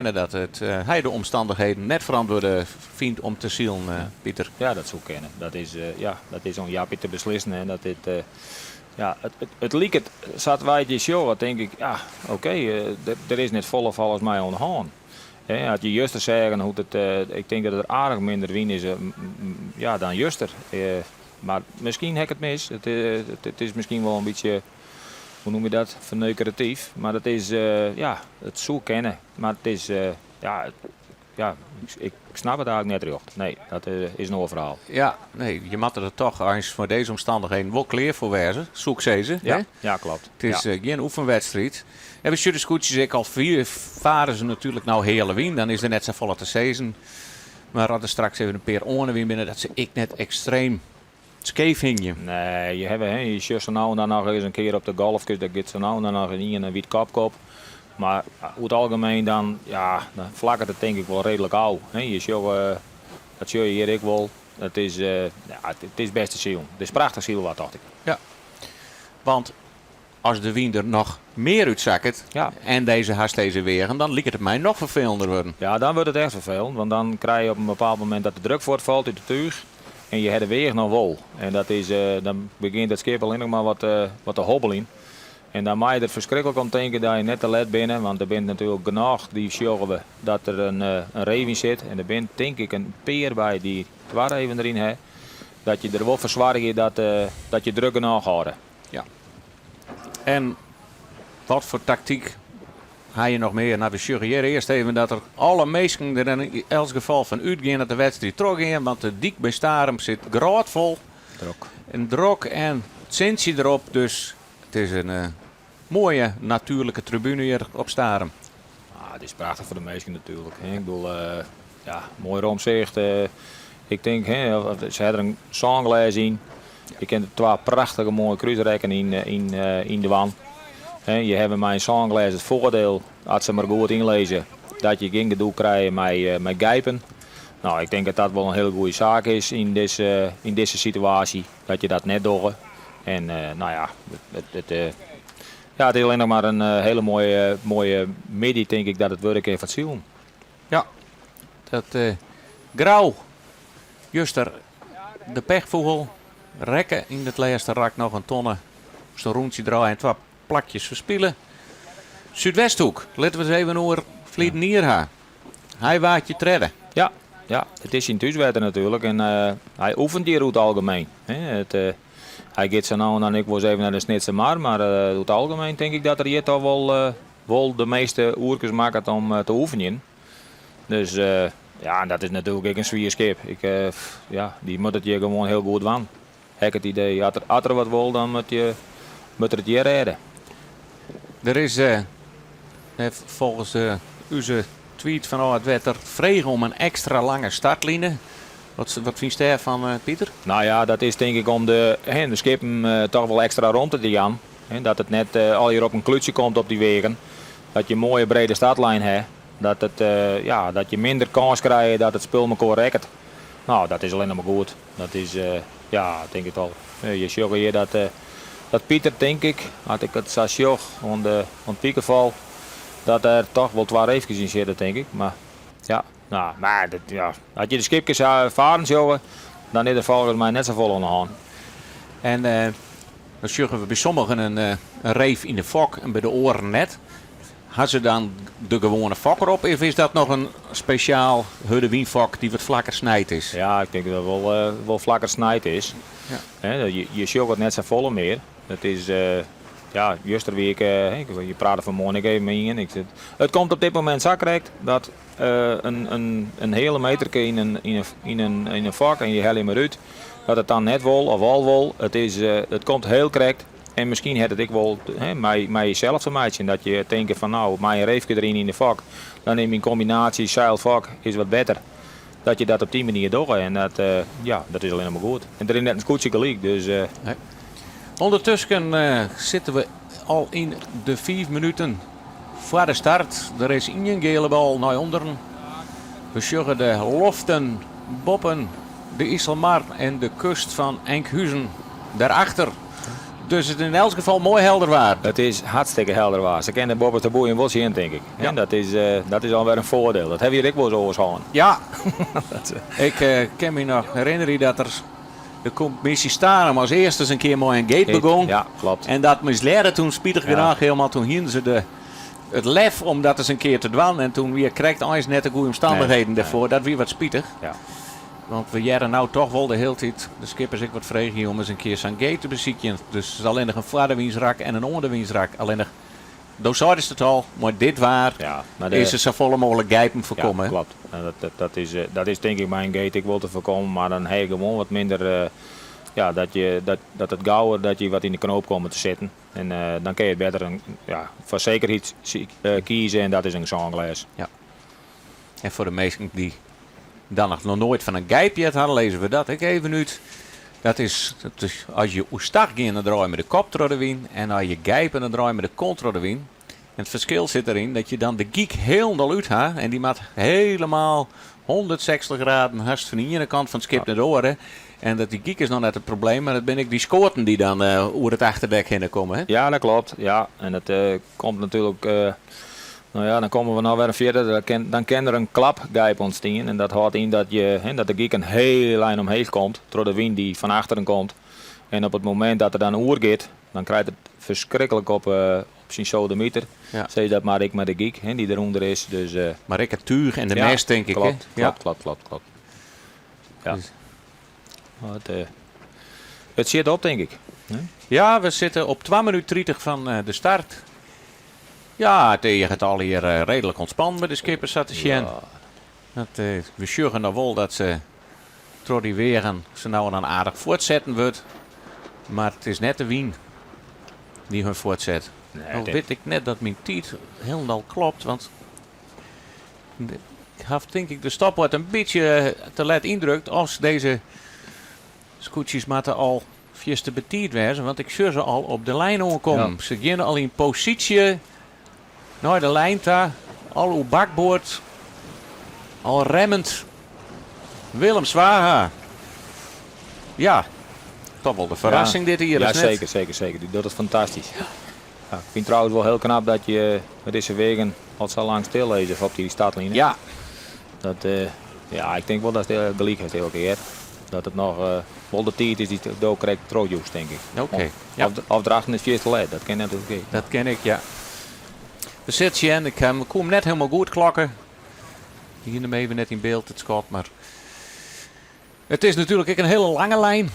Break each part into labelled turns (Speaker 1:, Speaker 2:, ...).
Speaker 1: Dat it hy de omstannichheden net ferantwurde fynt om te silen, Pieter.
Speaker 2: Ja, dat soe kinne. Dat is, ja, dat is oan Jappie te beslissen. En dat dit, ja, it liket, sa't wy it hjir sjogge, tink ik, ja, oké, der is net folle folgens my oan de hân. As je juster seagen hoe't it, ik tink dat der aardich minder wyn is, ja, dan juster. Mar miskien ha ik it mis. It is miskien wol in bytsje, hoe noem je dat, ferneukeratyf. Mar it is, ja, it soe kinne. Mar it is, ja, ja, ik snap it eigentlik net rjocht. Nee, dat is in oar ferhaal.
Speaker 1: Ja, nee, je moatte der toch eins foar dizze omstannichheden wol klear foar wêze, soe ik sizze.
Speaker 2: Ja, ja, kloppet.
Speaker 1: It is gjin oefenwedstriid. En we sjogge de skûtsjes ek al fare se natuerlik no heale wyn, dan is der net safolle te sizzen. Mar as der straks even in pear oan 'e wyn binne, dat se ek net ekstreem skeef hingje.
Speaker 2: Nee, je hawwe, hè, je sjochst sa no en dan noch ris in kear op de golfkes, dêr giet sa no en dan noch ien in wyt kopke op. Mar oer it algemeen dan, ja, dan flakket it tink ik wol reedlik ôf. Hè, je sjogge, dat sjogge je hjir ek wol. It is, ja, it is bêst te silen. It is prachtich sylwaar, tocht ik.
Speaker 1: Ja, want as de wyn der noch mear útsakket en dizze hast dizze weagen, dan liket it my noch ferfelender wurden.
Speaker 2: Ja, dan wurdt it echt ferfelend, want dan krije je op in bepaald momint dat de druk fuortfalt út it túch en je ha de weach noch wol. En dat is, dan begjint it skip allinnich mar wat, wat te hobbeljen. En dan mei je der ferskriklik om tinke dat je net te let binne, want der binne natuerlik genôch dy sjogge we dat der in, in reef yn sit. En der binne tink ik in pear by dy't twa reven deryn ha. Dat je der wol foar soargje dat, dat je druk genôch hâlde.
Speaker 1: Ja. En wat foar taktyk ha je noch mear? Nou, we sjogge hjir earst even dat der alle minsken der yn elts gefal fan útgean dat de wedstriid trochgean, want de dyk by Starum sit grôtfol.
Speaker 2: Drok.
Speaker 1: En drok en it sintsje derop, dus it is in eh, moaie natuerlike tribune hjir op Starum.
Speaker 2: Ah, it is prachtich foar de minsken natuerlik. Ik bedoel, uh, ja, moai romsicht. Uh, ik tink, hè, se ha der in sânglês yn. Je kinne der twa prachtige moaie krúsrekken yn, yn, yn dwaan. Je hawwe mei in sânglês it foardiel, as se mar goed ynlizze, dat je gjin gedoe krije mei, mei gijpen. No, ik tink dat dat wol in hiele goede saak is yn dizze, yn dizze situaasje, dat je dat net dogge. En no ja, it, ja, it is allinnich mar in hiele moaie, moaie middei, tink ik, dat it wurde kin foar it silen.
Speaker 1: Ja, dat Grou juster de pechfûgel rekke yn it lêste rak noch in tonne. Moast in rûntsje draaie en twa plakjes ferspile. Súdwesthoek, litte we it even oer ferliden jier ha. Hy waard hjir tredde.
Speaker 2: Ja, ja, it is syn thúswetter natuerlik en hy oefent hjir oer it algemeen. It, hy giet sa no en dan ek wolris even nei de Snitsermar, mar oer it algemeen tink ik dat er hjir toch wol, wol de measte oerkes makket om te oefenjen. Dus ja, en dat is natuerlik ek in swier skip. Ik, ja, dy moat it hjir gewoan hiel goed dwaan. Ha ik it idee. As er, as er wat wol, dan moat, je, moat er it hjir rêde.
Speaker 1: Der is folgens ús tweet fanôf it wetter frege om in ekstra lange startline. Wat, wat fynst dêrfan, Pieter?
Speaker 2: Nou ja, dat is tink ik om de, hè, de skippen toch wol ekstra romte te jaan. Hè, dat it net allegear op in klútsje komt op dy weagen. Dat je in moaie brede startlijn ha. Dat, it, ja, dat je minder kâns krije dat it spul mekoar rekket. Nou, dat is allinnich mar goed. Dat is, ja, tink ik al. Je sjogge hjir dat, dat Pieter, tink ik, as ik it sa sjoch oan de, oan it pikefal, dat der toch wol twa reefkes yn sitte, tink ik. Mar ja, nou, mar dat, ja, as je de skipkes faren sjogge, dan is der folgens my net safolle oan de hân.
Speaker 1: En dan sjogge we by sommigen in reef yn de fok en by de oaren net. Ha se dan de gewoane fok derop of is dat noch in spesjaal hurde wynfok dy't wat flakker snijd is?
Speaker 2: Ja, ik tink dat it wol, wol flakker snijd is. Ja. Je, je sjogge it net safolle mear. It is, ja, juster wie ik, je prate fan 'e moarn ek even mei ien. Ik, it komt op dit momint sa krekt dat in, in, in heale meterke yn in, yn in, yn in, yn in fok en je helje him derút, dat it dan net wol of al wol. It, is, it komt hiel krekt. En miskien hat it ek wol mei, mei jesels te meitsjen. Dat je tinke fan nou, mei in reefke deryn yn de fok, dan is myn kombinaasje seil-fok is wat better. Dat je dat op dy manier dogge en dat, ja, dat is allinnich mar goed. En der is net in skûtsje gelyk, dus.
Speaker 1: Nee. Undertusken sitte we al yn de fiif minuten foar de start. Der is ien gele bal nei ûnderen. We sjogge de loften boppen de Iselmar en de kust fan Enkhuzen dêrachter. Dus it is yn elts gefal moai helder waar.
Speaker 2: It is hartstikke helder waar. Se kinne de boppeste boeien wol sjen, tink ik.
Speaker 1: Ja.
Speaker 2: Dat is, dat is alwer in foardiel. Dat hawwe we hjir ek wolris oars hân.
Speaker 1: Ja, ik kin my noch herinnerje dat der de kommisje Starum as earste ris in kear mei in gate begûn.
Speaker 2: Ja, klopt.
Speaker 1: En dat mislearre toen spitich genôch helemaal. Toen hienen se de, it lef om dat ris in kear te dwaan. En toen wie krekt eins net de goede omstannichheden dêrfoar. Dat wie wat spitich. Want we hearre no toch wol de hiele tiid de skippers ek wat freegje om ris in kear sa'n gate te besykjen. Dus it is allinnich in foardewynsrak en in ûnderwynsrak. Allinnich, do seidest it al, mei dit waar
Speaker 2: Ja, mar de,
Speaker 1: is der safolle mooglik gijpen foarkomme.
Speaker 2: Ja, klopt. En dat is tink ik mei in gate ek wol te foarkommen, mar dan ha je gewoan wat minder, ja, dat je, dat it gauwer dat je wat yn de knoop komme te sitten. En dan kin je it better in, ja, foar sekerheid kieze en dat is in sânglês.
Speaker 1: Ja. En foar de minsken dy't dan noch noait fan in gijp heard hawwe, lizze we dat ek even út. Dat is as je oerstach gean, dan draai je mei de kop troch de wyn. En as je gijpe, dan draai je mei de kont troch de wyn. En it ferskil sit deryn dat je dan de gyk hielendal út ha. En dy moat helemaal 160 graden hast fan de iene kant fan it skip nei de oare. En dat dy gyk is noch net it probleem, mar it binne ek dy skoaten dy't dan oer it achterdek hinne komme. Hè?
Speaker 2: Ja, dat klopt. Ja, en dat komt natuerlik. No ja, dan komme we noch wer in fierder. Dan kin der in klapgijp ûntstean. En dat hâldt yn dat, je, hè, dat de gyk in hiel ein omheech komt troch de wyn dy't fan achteren komt. En op it momint dat er dan oergiet, dan krijt it ferskriklik op syn sodemiter. Sis dat mar ek mei de gyk, hè, dy't derûnder is. Dus,
Speaker 1: Mar ek it túch en de mêst, tink ik.
Speaker 2: Klopt, klopt. Ja.
Speaker 1: Dus
Speaker 2: It sjit op, tink ik.
Speaker 1: Ja, we sitte op 2 minút 30 fan de start. Ja, it eaget allegear reedlik ûntspannen by de skippers sa te sjen. Dat, we sjogge noch wol dat se troch dy weagen se no en dan aardich fuortsetten wurdt. Mar it is net de wyn dy't hun fuortset.
Speaker 2: Nee,
Speaker 1: No wit ik net dat myn tiid hielendal klopt, want ik haw tink ik de stopwatch in bytsje te let yndrukt. As dizze skûtsjes moatte al fierste betiid wêze, want ik sjoch se al op de lijn oankommen. Se geane al yn posysje nei de lijn ta, al oer bakboard, al remmend. Willem Zwaga. Ja, toch wol de ferrassing dit jier,
Speaker 2: Ja,
Speaker 1: is net?
Speaker 2: zeker, zeker, zeker. Die doet het fantastisch. Ja, ik vind trouwens wel heel knap dat je met deze wegen al zo lang stil lezen op die startlijn. Dat, ja, ik denk wel dat het gelijk heeft elke keer. Dat het nog wel de tijd is die het ook correct terugjoest, denk ik. Of Drachten is veel te laat, dat ken natuurlijk ook.
Speaker 1: Dat ken ik, ja. We zitten en ik kom net helemaal goed klokken. Hier hem even net in beeld, het schot, maar het is natuurlijk ook een hele lange lijn.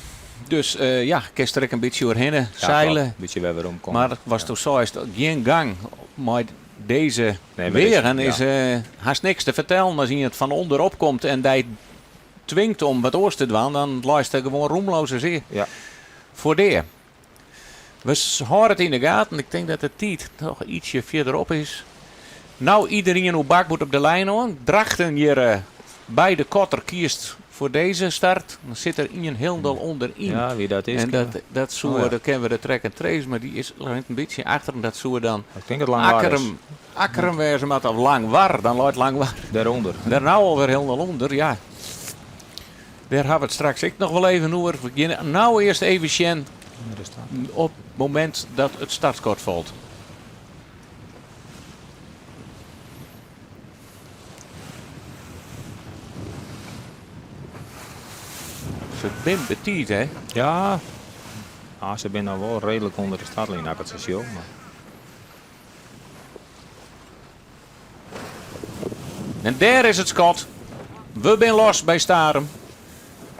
Speaker 1: Dus ja, kinst der ek in bytsje oerhinne
Speaker 2: Ja,
Speaker 1: seile.
Speaker 2: klopt. Een beetje weer weer omkomen.
Speaker 1: Mar was toen zo is het geen gang. Maar deze
Speaker 2: Nee, maar
Speaker 1: weer
Speaker 2: deze,
Speaker 1: en is,
Speaker 2: ja.
Speaker 1: haast niks te vertellen. Als je het van onderop komt en die dwingt om wat oors te doen, dan luistert er gewoon roemloze zeer. Voor de. We houden het in de gaten. Ik denk dat de tijd nog ietsje verderop is. Nou, iedereen hoe bak moet op de lijn hoor. Drachten hier bij de kotter kiest voor deze start. Dan zit er een heel onderin.
Speaker 2: Ja, wie dat is,
Speaker 1: En dat zoer, dat kennen we de track en trace, maar die is een beetje achter. En dat zoer dan
Speaker 2: Ik denk dat Langwar is.
Speaker 1: Akkrum wezen maar of Langwar, dan loopt Langwar.
Speaker 2: Daaronder.
Speaker 1: Daar nou alweer helemaal onder, ja. Daar hebben we het straks ik nog wel even over. We beginnen nou eerst even zien op het moment dat het startschot valt. Ze zijn betiid, hè?
Speaker 2: Ja. Ah, ze zijn nou wel redelijk onder de startlijn, als ik het zo zie, maar
Speaker 1: En daar is het schot. We zijn los bij Starum.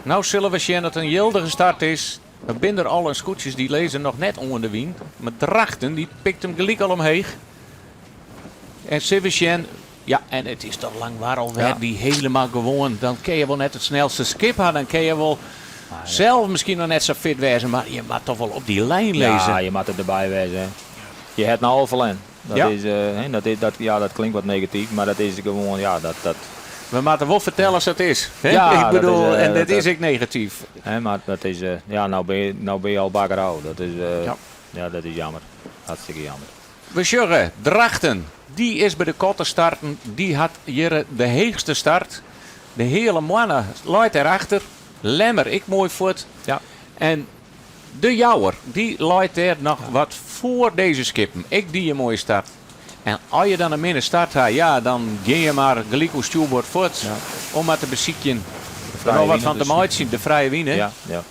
Speaker 1: Nou zullen we zien dat het een jildige start is. Er zijn er al een scootjes die lezen nog net onder de wind. Maar Drachten die pikt hem gelijk al omheeg. En Sivasjen, ja, en het is toch Langwar alweer die helemaal gewoon. Dan kun je wel net het snelste skip hebben. Dan kun je wel zelf misschien nog net zo fit wezen. Maar je moet toch wel op die lijn
Speaker 2: Ja,
Speaker 1: lezen.
Speaker 2: je moet er erbij wezen. Hè. Je hebt nou al verlend. Dat is hè, dat is, dat, ja, dat klinkt wat negatief, maar dat is gewoon, ja, dat, dat
Speaker 1: We moeten wel vertellen als het is. Hè?
Speaker 2: Ja,
Speaker 1: Ik
Speaker 2: dat
Speaker 1: bedoel,
Speaker 2: is
Speaker 1: en dat
Speaker 2: dat
Speaker 1: is ook negatief.
Speaker 2: Hè, maar dat is, ja, nou ben je al bakkerau. Dat is ja, dat is jammer. Hartstikke jammer.
Speaker 1: We sjoggen, Drachten, die is bij de kotten starten. Die had hier de heegste start. De hele mannen looit erachter. Lemmer, ik mooi voort. En De Jouwer, dy leit dêr noch wat foar dizze skippen. Ek dy in moaie start. En as je dan in minne start ha, ja, dan gean je mar gelyk oer stjoerboard fuort om mar te besykjen der noch wat fan te meitsjen. De frije wyn, hè?
Speaker 2: Ja, ja.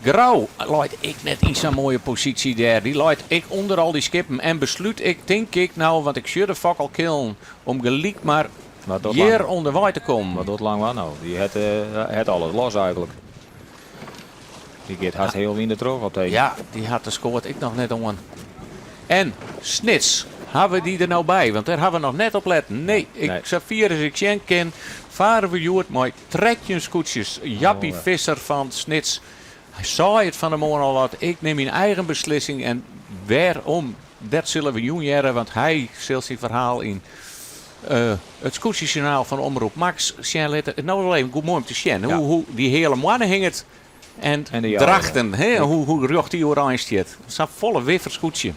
Speaker 1: Grou leit ek net yn sa'n moaie posysje dêr. Dy leit ek ûnder al dy skippen en beslút ek, tink ik no, want ik sjoch de fok al killen, om gelyk mar hjir ûnderwei te kommen.
Speaker 2: Wat docht Langwar no? Dy hat alles los eigenlik. Dy giet hast hiel wyn dertroch op it heden.
Speaker 1: Ja, dy hat de skoat ek noch net oan. En Snits, hawwe dy der no by? Want dêr hawwe we noch net op letten. Nee, ik, safier as ik sjen kin, fare we hjoed mei 13 skûtsjes. Jappie Visser fan Snits sei it fan 'e moarn al wat, ik nim myn eigen beslissing en wêrom, dat sille we jûn hearre, want hy sil syn ferhaal yn it skûtsjesjoernaal fan Omroep Max sjen litte. It no wol even goed moai om te sjen hoe dy heale moanne hinget en Drachten, hoe rjocht dy oerein stiet. Sa'n folle wiffer skûtsje.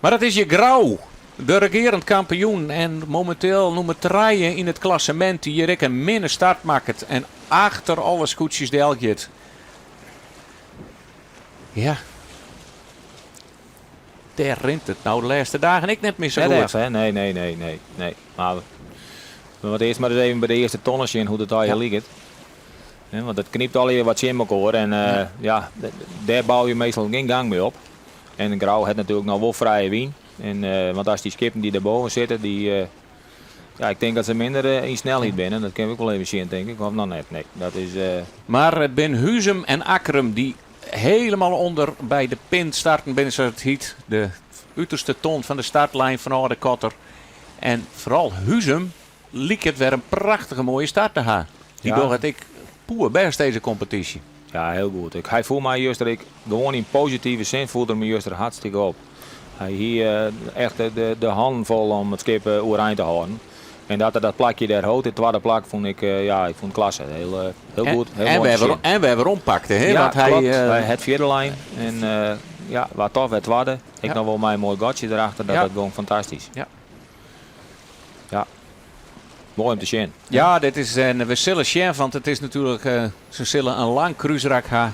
Speaker 1: Mar dat is je Grou, de regearend kampioen en mominteel nûmer trije yn it klassemint, dy't hjir ek in minne start makket en achter alle skûtsjes del giet. Ja, dêr rint it no de lêste dagen ek net mear sa
Speaker 2: Net
Speaker 1: goed.
Speaker 2: echt, hè? Nee, nee, nee, nee, nee. Mar we moatte earst mar ris even by de earste tonne sjen hoe't it allegear liket. Hè, want it knypt allegear wat tsjin mekoar en ja, dêr bouwe je meastal gjin gang mear op. En Grou hat natuerlik noch wol frije wyn. En, want as dy skippen dy't dêrboven sitte, dy, ja, ik tink dat se minder yn snelheid binne. Dat kinne we ek wol even sjen, tink ik. Of noch net? Nee, dat is.
Speaker 1: Mar it binne Huzum en Akkrum dy't helemaal ûnder by de pint starten binne, sa't it hyt. De uterste ton fan de startlijn fanôf de kotter. En foaral Huzum liket wer in prachtige moaie start te ha. Dy dogge it ek poerbêst dizze kompetysje.
Speaker 2: Ja, hiel goed. Ik, hy foel my juster ek gewoan yn positive sin foel er my juster hartstikke op. Hy hie echt de hannen fol om it skip oerein te hâlden. En dat er dat plakje dêr hold, it twadde plak, fûn ik, ja, ik fûn it klasse. Hiel, hiel goed. Hiel
Speaker 1: En
Speaker 2: moai
Speaker 1: wer
Speaker 2: te sjen.
Speaker 1: En wer werom pakte, hè?
Speaker 2: Ja,
Speaker 1: Want hy,
Speaker 2: klopt. Hy hat fjirde lein en ja, waard toch wer twadde. Ek noch wol mei in moai gatsje derachter, dat dat gong fantastysk. Ja. Moai om te sjen.
Speaker 1: Ja, dit is, en we sille sjen, want it is natuerlik, se sille in lang krúsrak ha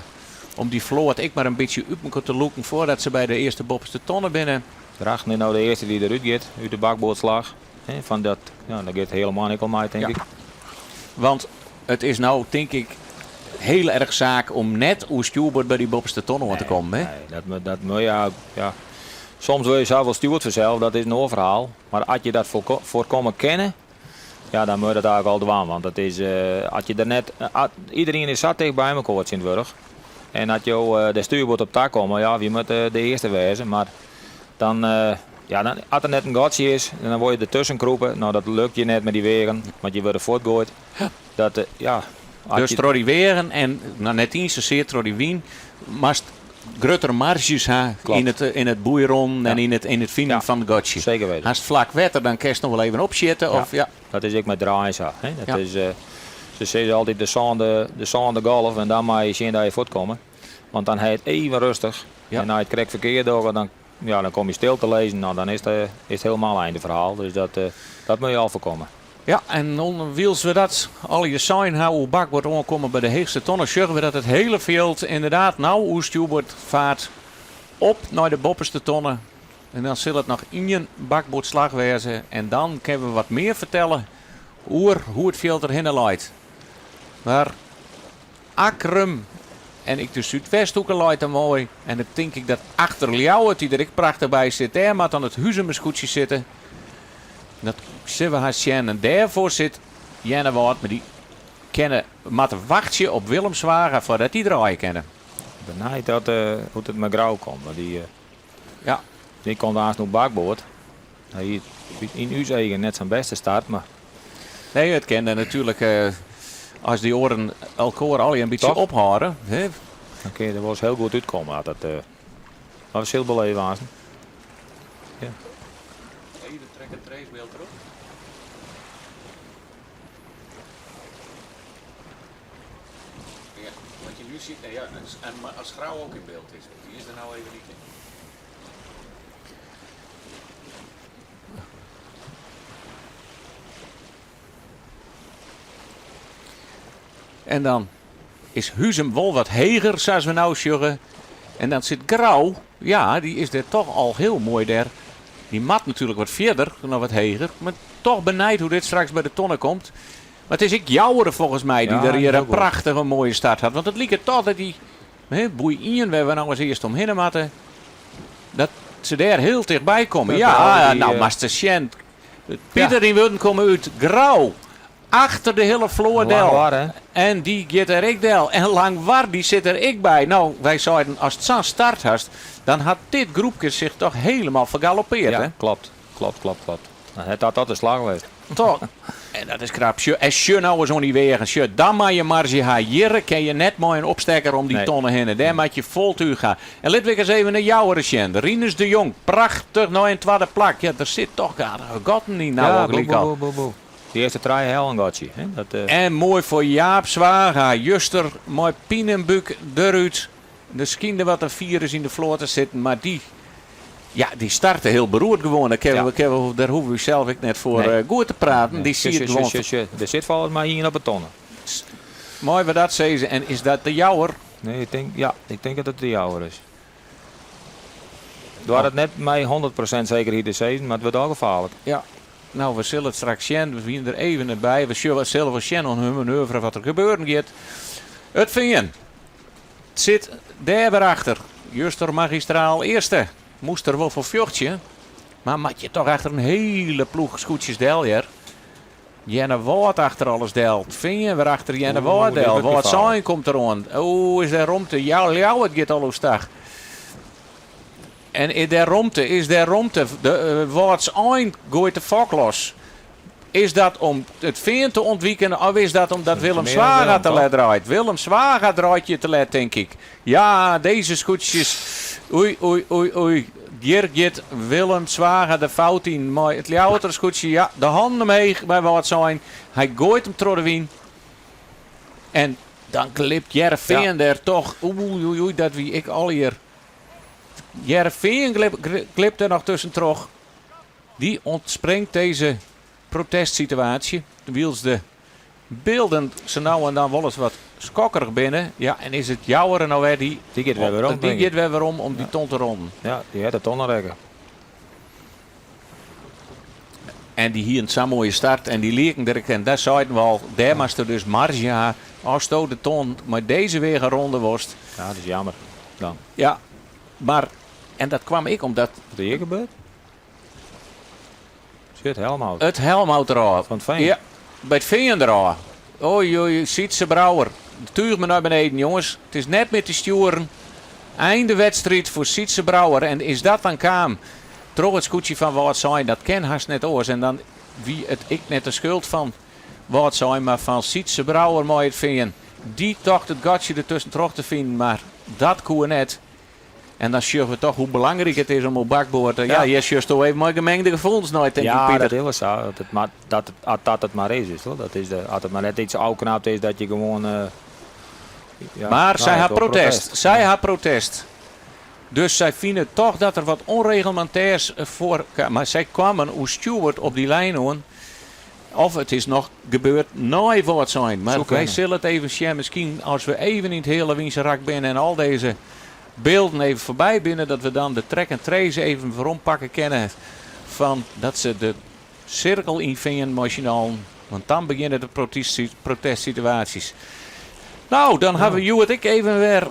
Speaker 1: om dy float ek mar in bytsje út mekoar te lûken foardat se by de earste boppeste tonne binne.
Speaker 2: Drachten is no de earste dy't derút giet, út de bakboardslach. Hè, fan dat, ja, dan giet helemaal ek al mei, tink ik.
Speaker 1: Want it is no, tink ik, hiel erch saak om net oer stjoerboard by dy boppeste tonne oan te kommen. Hè?
Speaker 2: Nee, dat, dat, ja, ja. Soms wurde je sa wol stjoerd fansels, dat is in oar ferhaal. Mar as je dat foarkomme kinne, ja, dan moat je dat eigenlik al dwaan. Want dat is, as je der net, iedereen is sa ticht by mekoar tsjintwurdich. En as jo de stuurboard op ta komme, ja, wy moatte de earste wêze. Mar dan, ja, dan, as der net in gatsje is, dan wol je dertusken krûpe. No, dat lukt je net mei dy weagen, want je wurde fuortgoaid. Dat, ja, as
Speaker 1: Dus
Speaker 2: je
Speaker 1: troch dy weagen en no, net iens sasear troch dy wyn, moatst gruttere marzjes ha yn it boeironnen en yn it finen fan it gatsje.
Speaker 2: Zeker weten.
Speaker 1: Hast flak wetter, dan kinst noch wol even opsjitte. Of, ja.
Speaker 2: Dat is ek mei draaien sa. Hè? Dat is, se sizze altyd de sânde golf en dan mei je sjen dat je fuortkomme. Want dan ha je it even rêstich. En as je it krekt ferkeard dogge, dan, ja, dan komme je stil te lizzen. No, dan is it hielendal einde ferhaal. Dus dat moatte je al foarkomme.
Speaker 1: Ja, en ûnderwylst we dat allegear sein ha oer bakboard oankomme by de heechste tonne, sjogge we dat it hiele fjild ynderdaad no oer stjoerboard faart op nei de boppeste tonne. En dan sil it noch ien bakboardslach wêze en dan kinne we wat mear fertelle oer hoe't it fjild derhinne leit. Mar Akkrum en ek de Súdwesthoeke leit der moai. En dan tink ik dat achter Ljouwert, dy't der ek prachtich by sit, dêr moat dan it Huzumer skûtsje sitte. Dat sille we hast sjen. En dêrfoar sit Earnewâld, mar dy kinne, moatte wachtsje op Willemswaga foardat dy draaie kinne.
Speaker 2: Benijd dat, hoe't it mei Grou komt. Want dy, dy komt aanst oer bakboard. Hy yn ús eagen net sa'n bêste start, mar...
Speaker 1: Nee, it kin natuerlik as dy oaren elkoar allegear in bytsje
Speaker 2: Toch?
Speaker 1: ophâlde. Hè?
Speaker 2: Dan kin je der wolris hiel goed útkomme. As dat, mar we sille wol even aansten. Ja.
Speaker 1: Even trek it tracebeeld derop. Ja, wat je nu ziet, nee, ja, en as Grou ook in beeld is, die is der no even niet in. En dan is Huzum wol wat heger, sa's we no sjogge. En dan sit Grou, ja, dy is der toch al hiel moai dêr. Dy moat natuerlik wat fierder, noch wat heger. Mar toch benijd hoe't dit straks by de tonne komt. Mar it is ek Joure folgens my dy't der hjir in prachtige moaie start hat. Want it liket toch dat dy boei ien wêr't we no as earste omhinne moatte, dat se dêr hiel tichtby komme. Ja, no moatst ris sjen. Pieter, dyn wurden komme út Grou. Achter de hiele float del. En dy giet der ek del. En Langwar dy sit der ek by. No, wy seiden, ast sa'n start hast, dan hat dit groepke sich toch helemaal fergaloppeard, hè?
Speaker 2: Ja, klopt. Klopt, klopt, klopt. Dan hat dat dat de slach west.
Speaker 1: Toch. En dat is krap. Sjoch, en sjoch no ris oan dy weagen. Sjoch, dan moat je marzje ha. Hjirre kin je net mei in opstekker om dy tonne hinne. Dêr moat je fol túch ha. En lit we ris even nei Joure sjen. Rinus de Jong, prachtich nei in twadde plak. Ja, der sit toch aardige gatten yn no al gelyk al.
Speaker 2: Boe, boe, boe. De earste trije hellen gatsje. Hè? Dat,
Speaker 1: eh. En moai foar Jaap Zwaga. Juster mei pinebúk derút. Der skynde wat in firus yn de float te sitten, mar dy, ja, dy starte hiel beroerd gewoan. Dêr kinne we, kinne we, dêr hoege we ús ek net foar
Speaker 2: Nee.
Speaker 1: goed te praten. Dy
Speaker 2: Sjoch,
Speaker 1: siet
Speaker 2: sjoch,
Speaker 1: gewoan.
Speaker 2: sjoch, sjoch. Der sit folgens my ien op de tonne.
Speaker 1: Meie we dat sizze? En is dat de Jouwer?
Speaker 2: Nee, ik tink, ja, ik tink dat it de Jouwer is. Doar it net mei 100% sekerheid te sizzen, mar it wurdt al gefaarlik.
Speaker 1: Ja, no, we sille it straks sjen. We wiene der even net by. We sjogge, sille wol sjen oan hun manoeuvre wat der gebeuren giet. It Fean sit dêr wer achter. Juster magistraal earste. Moast der wol foar fjochtsje. Mar moat je toch achter in hiele ploech skûtsjes del, hear. Earnewâld achter alles del. It Fean wer achter Earnewâld del. Wâldsein komt deroan. Oeh, is der romte? Ja, Ljouwert giet al oerstach. En is der romte? Is der romte? De Wâldsein goait de fok los. Is dat om it Fean te ûntwiken of is dat omdat Willem Zwaga te let draait? Willem Zwaga draait hjir te let, tink ik. Ja, dizze skûtsjes. Oei, oei, oei, oei. Hjir giet Willem Zwaga de fout yn mei it Ljouwerter skûtsje. Ja, de hannen omheech by Wâldsein. Hy goait him troch de wyn. En dan glipt Hearrenfean dêr toch. Oei, oei, oei, dat wie ek allegear. Hearrenfean glipt der noch tuskentroch. Dy ûntspringt dizze protestsituaasje, wylst de bylden sa no en dan wolris wat skokkerich binne. Ja, en is it Joure no wer dy...
Speaker 2: Dy giet wer werom,
Speaker 1: Dy giet wer werom om dy ton te ronden.
Speaker 2: Ja, dy hat de tonne rekke.
Speaker 1: En dy hienen sa'n moaie start en dy lieken der ek. En dêr seiden we al, dêr moatsto dus marzje ha. Asto de ton mei dizze weagen ronde wolst.
Speaker 2: Ja, dat is jammer dan.
Speaker 1: Ja, mar en dat kwam ek omdat.
Speaker 2: Wat is hjir gebeurd? Shit, helmhout.
Speaker 1: It helmhout derôf.
Speaker 2: Fan it Fean.
Speaker 1: Ja, by it Fean derôf. Oei, oei, Sytse Brouwer. Túch mar nei beneden, jonges. It is net mear te stjoeren. Einde wedstriid foar Sytse Brouwer. En is dat dan kaam troch it skûtsje fan Wâldsein? Dat kin hast net oars. En dan wie it ek net de skuld fan Wâldsein, mar fan Sytse Brouwer mei it Fean. Dy tocht it gatsje der tuskentroch te finen, mar dat koe net. En dan sjogge we toch hoe belangryk it is om op bakboard. Ja, hjir sjochsto even mei gemengde gefoelens nei, tink ik,
Speaker 2: Ja,
Speaker 1: Pieter.
Speaker 2: dat is wol sa. Dat it mar, dat it, as dat it mar is, witst wol. Dat is de, as it mar net iets ôfknapt is dat je gewoan. eh, ja,
Speaker 1: Mar
Speaker 2: nou
Speaker 1: sy
Speaker 2: ja,
Speaker 1: ha
Speaker 2: toch
Speaker 1: protest. Sy ha protest. Dus sy fine toch dat der wat ûnreglemintêrs foar. Mar sy kwamen oerstjoerd op dy lijn oan. Of it is noch gebeurd nei Wâldsein. Mar
Speaker 2: Soe
Speaker 1: wy
Speaker 2: kinne.
Speaker 1: sille it even sjen. Miskien as we even yn it heale wynse rak binne en al dizze bylden even foarby binne, dat we dan de track and trace even werompakke kinne fan dat se de sirkel ynfean mei syn allen. Want dan begjinne de protestsituaasjes. No, dan hawwe we hjoed ek even wer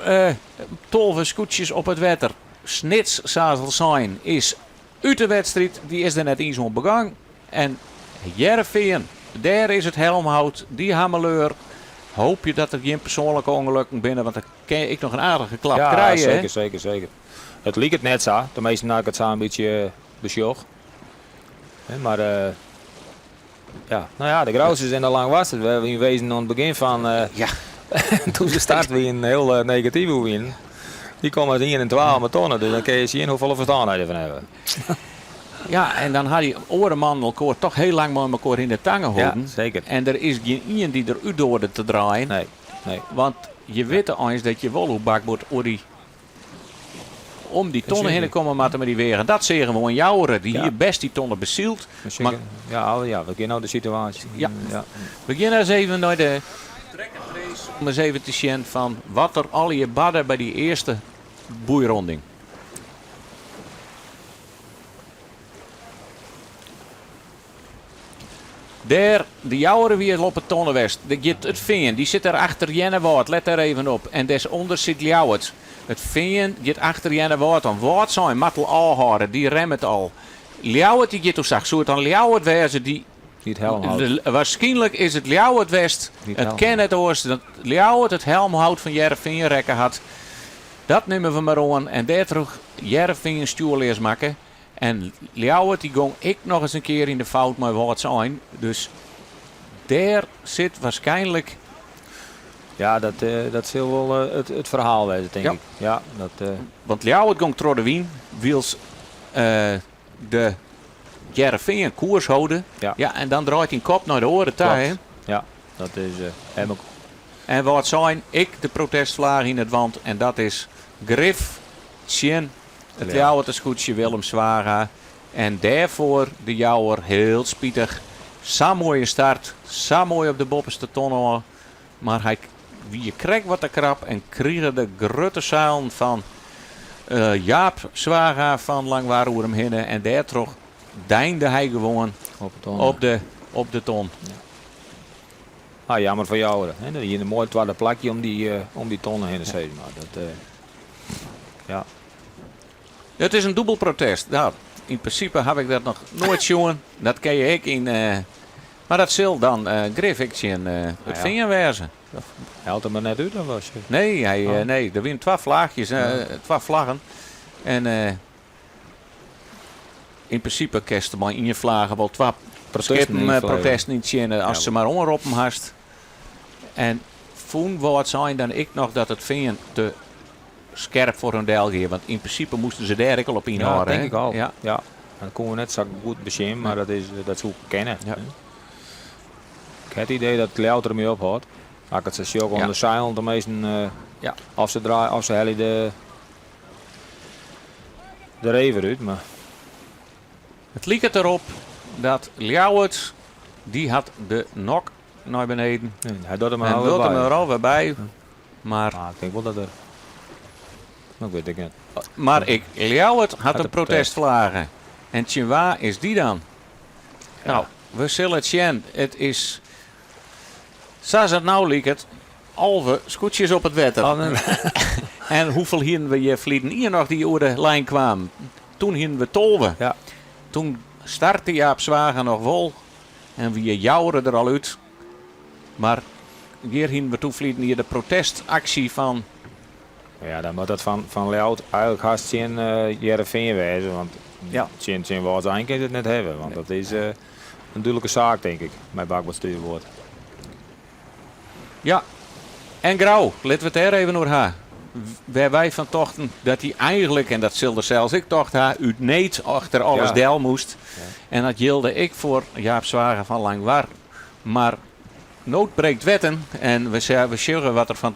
Speaker 1: 12 skûtsjes op it wetter. Snits, sa as al sein, is út de wedstriid. Dy is der net iens oan begûn. En Hearrenfean, dêr is it helmhout, dy ha meleur. Hoopje dat der gjin persoanlike ûngelokken binne, want dan kin je ek noch in aardige klap
Speaker 2: Ja,
Speaker 1: krije. hè?
Speaker 2: seker, seker, seker. It liket net sa, teminsten as ik it sa in bytsje besjoch. Hè, mar eh, ja, no ja, de Grousters en de Langwarsters, we yn wezen oan it begjin fan eh, doe't se start wienen hiel eh, negatyf oer wienen. Dy komme as ien en twa om 'e tonne, dus dan kinne je sjen hoefolle ferstân hy derfan hawwe.
Speaker 1: Ja, en dan ha dy oare mannen elkoar toch hiel lang mei elkoar yn de tange holden.
Speaker 2: Ja, seker.
Speaker 1: En der is gjin ien dy't der út doarde te draaien.
Speaker 2: Nee, nee.
Speaker 1: Want je witte eins dat je wol oer bakboard oer dy, om dy tonne hinne komme moatte mei dy weagen. Dat seagen we oan Joure. Dy hie best dy tonne besyld.
Speaker 2: Maar, ja, oh ja, we gean no de situaasje.
Speaker 1: Ja.
Speaker 2: Ja.
Speaker 1: We gean ris even nei de. Om ris even te sjen fan wat der allegear barde by dy earste boeironding. Dêr, de Jouwer wie al op 'e tonne west. Der giet It Fean, dy sit dêr achter Earnewâld, let dêr even op. En dêrûnder sit Ljouwert. It Fean giet achter Earnewâld oan. Wâldsein moat al ôfhâlde, dy remmet al. Ljouwert dy giet oerstach. Soe it dan Ljouwert wêze dy.
Speaker 2: Dy't helm houdt.
Speaker 1: Waarskynlik is it Ljouwert west. It kin net oars dat Ljouwert it helmhout fan Hearrenfean rekke hat. Dat nimme we mar oan. En dêrtroch Hearrenfean stjoerleas makke. En Ljouwert dy gong ek noch ris in kear yn de fout mei Wâldsein. Dus dêr sit waarskynlik.
Speaker 2: Ja, dat sil wol it ferhaal wêze, tink ik. Ja, dat.
Speaker 1: Want Ljouwert gong troch de wyn, wylst de Hearrenfean koers holde. Ja, en dan draait dyn kop nei de oare ta.
Speaker 2: Kloppet. Ja, dat is helemaal.
Speaker 1: En Wâldsein ek de protestflage yn it want en dat is grif tsjin it Ljouwerter skûtsje Willem Zwaga. En dêrfoar de Jouwer hiel spitich. Sa'n moaie start, sa moai op de boppeste ton ôf. Mar hy wie krekt wat te krap en krige de grutte seilen fan Jaap Zwaga fan Langwar oer him hinne. En dêrtroch deinde hy gewoan op de ton.
Speaker 2: Ah, jammer foar Jouwer. Hè, dan hie in moai twadde plakje om dy tonne hinne, sis mar. Dat, ja.
Speaker 1: It is in dûbel protest. Nou, yn prinsipe haw ik dat noch noait sjoen. Dat kin je ek yn. Mar dat sil dan grif ek tsjin It Fean wêze.
Speaker 2: Hellet him der net út of was?
Speaker 1: Nee, hy, oh. nee, der wiene twa flachjes, twa flaggen. En yn prinsipe kinst mei ien flage wol twa skippen protesten yntsjinne as se mar oanroppen hast. En fûn Wâldsein dan ek noch dat It Fean te skerp foar hun del gie, want yn prinsipe moasten se dêr ek al op ynhâlde.
Speaker 2: Ja, tink ik al. Ja. Ja. Dat koene we net sa goed besjen, mar dat, is, dat soe kinne.
Speaker 1: Ja.
Speaker 2: Ik ha it idee dat Ljouwert dermei ophâldt. As ik it sa sjoch oan de seilen, de measten, of se draaie, of se helje de rever út. Mar
Speaker 1: It liket derop dat Ljouwert, dy hat de nok nei beneden.
Speaker 2: Hy docht him er
Speaker 1: docht him der al wer by. Mar
Speaker 2: ah, ik tink wol dat er. No wit ik net.
Speaker 1: Mar ek Ljouwert hat in protestflage. En tsjin wa is dy dan? No, we sille it sjen. It is, sa it no liket, 11 skûtsjes op it wetter.
Speaker 2: Oh,
Speaker 1: en hoefolle hienen we hjir ferliden jier noch dy't oer de lijn kwamen? Toen hienen we 12.
Speaker 2: Ja.
Speaker 1: Toen starte Jaap Zwaga noch wol en wie Joure der al út. Mar hjir hienen we toen ferliden jier de protestaksje fan.
Speaker 2: Ja, dan moat dat fan Ljouwert eigenlik hast tsjin Hearrenfean wêze. Want
Speaker 1: ja.
Speaker 2: tsjin Wâldsein kin it net hawwe. Want dat is in dúdlike saak, tink ik, mei bakboard stuurboard.
Speaker 1: Ja, en Grou, litte we it dêr even oer ha. Wêr wy fan tochten dat hy eigenlik, en dat sil er sels ek tocht ha, út need achter alles del moast. En dat jilde ek foar Jaap Zwaga fan Langwar. Mar nood breekt wetten en we sjogge wat der fan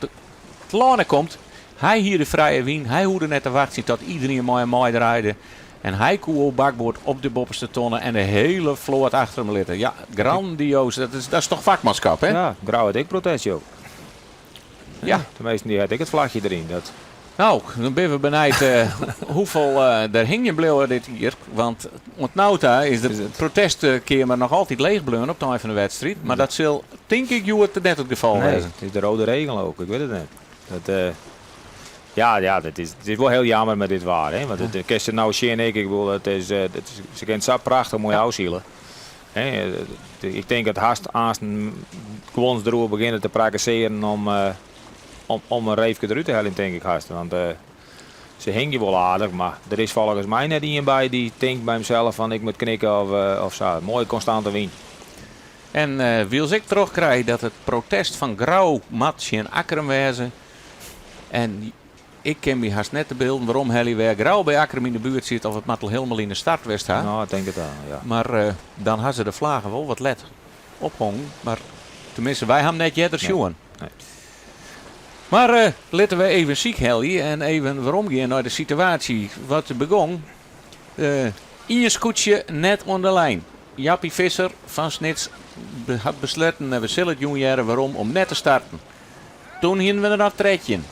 Speaker 1: telâne komt. Hy hie de frije wyn, hy hoegde net te wachtsjen tot iderien mei him meidraaide. En hy koe op bakboard op de boppeste tonne en de hiele float achter him litte. Ja, grandioos. Dat is toch fakmanskap, hè?
Speaker 2: Ja, Grou hat ek protest, joh.
Speaker 1: Ja.
Speaker 2: De measten dy hat ek it flachje deryn. Dat...
Speaker 1: Nou, dan binne we benijd hoefolle der hingjen bliuwe dit jier. Want oant no ta is de protestkeamer noch altyd leech bleaun op it ein fan de wedstriid. Mar dat sil, tink ik, hjoed net it gefal
Speaker 2: Nee,
Speaker 1: wêze.
Speaker 2: it is de rode regel ook, ik wit it net. Dat, ja, ja, dat is, het is wol hiel jammer mei dit waar. Hè? Want it, kinst it no sjen ek, ik bedoel, it is, se kinne it sa prachtich moai ôfsile. Hè, ik tink dat hast aansten guons deroer begjinne te prakkesearjen om in reefke derút te heljen, tink ik hast. Want se hingje wol aardich, mar der is folgens my net ien by dy't tinkt by himsels fan ik moat knikke of sa. Moaie konstante wyn.
Speaker 1: En wylst ik trochkrij dat it protest fan Grou moat tsjin Akkrum wêze. En ik kin my hast net te bylden werom helje wêr Grou by Akkrum yn de buert sit of it moat al hielendal yn de start west ha.
Speaker 2: No, ik tink it al, ja.
Speaker 1: Mar dan ha se de flaggen wol wat let ophongen. Mar teminsten, wy ha 'm net earder
Speaker 2: Nee.
Speaker 1: sjoen.
Speaker 2: Nee.
Speaker 1: Mar litte we even sykhelje en even weromgean nei de situaasje wat der begong. Ien skûtsje net oan de lijn. Jappie Visser fan Snits hat besletten en we sille it jûn hearre werom om net te starten. Toen hienen we der noch 13.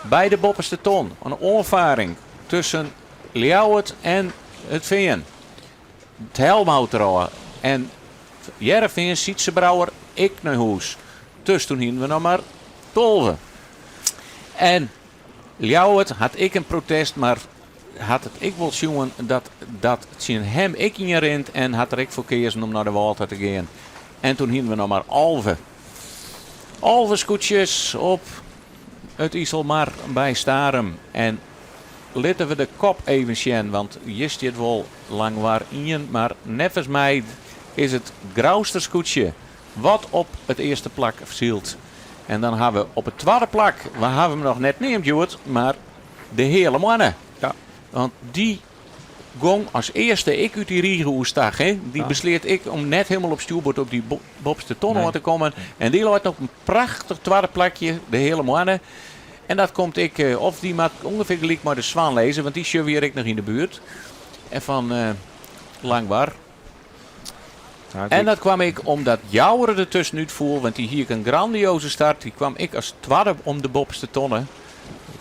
Speaker 1: By de boppeste ton in oanfaring tusken Ljouwert en It Fean. It helmhout derôf en Hearrenfean Sytze Brouwer ek nei hûs. Dus toen hienen we noch mar 12. En Ljouwert hat ek in protest, mar hat it ek wol sjoen dat dat tsjin him ek ien rint en hat der ek foar keazen om nei de wâl ta te gean. En toen hienen we noch mar 11. 11 skûtsjes op it Iselmar by Starum. En litte we de kop even sjen, want hjir stiet wol Langwar ien, mar neffens my is it Grouster skûtsje wat op it earste plak sylt. En dan ha we op it twadde plak, we hawwe him noch net neamd hjoed, mar de Heale Moanne.
Speaker 2: Ja.
Speaker 1: Want dy gong as earste ek út dy rige oerstach. Hè? Dy
Speaker 2: Ja.
Speaker 1: besleat ek om net hielendal op stjoerboard op dy bopste ton
Speaker 2: Nee.
Speaker 1: oan te kommen. En dy leit op in prachtich twadde plakje, de Heale Moanne. En dat komt ek, of dy moat ûngefear gelyk mei de Swan lizze, want dy sjogge we hjir ek noch yn de buert. En fan Langwar.
Speaker 2: Ja, ik
Speaker 1: En dat kwam ek omdat Joure der tuskenút foel, want dy hie ek in grandioze start. Dy kwam ek as twadde om de bopste tonne.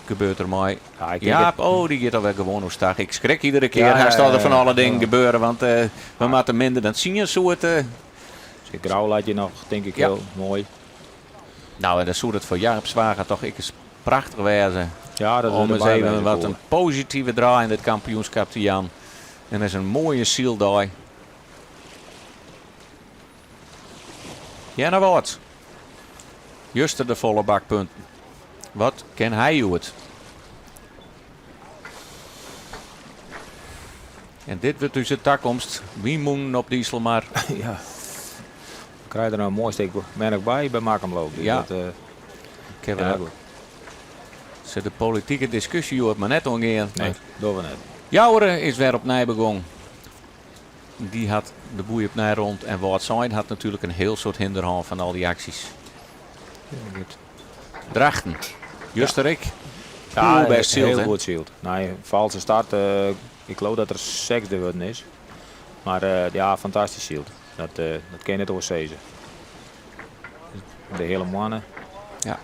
Speaker 1: Gebeurt der mei
Speaker 2: Ja, ik denk
Speaker 1: Jaap,
Speaker 2: het-
Speaker 1: oh, dy giet alwer gewoan oerstach. Ik skrik iedere kear,
Speaker 2: Ja, ja,
Speaker 1: hast al der
Speaker 2: ja,
Speaker 1: fan
Speaker 2: ja.
Speaker 1: alle dingen
Speaker 2: Ja.
Speaker 1: gebeure, want we moatte minder dan 10 soe it.
Speaker 2: Dus Grou leit hjir noch, tink ik,
Speaker 1: Ja.
Speaker 2: hiel moai.
Speaker 1: Nou, en dan soe dat foar Jaap Zwaga toch ek ris prachtich wêze.
Speaker 2: Ja, dat
Speaker 1: Om
Speaker 2: is
Speaker 1: ris
Speaker 2: erbij
Speaker 1: even
Speaker 2: wêze
Speaker 1: wat
Speaker 2: koe.
Speaker 1: in positive draai yn it kampioenskip te jaan. En dat is in moaie syldei. Earnewâld. Juster de folle bak punten. Wat kin hy hjoed? En dit wurdt ús de takomst. Wynmûnen op de Iselmar.
Speaker 2: Ja. We krije der no in moai stik merk by by Makkum loop. Dus
Speaker 1: Ja.
Speaker 2: dat,
Speaker 1: Kinne we
Speaker 2: ja,
Speaker 1: dat
Speaker 2: goed.
Speaker 1: Sil de politike diskusje hjoed mar net oangean.
Speaker 2: Nee, dogge we net.
Speaker 1: Joure is wer opnij begûn. Dy hat de boei opnij rond. En Wâldsein hat natuerlik in hiel soad hinder hân fan al dy aksjes.
Speaker 2: Ja, goed.
Speaker 1: Drachten. Juster ek.
Speaker 2: Ja,
Speaker 1: Poeh, best
Speaker 2: heel
Speaker 1: syld, hè?
Speaker 2: goed syld. Nee, valse start. Ik geloof dat er sechsde wurden is. Mar ja, fantastysk syld. Dat dat kin net oars sizze. De Heale Moanne.
Speaker 1: Ja.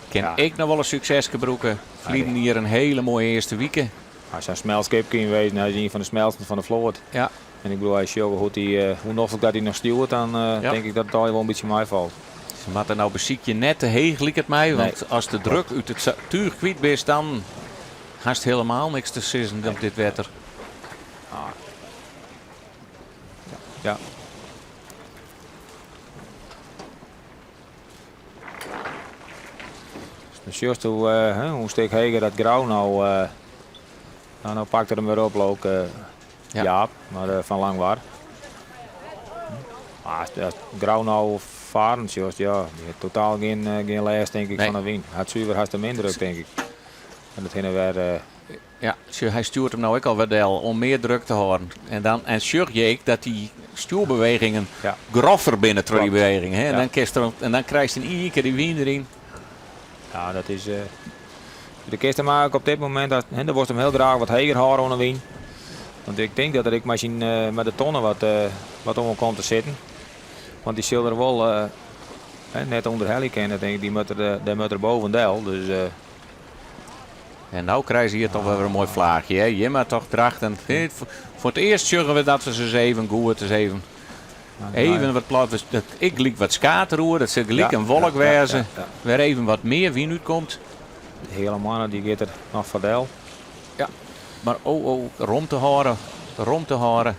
Speaker 1: Kin
Speaker 2: Ja.
Speaker 1: ek noch wol in sukseske brûke. Ferliden jier in hiele moaie earste wike.
Speaker 2: Hy is sa'n smel skipke yn wezen. Hy is ien fan de smelsten fan de float.
Speaker 1: Ja.
Speaker 2: En ik bedoel, as je sjogge hoe't hy, hoe noflik dat hy noch stjoert, dan
Speaker 1: Ja.
Speaker 2: tink ik dat it allegear wol in bytsje meifalt.
Speaker 1: Se moatte no besykje net te heech, liket my.
Speaker 2: Nee.
Speaker 1: Want as de druk út it túch kwyt bist, dan hast hielendal niks te sizzen op dit wetter.
Speaker 2: Ah. Ja. Dan sjochst hoe, hè, hoe in stik heger dat Grou no, nou, no pakt er him wer op, leau ik,
Speaker 1: Ja.
Speaker 2: Jaap, mar fan Langwar. Maar as Grou no faren sjochst, ja, dy hat totaal gjin lêst, tink ik,
Speaker 1: Nee.
Speaker 2: fan de wyn. Hat suver hast de minder druk, tink ik. En dat hinne wer.
Speaker 1: Ja, sjoch, hy stjoert him no ek al wer del om mear druk te hâlden. En dan en sjoch je ek dat dy stjoerbewegingen
Speaker 2: Ja.
Speaker 1: groffer binne troch dy
Speaker 2: Klopt.
Speaker 1: beweging. Hè? En
Speaker 2: Ja.
Speaker 1: dan kinst der, en dan krijst yn ien kear dy wyn deryn.
Speaker 2: Ja, dat is. De kinst him eigentlik op dit momint, dat, hè, dan wolst him hiel graach wat heger hâlde oan de wyn. Want ik tink dat er ek mei syn, mei de tonne wat oan komt te sitten. Want dy sil der wol, hè, net ûnder helje kinne, tink ik. Dy moat der, dêr moat er boven del. Dus,
Speaker 1: En no krije se hjir toch wer in moai flaachje. Hè? Hjir mar toch Drachten. Foar it earst sjogge we dat we se even goed eens even, even wat plat. Dat ik gelyk wat skater oer, dat sil gelyk
Speaker 2: Ja,
Speaker 1: in wolk
Speaker 2: ja, ja,
Speaker 1: wêze.
Speaker 2: ja, ja.
Speaker 1: Wer even wat mear wyn útkomt.
Speaker 2: De Heale Moanne dy giet der noch foar del.
Speaker 1: Ja, mar oh, oh, romte hâlde, romte hâlde.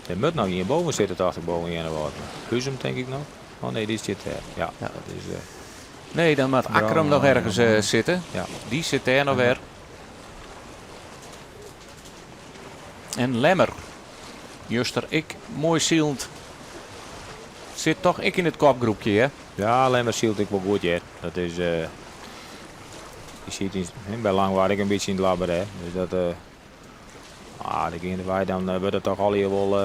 Speaker 2: Der moat noch ien boven sitte, tocht ik, boven Earnewâld. Huzum, tink ik noch. Oh nee, dy sit dêr. Ja,
Speaker 1: Ja.
Speaker 2: dat is,
Speaker 1: Nee, dan moat Akkrum noch ergens sitte.
Speaker 2: Ja.
Speaker 1: Dy sit dêr noch wer. En Lemmer. Juster ek moai sylend. Sit toch ek yn it kopgroepje, hè?
Speaker 2: Ja, Lemmer sylt ek wol goed, hear. Dat is, dy sit yn, hè, by Langwar ek in bytsje yn it labber, hè. Dus dat, ah, dan geane wy, dan wurdt it toch allegear wol,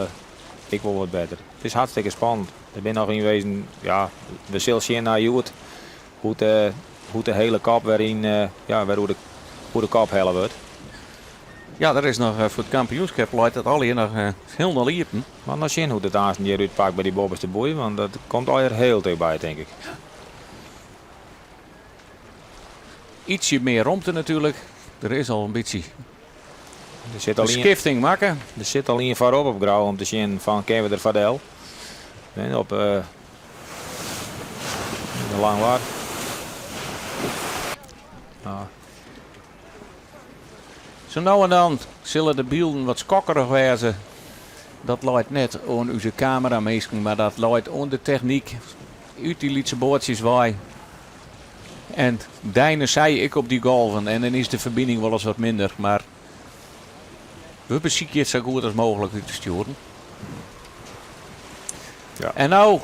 Speaker 2: ek wol wat better. It is hartstikke spannend. Der binne noch yn wezen, ja, we sille sjen nei hjoed hoe't, hoe't de hiele kop wer yn, ja, wer oer de, oer de kop helle wurdt.
Speaker 1: Ja, der is noch, foar it kampioenskip leit dat allegear noch hielendal iepen.
Speaker 2: Mar noch sjen hoe't it aansten hjir útpakt by dy boppeste boei, want dat komt allegear hiel tichtby, tink ik.
Speaker 1: Ietsje mear romte natuerlik. Der is al in bytsje
Speaker 2: Der sit al ien,
Speaker 1: skifting makke.
Speaker 2: der sit al ien foarop op Grou om te sjen fan kinne we der foar del. En op de Langwar. Nou.
Speaker 1: Zo no en dan sille de bylden wat skokkerich wêze. Dat leit net oan ús kameraminsken, mar dat leit oan de technyk út dy lytse boatsjes wei. En deine sy ek op dy golven en dan is de ferbining wolris wat minder, mar we besykje it sa goed as mooglik út te stjoeren.
Speaker 2: Ja.
Speaker 1: En no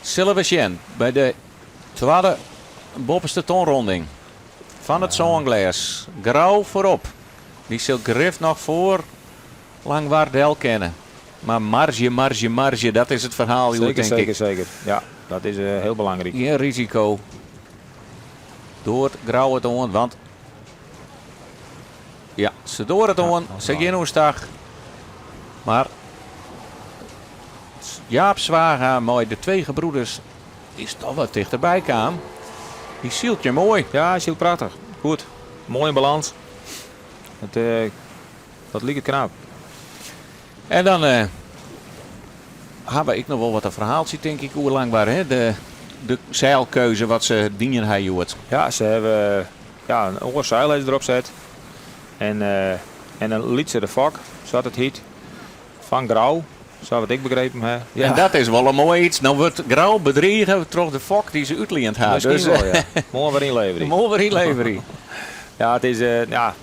Speaker 1: sille we sjen by de twadde boppeste tonronding fan it sânglês. Grou foarop. Dy sil grif noch foar Langwar del kinne. Mar marzje, marzje, marzje, dat is it ferhaal hjoed,
Speaker 2: Seker,
Speaker 1: tink
Speaker 2: seker,
Speaker 1: ik.
Speaker 2: seker. Ja, dat is hiel belangryk.
Speaker 1: Gjin risiko. Doart Grou it oan, want ja, se doare it oan. Se gean oerstach. Mar Jaap Zwaga mei de Twee Gebroeders is toch wat tichterby kaam. Dy sylt hjir moai.
Speaker 2: Ja, hy sylt prachtich. Goed. Moai yn balâns. It, dat liket knap.
Speaker 1: En dan hawwe we ek noch wol wat in ferhaaltsje, tink ik, oer Langwar. Hè? De seilkeuze wat se dien ha hjoed.
Speaker 2: Ja, se hawwe ja, in oar seil hawwe se derop set. En, en in lytsere fok, sa't it hyt. Fan Grou, sa wat ik begrepen ha.
Speaker 1: Ja. En dat is wol in moai iets. No wurdt Grou bedrige troch de fok dy't se útliend ha.
Speaker 2: Miskien
Speaker 1: Dus,
Speaker 2: wol, ja. Moarn wer ynleverje.
Speaker 1: Moarn wer ynleverje.
Speaker 2: Ja, it is, ja,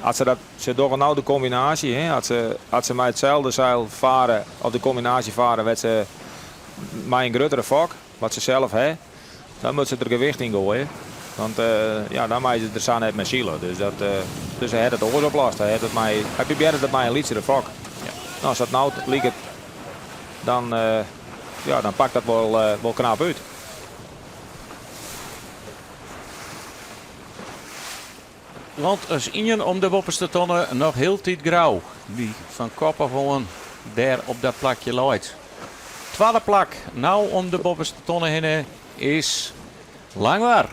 Speaker 2: as se dat, se dogge no de kombinaasje, hè, as se, as se mei itselde seil fare, of de kombinaasje fare wêr't se mei in gruttere fok, wat se sels ha, dan moatte se der gewicht yn goaie. Want ja, dan meie se der sa net mei sile. Dus, dat, dus hy hat it oars oplost. Hy hat it mei, hy probearret it mei in lytsere fok.
Speaker 1: Ja.
Speaker 2: No, as dat no liket, dan, ja, dan pakt dat wol, wol knap út.
Speaker 1: Want as ien om de boppeste tonne noch hieltyd Grou, dy fan kop af oan dêr op dat plakje leit. Twadde plak, no om de boppeste tonne hinne, is Langwar.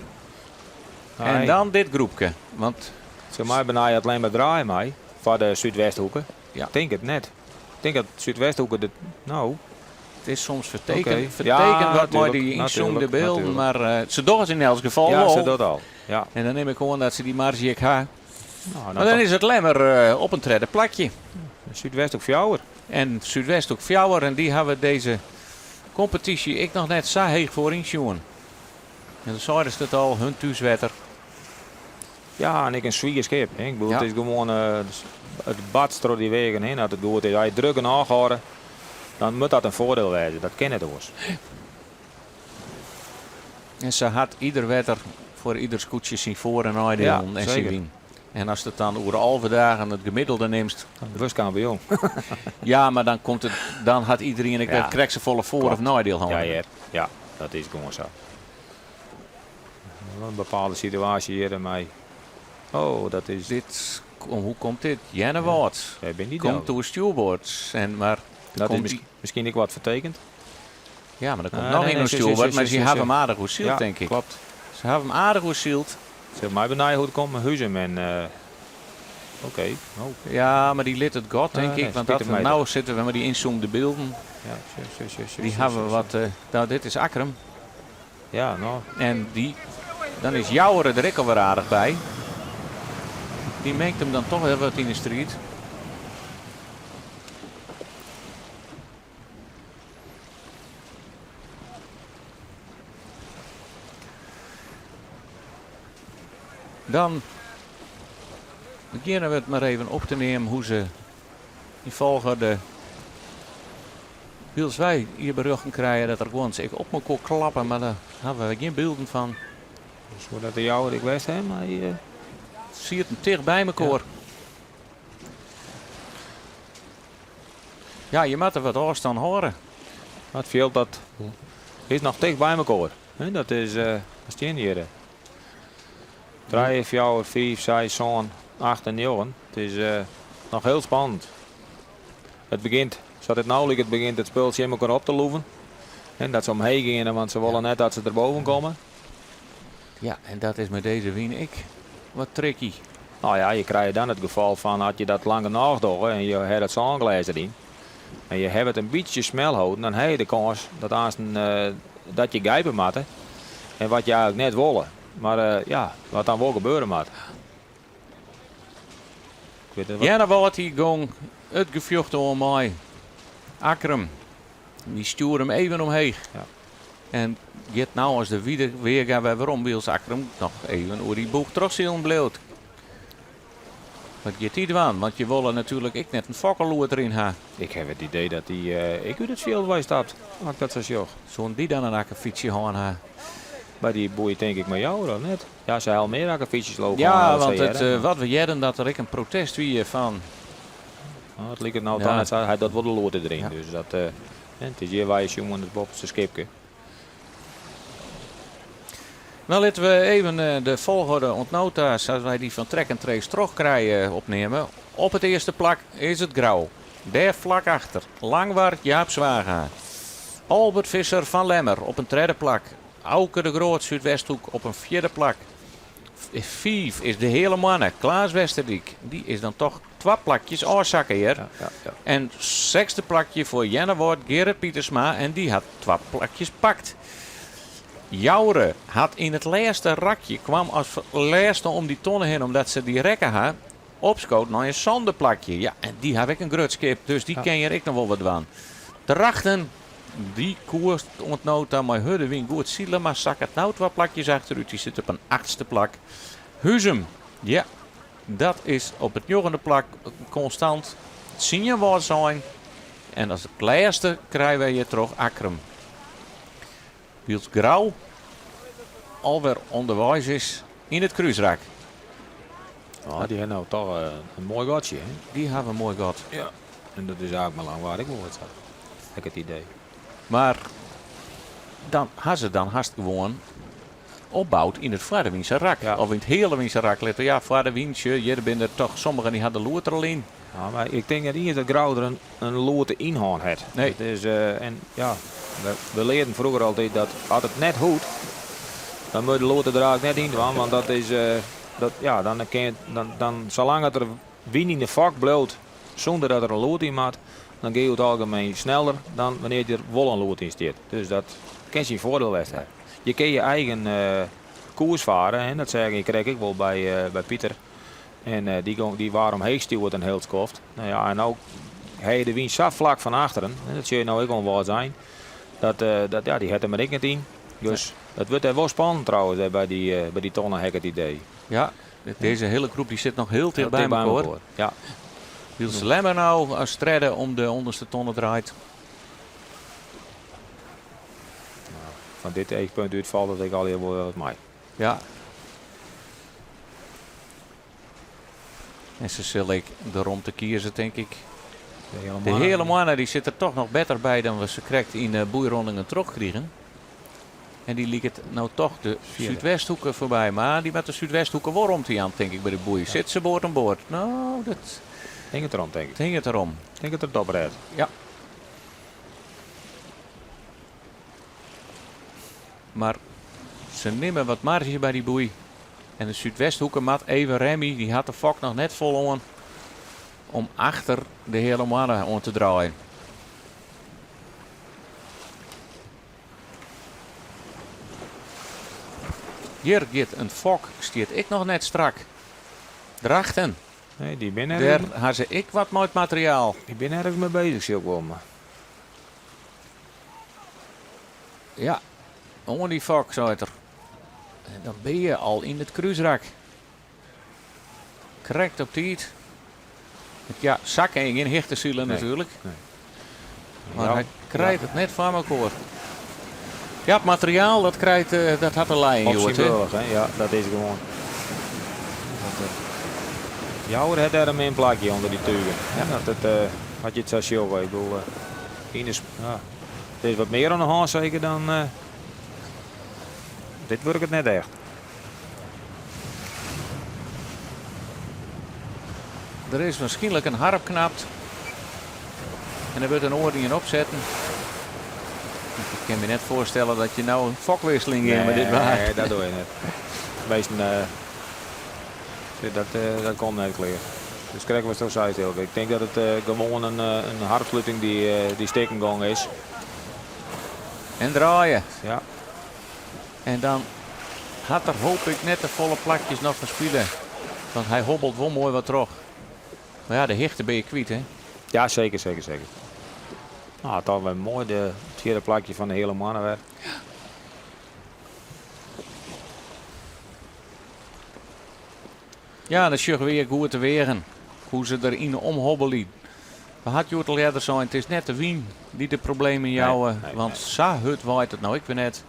Speaker 1: En dan dit groepke, want...
Speaker 2: Sil my benei it Lemmer draaie mei foar de Súdwesthoeke?
Speaker 1: Ja.
Speaker 2: Tink it net. Tink dat Súdwesthoeke de, no.
Speaker 1: It is soms ferteken,
Speaker 2: Oké.
Speaker 1: ferteken
Speaker 2: Ja,
Speaker 1: wat mei
Speaker 2: natuerlik,
Speaker 1: dy ynzoomde
Speaker 2: natuerlik,
Speaker 1: bylden,
Speaker 2: natuerlik.
Speaker 1: mar se dogge it yn elts gefal
Speaker 2: Ja,
Speaker 1: wol.
Speaker 2: se docht al. Ja.
Speaker 1: En dan nim ik oan dat se dy marzje ek ha.
Speaker 2: No,
Speaker 1: Mar dan is it Lemmer op in tredde plakje.
Speaker 2: Súdwesthoek fjouwer.
Speaker 1: En Súdwesthoek fjouwer en dy hawwe dizze kompetysje ek noch net sa heech foaryn sjoen. En dan seidest it al, hun thúswetter.
Speaker 2: Ja, en ek in swier skip. Hè. Ik bedoel,
Speaker 1: Ja.
Speaker 2: it is gewoan it barst troch dy weagen hinne as it goed is. As je druk genôch hâlde, dan moat dat in foardiel wêze. Dat kin net oars.
Speaker 1: En sa hat ieder wetter foar ieder skûtsje syn foar- en neidielen
Speaker 2: Ja,
Speaker 1: en syn
Speaker 2: seker.
Speaker 1: wyn. En ast it dan oer 11 dagen it gemiddelde nimst.
Speaker 2: Dan wurdst kampioen.
Speaker 1: Ja, mar dan komt it, dan hat iederien ek
Speaker 2: Ja.
Speaker 1: wer krekt safolle foar- of
Speaker 2: Klopt.
Speaker 1: neidiel hân.
Speaker 2: Ja, hear. Ja, dat is gewoan sa. In bepaalde situaasje hjir mei. Oh, dat is.
Speaker 1: Dit, hoe komt dit? Earnewâld.
Speaker 2: Ja, bin dy
Speaker 1: Komt
Speaker 2: del.
Speaker 1: oer stjoerboard. En, mar
Speaker 2: Dat is
Speaker 1: komt die
Speaker 2: miskien ek wat fertekend.
Speaker 1: Ja, mar der komt
Speaker 2: Ah,
Speaker 1: noch
Speaker 2: nee,
Speaker 1: ien
Speaker 2: nee,
Speaker 1: oer
Speaker 2: sjoch,
Speaker 1: stjoerboard,
Speaker 2: sjoch,
Speaker 1: mar sy
Speaker 2: sjoch,
Speaker 1: hawwe
Speaker 2: sjoch.
Speaker 1: him aardich oersyld,
Speaker 2: Ja,
Speaker 1: tink ik.
Speaker 2: klopt.
Speaker 1: Se hawwe him aardich oersyld.
Speaker 2: Sil my benije hoe't it komt mei Huzum en, oké, oh.
Speaker 1: Ja, mar dy lit it gat, tink
Speaker 2: Ah,
Speaker 1: ik,
Speaker 2: nee,
Speaker 1: want dat,
Speaker 2: spitich meter.
Speaker 1: no sitte we mei dy ynzoomde bylden.
Speaker 2: Ja, sjoch, sjoch, sjoch, sjoch,
Speaker 1: Dy
Speaker 2: sjoch,
Speaker 1: hawwe
Speaker 2: sjoch,
Speaker 1: wat,
Speaker 2: sjoch.
Speaker 1: no, dit is Akkrum.
Speaker 2: Ja, no.
Speaker 1: En dy, dan is Jouwer der ek alwer aardich by. Dy mengt him dan toch wer wat yn de striid. Dan begjinne we it mar even op te neamen hoe se yn folgorde wylst wy hjir berjochten krije dat der guon ek op mekoar klappe, mar dêr hawwe we gjin bylden fan.
Speaker 2: Soe dat de Jouwer ek west ha? Mar,
Speaker 1: Sieten ticht by mekoar. Ja, je moatte wat ôfstân hâlde.
Speaker 2: Dat fjild dat is noch ticht by mekoar. Hè, dat is, dat stean hjir. 3, 4, 5, 6, 7, 8 en 9. It is noch hiel spannend. It begjint, sa't it no liket, begjint it spul tsjin mekoar op te loeven. En dat se omheech geane, want se wolle net dat se der boven komme.
Speaker 1: Ja, en dat is mei dizze wyn ek. Wat tricky.
Speaker 2: No ja, je krije dan it gefal fan as je dat lang genôch dogge en je ha dat sânglês deryn en je hawwe it in bytsje smel holden, dan ha je de kâns dat aansten dat je gijpe moatte en wat je eigenlik net wolle. Mar ja, wat dan wol gebeure moat.
Speaker 1: Earnewâld dy gong it gefjocht oan mei Akkrum. Dy stjoerde him even omheech.
Speaker 2: Ja.
Speaker 1: En giet no as de wide wearga wer werom, wylst Akkrum noch even oer dy boech trochsilen bliuwt. Wat giet dy dwaan? Want je wolle natuerlik ek net in fokkeloer deryn ha.
Speaker 2: Ik haw it idee dat dy ek út it fjild wei stapt, as ik dat sa sjoch.
Speaker 1: Soenen dy dan in akkefytsje hân ha?
Speaker 2: By dy boei tink ik mei jou, of net? Ja, se ha al mear akkefytsjes lopen.
Speaker 1: Ja, want it, wat we hearden dat der ek in protest wie fan.
Speaker 2: No, it liket no toch net sa. Hy docht wol de loate deryn. Dus dat, it is hjir wei sjoen it boppeste skipke.
Speaker 1: No litte we even de folchoarder oant no ta, sa't wy dy fan Track and Trace trochkrije, opneame. Op it earste plak is it Grou. Dêr flak achter Langwar Jaap Zwaga. Albert Visser fan Lemmer op in tredde plak. Auke de Groot, Súdwesthoek, op in fjirde plak. Fiif is de Heale Moanne, Klaas Westerdyk. Dy is dan toch twa plakjes ôfsakke hjir.
Speaker 2: Ja, ja, ja.
Speaker 1: En sechsde plakje foar Earnewâld Gerrit Pietersma en dy hat twa plakjes pakt. Joure hat yn it lêste rakje kwam as lêste om dy tonne hinne omdat se dy rekke ha. Opskood nei in sânde plakje. Ja, en dy ha ek in grut skip, dus dy kin hjir ek noch wol wat dwaan. Drachten, dy koe oant no ta mei hurde wyn goed sile, mar sakket no twa plakjes achterút. Dy sit op in achtste plak. Huzum, ja, dat is op it njoggende plak konstant tsien Wâldsein. En as lêste krije wy hjir troch Akkrum. Wylst Grou alwer ûnderweis is yn it krúsrak.
Speaker 2: Oh, dy ha no toch in moai gatsje, hè?
Speaker 1: Dy hawwe in moai gat.
Speaker 2: Ja. En dat is eigentlik mar Langwar ek wol wat sa, ha ik it idee.
Speaker 1: Mar dan ha se dan hast gewoan opboud yn it foarderwynse rak.
Speaker 2: Ja.
Speaker 1: Of yn it healewynse rak. Litte ja, foarderwynse, hjir binne der toch sommigen dy ha de loert der al yn.
Speaker 2: Ja, mar ik tink net iens dat Grou der in loerte yn hân hat.
Speaker 1: Nee.
Speaker 2: Het is, en ja, we learden froeger altyd dat as it net hoecht, dan moat de loerte der eigentlik net yn dwaan, want dat is, dat, ja, dan kin, dan, dan, salang it der wyn yn de fok bliuwt sûnder dat der in loert yn moat, dan gean je oer it algemeen sneller dan wannear't der wol in loert yn stiet. Dus dat kin syn foardiel west ha. Je kinne je eigen koers fare, hè, dat seach ik krekt ek wol by Pieter. En dy gong, dy waard omheech stjoerd in hiel skoft. No ja, en no ha je de wyn sa flak fan achteren, en dat sjoch je no ek oan Wâldsein, dat, dat ja, dy hat der mar ek net yn. Dus it wurdt dêr wol spannend trouwens, dêr by dy tonne ha ik it idee.
Speaker 1: Ja, dizze hiele groep dy sit noch hiel ticht by mekoar.
Speaker 2: Ja.
Speaker 1: Wylst Lemmer no as tredde om de ûnderste tonne draait.
Speaker 2: No, fan dit eachpunt út falt it ek allegear wol wat mei.
Speaker 1: Ja. En se sil ek de romte kieze, tink ik.
Speaker 2: De
Speaker 1: Heale Moanne dy sit der toch noch better by dan we se krekt yn de boeirondingen trochkrigen. En dy liket no toch de Súdwesthoeke foarby. Mar dy moat de Súdwesthoeke wol romte jaan, tink ik, by de boei. Sit se board oan board? No, dat
Speaker 2: Hinget derom, tink ik.
Speaker 1: Hinget derom.
Speaker 2: Tink it er it oprêdt.
Speaker 1: Ja. Mar se nimme wat marge by dy boei. En de Súdwesthoeke moat even remmje. Dy hat de fok noch net fol oan om achter de Heale Moanne oan te draaien. Hjir giet in fok, stiet ek noch net strak. Drachten.
Speaker 2: Nee, dy binne
Speaker 1: Dêr ha se ek wat mei it materiaal.
Speaker 2: Dy binne ergens mei bezich, sil ik wol. Mar.
Speaker 1: Ja, oan dy fok, seit er. En dan bin je al yn it krúsrak. Krekt op tiid. Ja, sa kin je gjin hichte sile natuerlik.
Speaker 2: Nee.
Speaker 1: Mar hy krijt it net foar mekoar. Ja, it materiaal dat krijt, eh, dat hat te lijen
Speaker 2: hjoed. Op syn ja, dat is gewoan. Dat, uh, Jouwer hat dêr in min plakje ûnder dy tugen. Ja. Dat it, uh, as je it sa sjogge, ik bedoel, uh, yn de, ja, it is wat mear oan de hân seker dan. Uh, dit wurket net echt.
Speaker 1: Der is waarskynlik in harp knapt. En der wurdt in oar ien opsetten. Ik kin my net foarstelle dat je no in fokwisseling gean mei dit waar.
Speaker 2: Nee, dat doe je net. Meesten. Dat, dat komt net klear. Dus krekt watsto seist, Eelke. Ik tink dat it gewoan in harpsluting dy't stikken gong is.
Speaker 1: En draaie.
Speaker 2: Ja.
Speaker 1: En dan hat er hoop ik net te folle plakjes noch ferspile. Want hy hobbelt wol moai wat troch. Mar ja, de hichte bin je kwyt, hè?
Speaker 2: Ja, seker, seker, seker. No, toch wer moai de tweede plakje fan de hiele moanne wer.
Speaker 1: Ja, dan sjogge we hjir goed de weagen, hoe se der yn omhobbelje. We hat hjoed al earder sein, it is net de wyn dy't de problemen jouwe, want sa hurd waait it no ek wer net.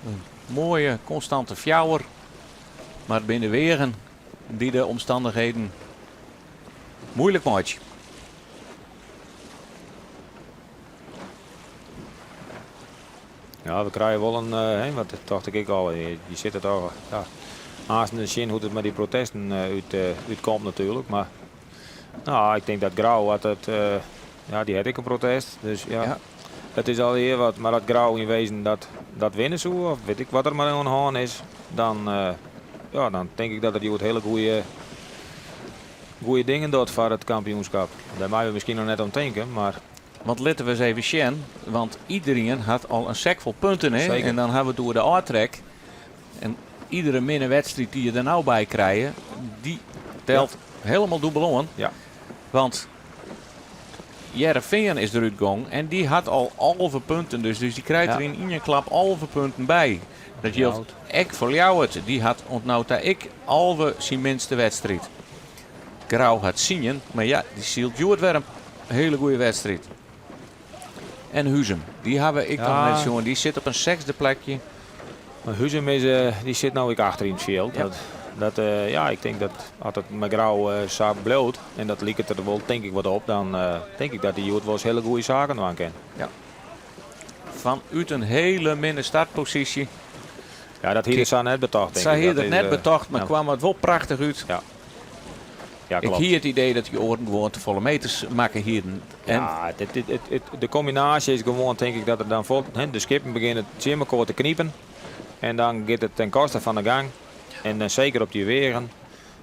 Speaker 1: In moaie konstante fjouwer, mar it binne de weagen dy't de omstannichheden moeilik meitsje.
Speaker 2: Ja, we krije wol in, hè, want dat tocht ik ek al, je sitte toch, ja, aanst te sjen hoe't it mei dy protesten út, útkomt natuerlik. Mar no, ik tink dat Grou hat it, ja, dy hat ek in protest. Dus ja,
Speaker 1: Ja.
Speaker 2: it is allegear wat. Mar as Grou yn wezen dat, dat winne soe, of wit ik wat der mar oan de hân is, dan, ja, dan tink ik dat er hjoed hiele goede, goede dingen docht foar it kampioenskip. Dêr meie we miskien noch net om tinke, mar
Speaker 1: Want litte we ris even sjen, want iederien hat al in sek fol punten. Hè?
Speaker 2: Zeker.
Speaker 1: En dan ha we it oer de ôftrek. En iedere minne wedstriid dy't je der no by krije, dy telt helemaal dûbel oan.
Speaker 2: Ja.
Speaker 1: Want Hearrenfean is derút gong en dy hat al 11 punten. Dus dy krijt der
Speaker 2: Ja.
Speaker 1: yn ien klap 11 punten by. Dat jildt ek foar Ljouwert. Dy hat oant no ta ek 11 syn minste wedstriid. Grou hat tsien, mar ja, dy sylt hjoed wer in hiele goede wedstriid. En Huzum, dy hawwe ik noch
Speaker 2: Ja.
Speaker 1: net sjoen. Dy sit op in sechsde plakje.
Speaker 2: Mar Huzum is, dy sit no ek achter yn it fjild.
Speaker 1: Ja.
Speaker 2: Dat, dat, ja, ik tink dat as it mei Grou sa bliuwt, en dat liket der wol tink ik wat op, dan tink ik dat dy hjoed wolris hiele goede saken dwaan kin.
Speaker 1: Ja. Fanút in hiele minne startposysje.
Speaker 2: Ja, dat hie er sa net betocht, tink
Speaker 1: Sa
Speaker 2: ik.
Speaker 1: hie
Speaker 2: Dat
Speaker 1: er net
Speaker 2: is,
Speaker 1: betocht, mar
Speaker 2: ja.
Speaker 1: kwam it wol prachtich út.
Speaker 2: Ja. Ja,
Speaker 1: Ik
Speaker 2: klopt.
Speaker 1: hie it idee dat dy oaren gewoan te folle meters makke hienen. En
Speaker 2: Ja, de kombinaasje is gewoan, tink ik, dat der dan fol, hè, de skippen begjinne tsjin mekoar te knipen. En dan giet it ten koste fan de gang. En dan seker op dy weagen,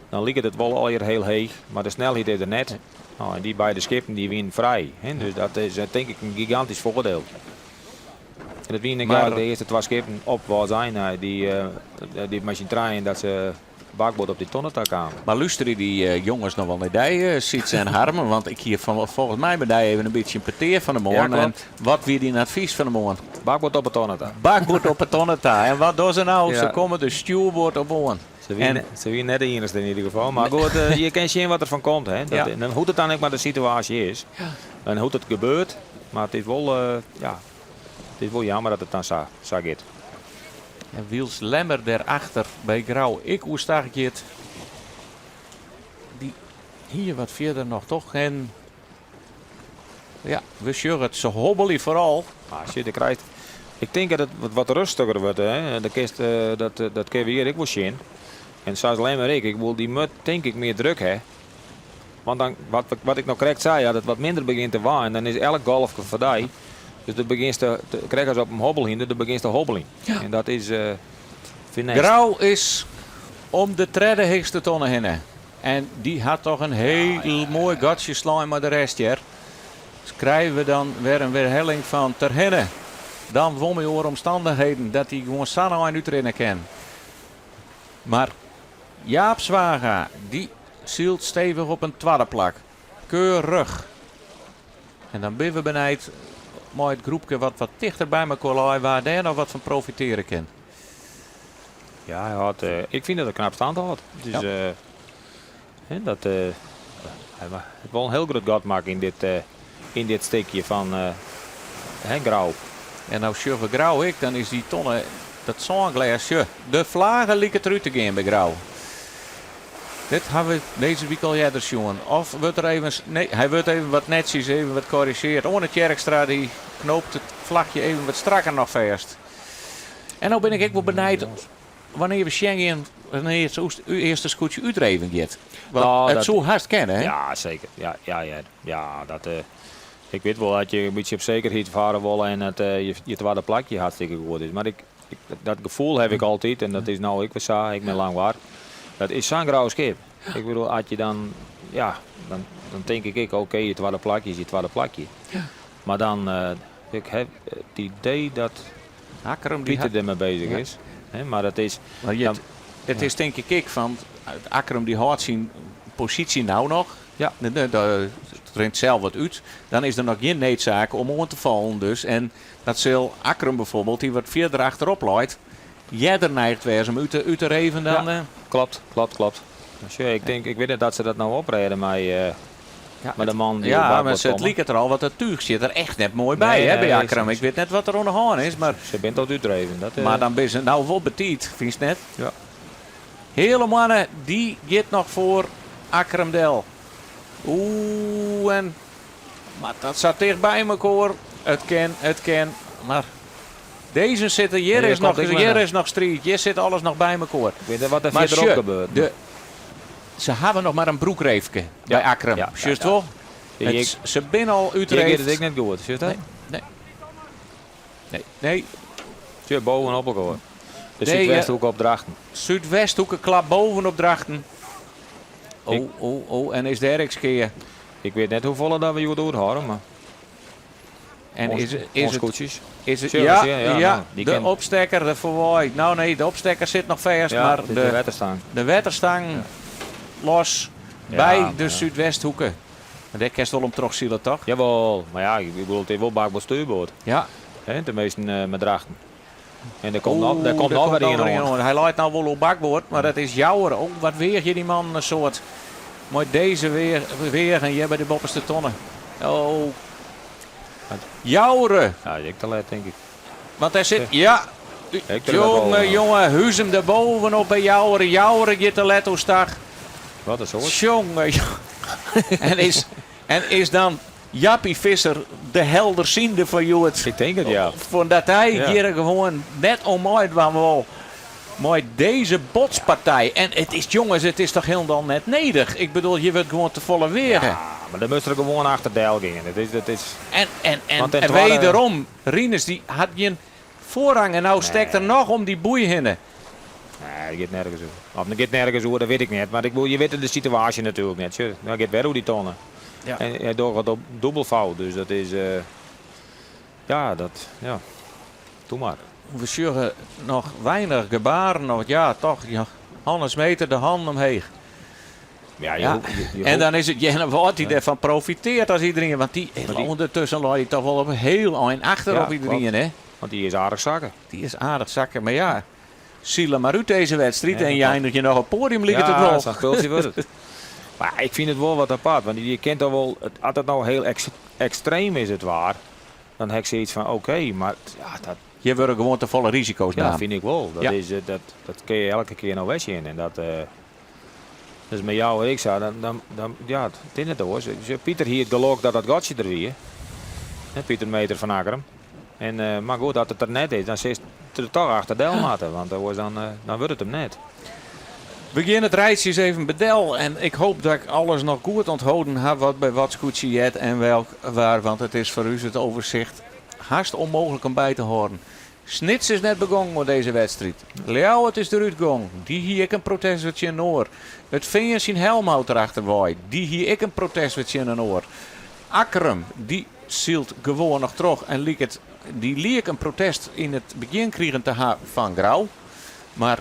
Speaker 2: dan liket it wol allegear hiel heech, mar de snelheid is der net. No, en dy beide skippen dy wienen frij. Hè, dus dat is, tink ik, in gigantysk foardiel. En dat wienen
Speaker 1: Mar
Speaker 2: de earste twa skippen op Wâldsein, dy mei syn trijen dat se bakboard op dy tonne ta kamen.
Speaker 1: Mar lústerje dy jonges noch wol nei dy, Sytse en Harmen? Want ik hie fan, folgens my mei dy even in bytsje in petear fan 'e moarn.
Speaker 2: Ja, klopt.
Speaker 1: En wat wie dyn advys fan 'e moarn?
Speaker 2: Bakboard op 'e tonne ta.
Speaker 1: Bakboard op 'e tonne ta. En wat dogge se no?
Speaker 2: Ja.
Speaker 1: Se komme de stjoerboard op oan.
Speaker 2: Se wiene
Speaker 1: En
Speaker 2: se wiene net de iennichste yn ieder gefal. Mar goed, je kinne sjen wat der fan komt. Hè. Dat,
Speaker 1: Ja.
Speaker 2: En hoe't it dan ek mar de situaasje is.
Speaker 1: Ja.
Speaker 2: En hoe't it gebeurt. Mar it is wol, ja, it is wol jammer dat it dan sa giet.
Speaker 1: En wylst Lemmer dêrachter by Grou ek oerstach giet. Dy hier wat fierder noch toch. En ja, we sjogge it. Se hobbelje foaral.
Speaker 2: Maar sjoch, der krijt, ik tink dat it wat rêstiger wurdt. Hè. De kist, dat kinne we hjir ek wol sjen. En sa as Lemmer ek. Ik wol dy moat tink ik mear druk ha. Want dan, wat ik no krekt sei, as it wat minder begjint te waaien, dan is elk golfke foar dy. Dus dan begjinst te, krekt as op in hobbelhynder, dan begjinst te hobbeljen.
Speaker 1: Ja.
Speaker 2: En dat is finesse.
Speaker 1: Grou is om de tredde heechste tonne hinne. En dy hat toch in hiel moai gatsje slein mei de rest hjir. Dus krije we dan wer in werhelling fan Terherne. Dan wol mei oare omstannichheden dat hy gewoan sa no ein útrinne kin. Mar Jaap Zwaga, dy sylt stevich op in twadde plak. Keurich. En dan binne we benijd mei it groepke wat wat tichter by mekoar lei, wa dêr noch wat fan profitearje kin.
Speaker 2: Ja, hy hat, ik fyn dat er knap stand hâldt. Dus,
Speaker 1: Ja.
Speaker 2: hè, dat, hy hat wol in hiel grut gat makke yn dit stikje fan, hè, Grou.
Speaker 1: En no sjogge we Grou ek, dan is dy tonne, dat sânglês, sjoch, de flage liket derút te gean by Grou. Dit ha we dizze wike al earder sjoen. Of wurdt der even, nee, hy wurdt even wat netsjes, even wat korrizjeard. Oane Tjerkstra dy knoopt it flachje even wat strakker noch fêst. En no bin ik ek wol benijd wannear we sjen gean, wannear it earste skûtsje útreven giet. Want
Speaker 2: Nou,
Speaker 1: it
Speaker 2: dat
Speaker 1: soe hast kinne, hè?
Speaker 2: Ja, seker. Ja, ja, ja. Ja, dat, ik wit wol dat je in bytsje op sekerheid farre wolle en dat je twadde plakje hartstikke goed is. Mar ik, dat gefoel ha ik altyd en dat is no ek wer sa, ek mei Langwar. Dat is sa'n grou skip. Ik bedoel, as je dan, ja, dan tink ik ek, oké, je twadde plakje is je twadde plakje. Mar dan, ik ha it idee dat
Speaker 1: Akkrum die
Speaker 2: Pieter dermei beuzich is. Hè, mar dat is.
Speaker 1: Maar je, it is tink ik ek fan Akkrum dy hâldt syn posysje no noch. It rint sels wat út. Dan is der noch gjin needsaak om oan te fallen dus. En dat sil Akkrum bijvoorbeeld, dy't wat fierder achterop leit, earder neigd wêze om út te reven dan.
Speaker 2: Ja, kloppet. Sjoch, ik tink, ik wit net dat se dat no oprêde mei de man dy't
Speaker 1: Ja,
Speaker 2: op
Speaker 1: mar it liket der al, want it túch sit der echt net moai by, hè, by Akkrum. Ik wit net wat der oan de hân is, mar...
Speaker 2: Se binne tot útreven. Dat,
Speaker 1: Mar dan binne se no wol betiid, fynst net?
Speaker 2: Ja.
Speaker 1: Heale Moanne, dy giet noch foar Akkrum del. Oeh, en mar dat sa ticht by mekoar. It kin, it kin, mar dizze sitte, hjir is noch, hjir is noch striid, hjir sit alles noch by mekoar.
Speaker 2: Ik wit net wat der
Speaker 1: Mar
Speaker 2: fierderop
Speaker 1: sjoch,
Speaker 2: gebeurt.
Speaker 1: Se hawwe noch mar in broekreefke by Akkrum, sjochst wol? Se binne al
Speaker 2: Hjir
Speaker 1: útreefd.
Speaker 2: giet it ek net goed, sjochst dat?
Speaker 1: Nee, nee. Nee.
Speaker 2: Sjoch, bovenop elkoar. De Súdwesthoeke op Drachten.
Speaker 1: Súdwesthoeke klapt bovenop Drachten. Oh, oh, oh, en is dêr ek skea?
Speaker 2: Ik wit net hoefolle dat we hjoed oerhâlde, mar...
Speaker 1: En is, is het,
Speaker 2: koetsjes.
Speaker 1: Is het,
Speaker 2: Sjoch,
Speaker 1: ja,
Speaker 2: ja,
Speaker 1: ja,
Speaker 2: nou, die
Speaker 1: de opstekker der foarwei. No nee, de opstekker sit noch fêst,
Speaker 2: Ja,
Speaker 1: mar
Speaker 2: dit is de wetterstang.
Speaker 1: De wetterstang los
Speaker 2: Ja,
Speaker 1: by
Speaker 2: maar
Speaker 1: de
Speaker 2: ja.
Speaker 1: Súdwesthoeke. Mar dêr kinst wol om trochsile, toch?
Speaker 2: Jawol, mar ja, ik bedoel, it is wol bakboard stuurboard. Hè, teminsten mei Drachten. En der komt noch, der komt
Speaker 1: Oeh,
Speaker 2: noch wer ien oan.
Speaker 1: oan. Hy leit no wol oer bakboard, mar dat is Jouwer. Oh, wat weagje dy mannen in soad. Mei dizze weagen hjir by de boppeste tonne. Oh. Jouwer.
Speaker 2: Ja, ek te let, tink ik.
Speaker 1: Want dêr sit, ja.
Speaker 2: Ek te let
Speaker 1: Jonge,
Speaker 2: boven.
Speaker 1: jonge, Huzum der bovenop by Jouwer. Jouwer giet te let oerstach.
Speaker 2: Wat in soad.
Speaker 1: Jonge, jonge. En is dan Jappie Visser de helderziende fan hjoed?
Speaker 2: Ik tink it, ja.
Speaker 1: Fan dat hy hjir gewoan net oan meidwaan wol mei dizze botspartij. En it is, jonges, it is toch hielendal net nedich? Ik bedoel, hjir wurdt gewoan te folle weage.
Speaker 2: Ja, mar dan moast er gewoan achter del gean. It is, it is...
Speaker 1: En
Speaker 2: Want ten twadde
Speaker 1: wederom, Rinus dy hat gjin foarrang en no stekt er noch om dy boei hinne.
Speaker 2: Nee, dat giet nergens oer. Of dat giet nergens oer, dat wit ik net. Mar ik bedoel, je witte de situaasje natuerlik net. Sjoch, no giet wer oer dy tonne. En hy docht wat op dûbelfout, dus dat is, ja, dat, ja. Doe mar.
Speaker 1: We sjogge noch weinich gebaren, of ja, toch, ja, Hannes Meter de hannen omheech.
Speaker 2: Ja, je
Speaker 1: Ja.
Speaker 2: hoecht, je, je
Speaker 1: En
Speaker 2: hoecht
Speaker 1: dan is it Earnewâld dy't dêrfan profitearret as iderien, want dy,
Speaker 2: Maar die
Speaker 1: ûndertusken leit hy toch wol op in hiel ein achter
Speaker 2: Ja,
Speaker 1: op iderien,
Speaker 2: klopt.
Speaker 1: hè?
Speaker 2: Want dy is aardich sakke.
Speaker 1: Dy is aardich sakke, mar ja, sile mar út dizze wedstriid
Speaker 2: Ja,
Speaker 1: en je
Speaker 2: dat
Speaker 1: einigje noch op poadium, liket it
Speaker 2: Ja,
Speaker 1: wol.
Speaker 2: sa'n spultsje wurdt it. Mar ik fyn it wol wat apart, want je kin toch wol, as it no hiel ekstreem is it waar, dan ha ik sayts fan oké, mar ja, dat
Speaker 1: Hjir wurde gewoan te folle risiko's
Speaker 2: Ja,
Speaker 1: naam.
Speaker 2: fyn ik wol. Dat is, dat kinne je elke kear no wer sjen. En dat, dus mei jou en ik sa, dan, ja, it is net oars. Pieter hie it gelok dat dat gatsje der wie. Hè, Pieter Meter fan Akkrum. En, mar goed, as it der net is, dan silst der toch achter del moatte, want oars dan wurdt it him net.
Speaker 1: We gean it rijtsje ris even by del en ik hoop dat ik alles noch goed ûntholden ha wat by wat skûtsje heart en welk waar, want it is foar ús it overzicht hast ûnmooglik om by te hâlden. Snits is net begongen oan dizze wedstriid. Ljouwert is derút gong. Dy hie ek in protest wer tsjin in oar. It Fean syn helmhout derachter wei. Dy hie ek in protest wer tsjin in oar. Akkrum, dy sylt gewoan noch troch en liket dy liek in protest yn it begjin krigen te ha fan Grou. Mar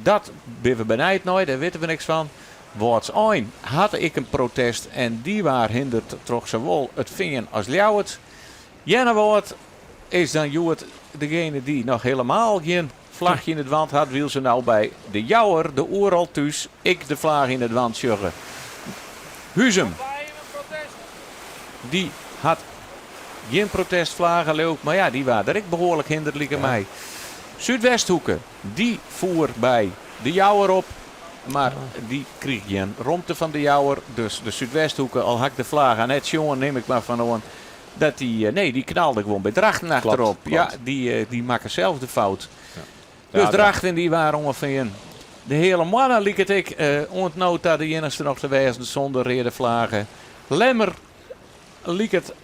Speaker 1: dat binne we benijd nei, dêr witte we niks fan. Wâldsein hat ek in protest en dy waard hinderd troch sawol it Fean as Ljouwert. Earnewâld is dan hjoed degene dy't noch helemaal gjin flachje yn it want hat, wylst se no by De Jouwer, de Oeral thús, ek de flage yn it want sjogge. Huzum, dy hat gjin protestflage, leau ik, mar ja, dy waard der ek behoarlik hinderd like my. Súdwesthoeke, dy foer by De Jouwer op, mar dy krige gjin romte fan De Jouwer. Dus de Súdwesthoeke, al ha ik de flage net sjoen, nim ik mar fan oan dat dy, nee, dy knalde gewoan by Drachten achterop. Ja, dy makke sels de fout. Dus Drachten dy waard oanfearn. De Heale Moanne liket ek oant no ta de iennichste noch te wêzen sûnder reade flage. Lemmer liket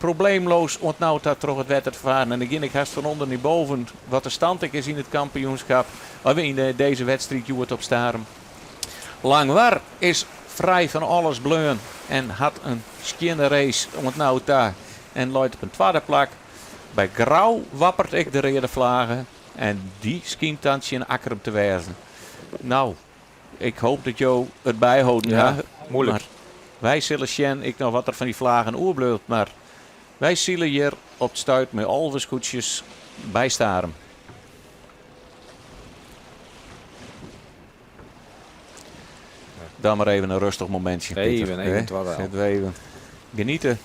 Speaker 1: probleemloos oant no ta troch it wetter te faren. En dan gean ik hast fan ûnder nei boven wat de stand ek is yn it kampioenskip. Of yn dizze wedstriid hjoed op Starum. Langwar is frij fan alles bleaun en hat in skjinne race oant no ta en leit op in twadde plak. By Grou wappert ek de reade flage en dy skynt dan tsjin Akkrum te wêzen. No, ik hoop dat jo it byholden
Speaker 2: Ja,
Speaker 1: ha.
Speaker 2: moeilik.
Speaker 1: Mar wy sille sjen ek noch wat der fan dy flagen oerbliuwt. Mar wy sile hjir op 't stuit mei 11 skûtsjes by Starum. Dan mar even in rêstich momintsje, Pieter.
Speaker 2: Even, even twa
Speaker 1: Sitte we even geniete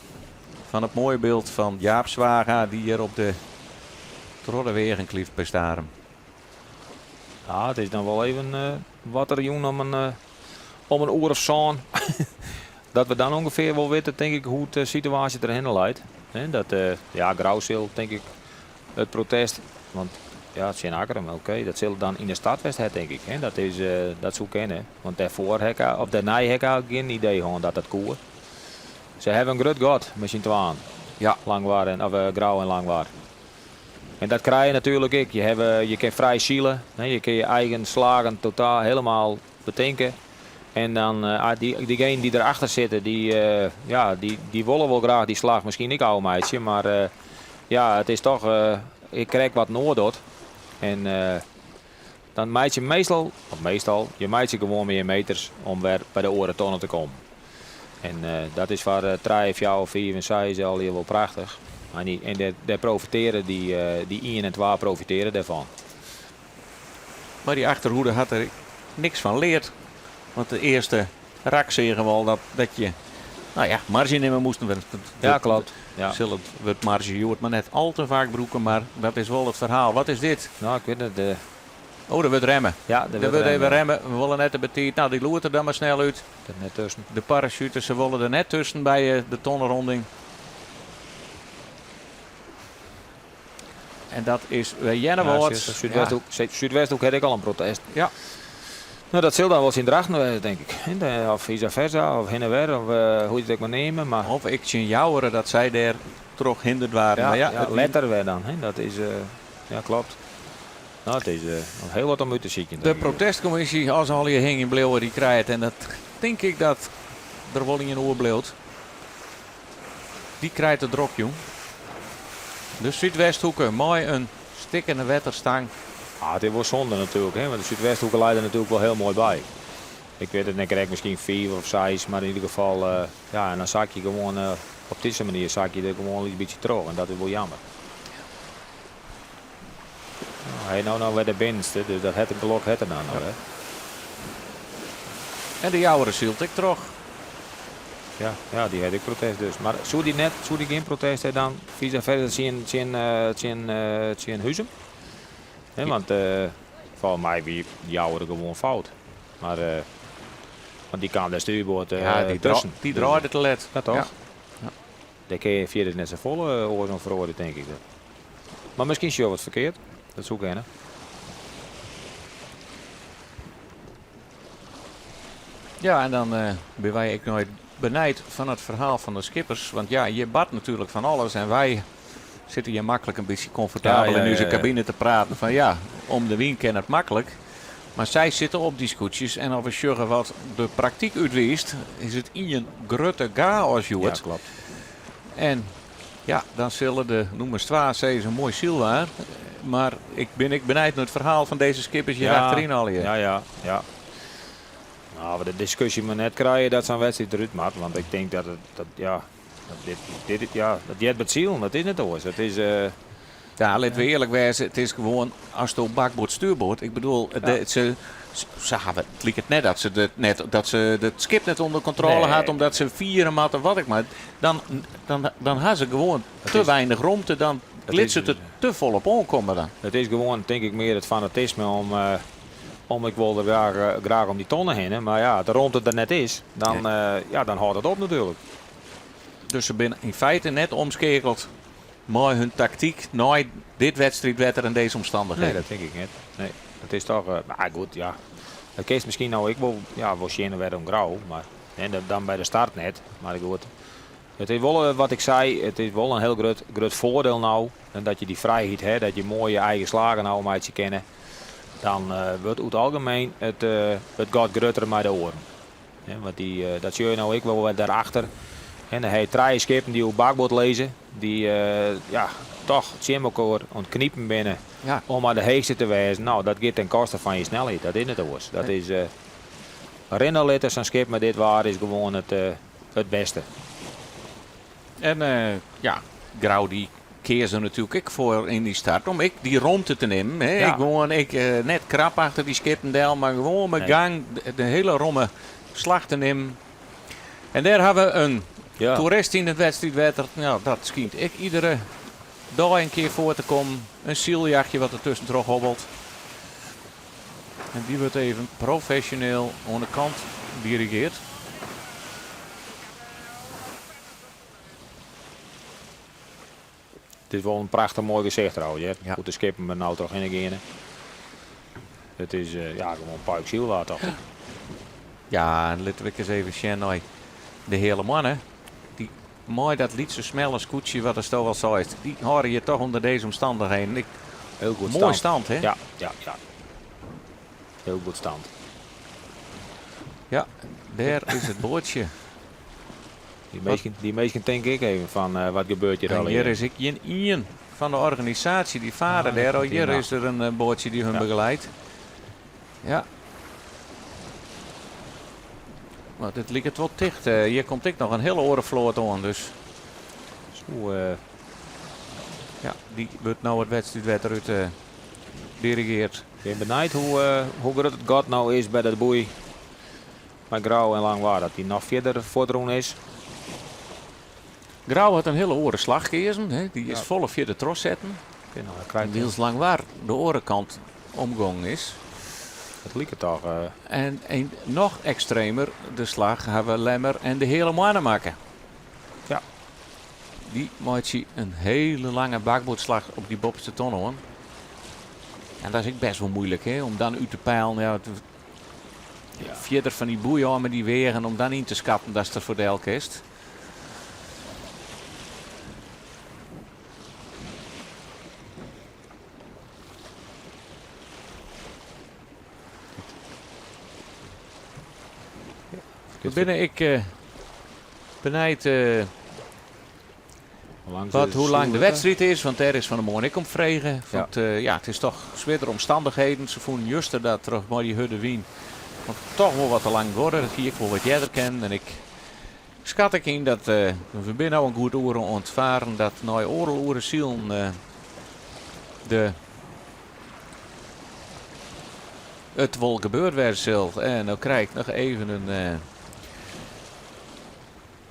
Speaker 1: fan it moaie byld fan Jaap Zwaga dy't hjir op de troch de weagen klyft by Starum.
Speaker 2: Ja, it is dan wol even wat der jûn om in oere of sân. Dat we dan ûngefear wol witte, tink ik, hoe't de situaasje derhinne leit. Dat, ja, Grou sil, tink ik, it protest, want ja, tsjin Akkrum, oké, dat sil dan yn de start west ha, tink ik. Dat is, dat soe kinne. Want dêrfoar ha ik, of dêrnei ha ik eigentlik gjin idee hân dat dat koe. Se hawwe in grut gat mei syn twaen. Langwar en, of Grou en Langwar. En dat krije je natuerlik ek. Je hawwe, je kinne frij sile, je kinne je eigen slagen totaal helemaal betinke. En dan dy, diegenen dy't derachter sitte, dy, ja, dy wolle wol graach dy slach miskien ek ôfmeitsje. Mar ja, it is toch ek krekt wat noad docht. En dan meitsje je meastal, of meastal, je meitsje gewoan mear meters om wer by de oare tonne te kommen. En dat is foar trije, fjouwer, fiif en seis allegear wol prachtich. En, dy, en dêr, dêr profiteare dy, dy ien en twa profiteare dêrfan.
Speaker 1: Mar dy achterhoede hat der niks fan leard. Want de earste rak seagen we al dat je nou ja, marge nimme moasten.
Speaker 2: Ja, kloppet. Ja.
Speaker 1: Sil it wurd marge hjoed mar net al te faak brûke, mar dat is wol it ferhaal. Wat is dit?
Speaker 2: No, ik wit net.
Speaker 1: Oh, der wurdt remme.
Speaker 2: Ja, der
Speaker 1: Der
Speaker 2: wurdt
Speaker 1: wurdt even
Speaker 2: remme.
Speaker 1: remme. We wolle net te betiid. No, dy loert der dan mar snel út.
Speaker 2: Der net tusken.
Speaker 1: De parachutes, se wolle der net tusken by de tonneronding. En dat is wer Earnewâld.
Speaker 2: Ja, Súdwesthoek, Súdwesthoek hat ek al in protest.
Speaker 1: Ja.
Speaker 2: No, dat sil dan wol tsjin Drachten wêze, tink ik. Of vice versa, of hinne en wer, of hoe je it ek mar neame. Mar
Speaker 1: Of ek tsjin Joure, dat sy dêr troch hinderd waarden.
Speaker 2: Ja,
Speaker 1: Mar ja,
Speaker 2: ja,
Speaker 1: it wie
Speaker 2: letter wer dan. Hè. Dat is, ja, kloppet. No, it is noch hiel wat om út te sykjen,
Speaker 1: De
Speaker 2: tink ik.
Speaker 1: protestkommisje, as allegear hingjen bliuwe, dy krijt. En dat tink ik dat der wol ien oerbliuwt. Dy krijt it drok, jong. De Súdwesthoeke mei in stikkene wetterstang.
Speaker 2: Ah, it is wol sonde natuerlik, hè, want de Súdwesthoeke leit der natuerlik wol hiel moai by. Ik wit it net krekt, miskien fiif of seis, mar yn ieder gefal, ja, en dan sakje je gewoan, op dizze manier sakje je der gewoan in lyts bytsje troch en dat is wol jammer. No, hy is no noch wer de binnenste, dus dat het gelok hat er dan noch wer.
Speaker 1: En de Jouwer sylt ek troch.
Speaker 2: Ja, ja, dy hat ek protest dus. Mar soe dy net, soe dy gjin protest ha dan vice versa tsjin Huzum? Hè, want folgens my wie Jouwer gewoan fout. Mar want dy kaam dêr stuurboard
Speaker 1: Ja, dy,
Speaker 2: tusken.
Speaker 1: dy draaide te let.
Speaker 2: Ja, toch?
Speaker 1: Ja.
Speaker 2: Dêr kinne je fierder net safolle oars oan feroarje, tink ik. Mar miskien sjoch ik it ferkeard. Dat soe kinne.
Speaker 1: Ja, en dan binne wy ek noch benijd fan it ferhaal fan de skippers. Want ja, hjir bart natuerlik fan alles. En wy sitte hjir maklik in bytsje komfortabel yn ús kabine te praten. Fan ja, om de wyn kin it maklik. Mar sy sitte op dy skûtsjes en as we sjogge wat de praktyk útwiist, is it ien grutte chaos hjoed.
Speaker 2: Ja, kloppet.
Speaker 1: En ja, dan sille de nûmers 2 sizze moai sylwaar. Mar ik bin ek benijd nei it ferhaal fan dizze skippers hjir achteryn allegear.
Speaker 2: Ja, ja, ja. No, we de diskusje mar net krije dat sa'n wedstriid derút moat. Want ik tink dat it, dat, ja, dat dit, dit, ja, dat heart by it silen. Dat is net oars. Dat is,
Speaker 1: Ja, litte we earlik wêze, it is gewoan asto bakboard stuurboard. Ik bedoel, se, se hawwe, it liket net dat se it net, dat se it skip net ûnder kontrôle
Speaker 2: Nee.
Speaker 1: hat, omdat se fiere moatte, wat ek mar. Dan ha se gewoan te weinich romte, dan lit se it te folle op oankomme dan.
Speaker 2: It is gewoan, tink ik, mear it fanatisme om ik wol der graach om dy tonne hinne. Mar ja, as de romte der net is, dan, ja, dan hâldt it op natuerlik.
Speaker 1: Dus se binne yn feite net omskeakeld mei hun taktyk nei dit wedstriidwetter en dizze omstannichheden.
Speaker 2: Nee, dat tink ik net. Nee, dat is toch, mar goed, ja. Dat kinst miskien no ek wol, ja, wol sjen wer om Grou, mar hè, dan by de start net. Mar goed, it is wol, wat ik sei, it is wol in hiel grut foardiel no. En dat je dy frijheid ha, dat je moai je eigen slagen ôfmeitsje kinne. Dan wurdt oer it algemeen it it gat grutter mei de oaren. Want dy, dat sjogge je no ek wol wer dêrachter. En dan ha je trije skippen dy't oer bakboard lizze, dy't ja, toch tsjin elkoar oan it knipen binne om mar de heechste te wêzen. No, dat giet ten koste fan je snelheid, dat is net oars. Dat is rinne litte sa'n skip mei dit waar is gewoan it it bêste.
Speaker 1: En ja, Grou dy keas der natuerlik ek foar yn dy start om ek dy romte te nimmen. Hè.
Speaker 2: Ja.
Speaker 1: Ik gewoan ek net krap achter dy skippen del, mar gewoan mei
Speaker 2: Nee.
Speaker 1: gang de hiele romme slach te nimmen. En dêr ha we in
Speaker 2: Ja.
Speaker 1: toerist yn it wedstriidwetter. Nou, dat skynt ek iedere dei in kear foar te kommen. In syljachtje wat der tuskentroch hobbelt. En dy wurdt even profesjoneel oan de kant dirigeard.
Speaker 2: It is wol in prachtich moai gesicht trouwens, hear.
Speaker 1: Ja.
Speaker 2: Hoe't de skippen der no trochhinne geane. It is ja, gewoan puik sylwaar tocht ik.
Speaker 1: Ja, en litte we ris even sjen nei de Heale Moanne. Dy mei dat lytse smelle skûtsje wat asto al seist, dy hâlde je toch ûnder dizze omstannichheden ek
Speaker 2: Heel goed
Speaker 1: moai
Speaker 2: stand.
Speaker 1: stand, hè?
Speaker 2: Ja, ja, ja. Heel goed stand.
Speaker 1: Ja, dêr is it boatsje.
Speaker 2: Dy minsken, dy minsken tinke ek even fan wat gebeurt hjir
Speaker 1: En hjir
Speaker 2: allegear.
Speaker 1: is ek gjin ien fan de organisaasje dy fare
Speaker 2: Ah,
Speaker 1: dêr. Oh,
Speaker 2: die
Speaker 1: hjir
Speaker 2: noch.
Speaker 1: is der in boatsje dy't hun
Speaker 2: Ja.
Speaker 1: begeleidt. Ja. Want it liket wol ticht. Hjir komt ek noch in hiele oare float oan, dus
Speaker 2: Soe,
Speaker 1: ja, dy wurdt no it wedstriidwetter út dirigeard.
Speaker 2: Ik bin benijd hoe grut it gat no is by dat boei mei Grou en Langwar. Dat dy noch fierder fuortrûn is.
Speaker 1: Grou hat in hiele oare slach keazen. Hè. Dy is
Speaker 2: Ja.
Speaker 1: folle fierder trochsetten.
Speaker 2: Oké, no, dan krijt
Speaker 1: Wylst Langwar de oare kant omgongen is.
Speaker 2: It liket toch.
Speaker 1: En noch ekstremer de slach hawwe Lemmer en de Heale Moanne makke.
Speaker 2: Ja.
Speaker 1: Dy meitsje in hiele lange bakboardslach op dy boppeste ton oan. En dat is ek bêst wol muoilik, hè, om dan út te peilen. Ja, it,
Speaker 2: Ja.
Speaker 1: fierder fan dy boei ôf mei dy weagen, om dan yn te skatten datst der foar del kinst. We binne ek benijd wat, hoe lang de wedstriid is, want dêr is fan 'e moarn ek om frege. Want ja, it is toch swierdere omstannichheden. Se fûnen juster dat troch mei dy hurde wyn want toch wol wat te lang duorre. Dat hie ek wol wat earder kinnen. En ik skat ek yn dat we binne no in goed oere oan it faren, dat nei oardel oere silen de it wol gebeurd wêze sil. En no krij ik noch even in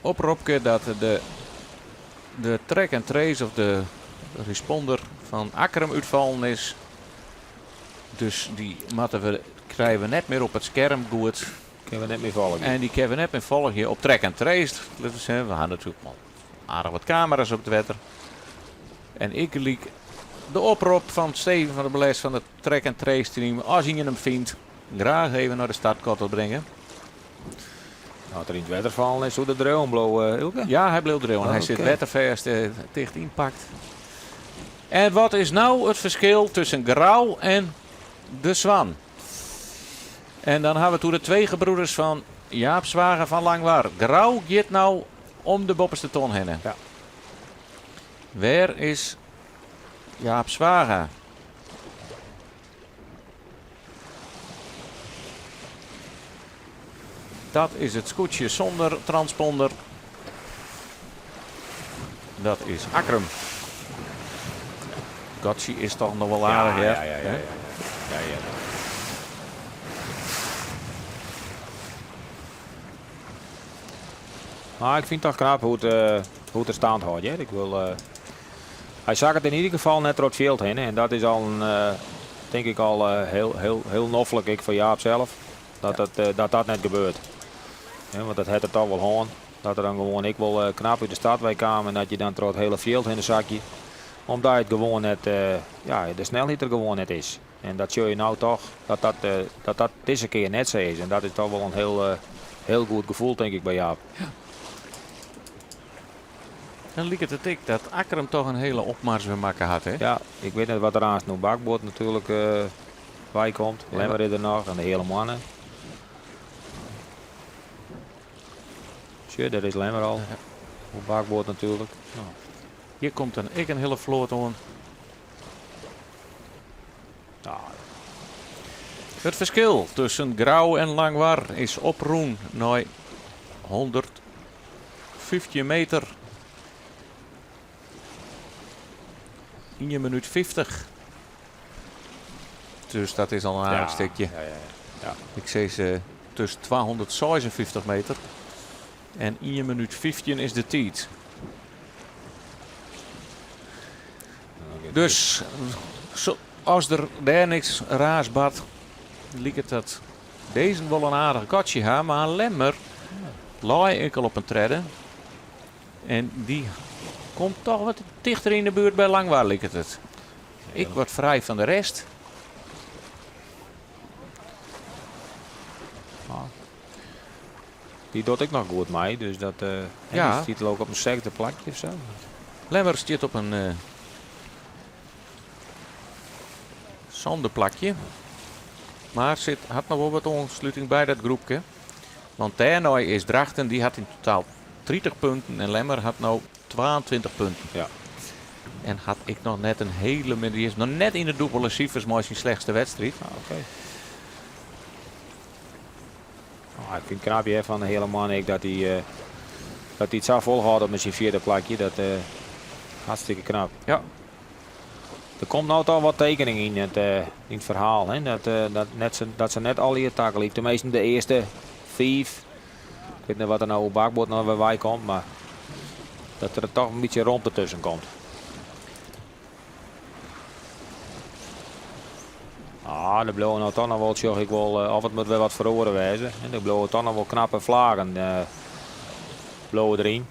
Speaker 1: opropke dat de, de track and trace of de responder fan Akkrum útfallen is. Dus dy moatte we, krije we net mear op it skerm goed.
Speaker 2: Kinne we net mear folgje.
Speaker 1: En dy kinne we net mear folgje op track and trace. Litte we sizze, we ha natuerlik al aardich wat kamera's op it wetter. En ik gelyk de oprop fan Steven van der Bles fan it track and trace team. As ien him fynt, graach even nei de startkotter bringe.
Speaker 2: As er yn it wetter fallen is, soe er driuwen bliuwe, Ilke?
Speaker 1: Ja, hy bliuwt driuwen. Hy sit wetterfêst, ticht ynpakt. En wat is no it ferskil tusken Grou en de Swan? En dan ha we it oer de twee gebroeders fan Jaap Zwaga fan Langwar. Grou giet no om de boppeste ton hinne.
Speaker 2: Ja.
Speaker 1: Wêr is Jaap Zwaga? Dat is it skûtsje sûnder transponder. Dat is Akkrum. Gatsje is toch noch wol aardich, hear.
Speaker 2: Ja. Mar ik fyn it toch knap hoe't er stand hâldt, hear. Ik wil, hy sakket yn ieder gefal net troch it fjild hinne en dat is al in, tink ik al heel, heel, heel noflik ek foar Jaap sels. Dat dat, dat, dat net gebeurt. Want dat hat er toch wol hân. Dat er dan gewoan ek wol knap út de start wei kaam en dat je dan troch it hiele fjild hinne sakje. Omdat it gewoan net, ja, de snelheid der gewoan net is. En dat sjogge je no toch, dat dat, dat dat dizze kear net sa is. En dat is toch wol in hiel, hiel goed gefoel, tink ik, by Jaap.
Speaker 1: Ja. Dan liket it ek dat Akkrum toch in hiele opmars wer makke hat, hè?
Speaker 2: Ja, ik wit net wat der aanst no bakboard natuerlik. wei komt. Lemmer is der noch en de Heale Moanne. Sjoch, dêr is Lemmer al. Oer bakboard natuerlik. No.
Speaker 1: Hjir komt dan ek in hiele float oan. It ferskil tusken Grou en Langwar is oprûn nei 115 meter. Ien minút 50. Dus dat is al in aardich stikje. Ik sis tusken 256 meter en ien minút 15 is de tiid. Dus as der dêr niks raars bart, liket dat dezen wol in aardich gatsje ha, mar Lemmer lei ek al op in tredde. En dy komt toch wat tichter yn de buert by Langwar, liket it. Ek wat frij fan de rest.
Speaker 2: Dy docht ek noch goed mei, dus dat uh, ja. Die stiet ook op in sechde plakje of sa.
Speaker 1: Lemmer stiet op in sânde plakje. Mar sit, hat noch wol wat oansluting by dat groepke. Want dêrnei is Drachten, dy hat yn totaal 30 punten en Lemmer hat no 22 punten. En hat ek noch net in hiele, dy is noch net yn de dûbele sifers mei syn slechtste wedstriid.
Speaker 2: Ah, oké. Oh, ik fyn it knap hear fan de Heale Moanne ek dat hy eh, dat hy it sa folhâldt op mei syn fjirde plakje. Dat uh, hartstikke knap. Der komt no toch wat tekening yn it, uh, yn it ferhaal. Hè? Dat, uh, dat, net se, dat se net allegear tagelyk. Teminsten de earste fiif. Ik wit net wat der no oer bakboard noch wer wei komt, mar dat der toch in bytsje romte tusken komt. Ah, der bliuwe no toch noch wol, sjoch ik wol, eh, of it moat wer wat feroare wêze. En der bliuwe toch noch wol knappe flagen uh, bliuwe deryn.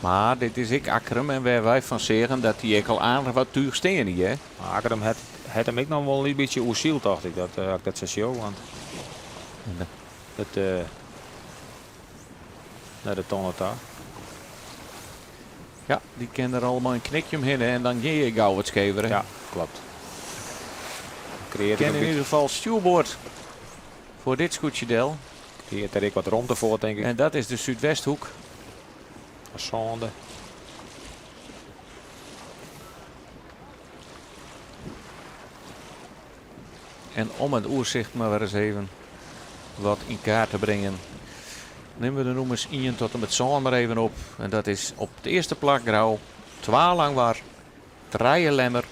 Speaker 1: Mar dit is ek Akkrum en wêr wy fan seagen dat dy ek al aardich wat túch stean hie, hè?
Speaker 2: Akkrum hat, hat him ek noch wol in bytsje oersyld, tocht ik, dat, uh, ik dat sa sjoch. Want it, uh, nei de tonne ta.
Speaker 1: Ja, dy kin der allemaal in knikje omhinne en dan gean je gau wat skever.
Speaker 2: Ja, klopt.
Speaker 1: Kin yn ieder gefal stjoerboard foar dit skûtsje del.
Speaker 2: Creëert der ek wat romte foar, tink ik.
Speaker 1: En dat is de Súdwesthoek.
Speaker 2: Sânde.
Speaker 1: En om it oersicht mar wer ris even wat yn kaart te bringen, nimme we de nûmers ien tot en met sân mar even op. En dat is op it earste plak Grou, twa Langwar, trije Lemmer,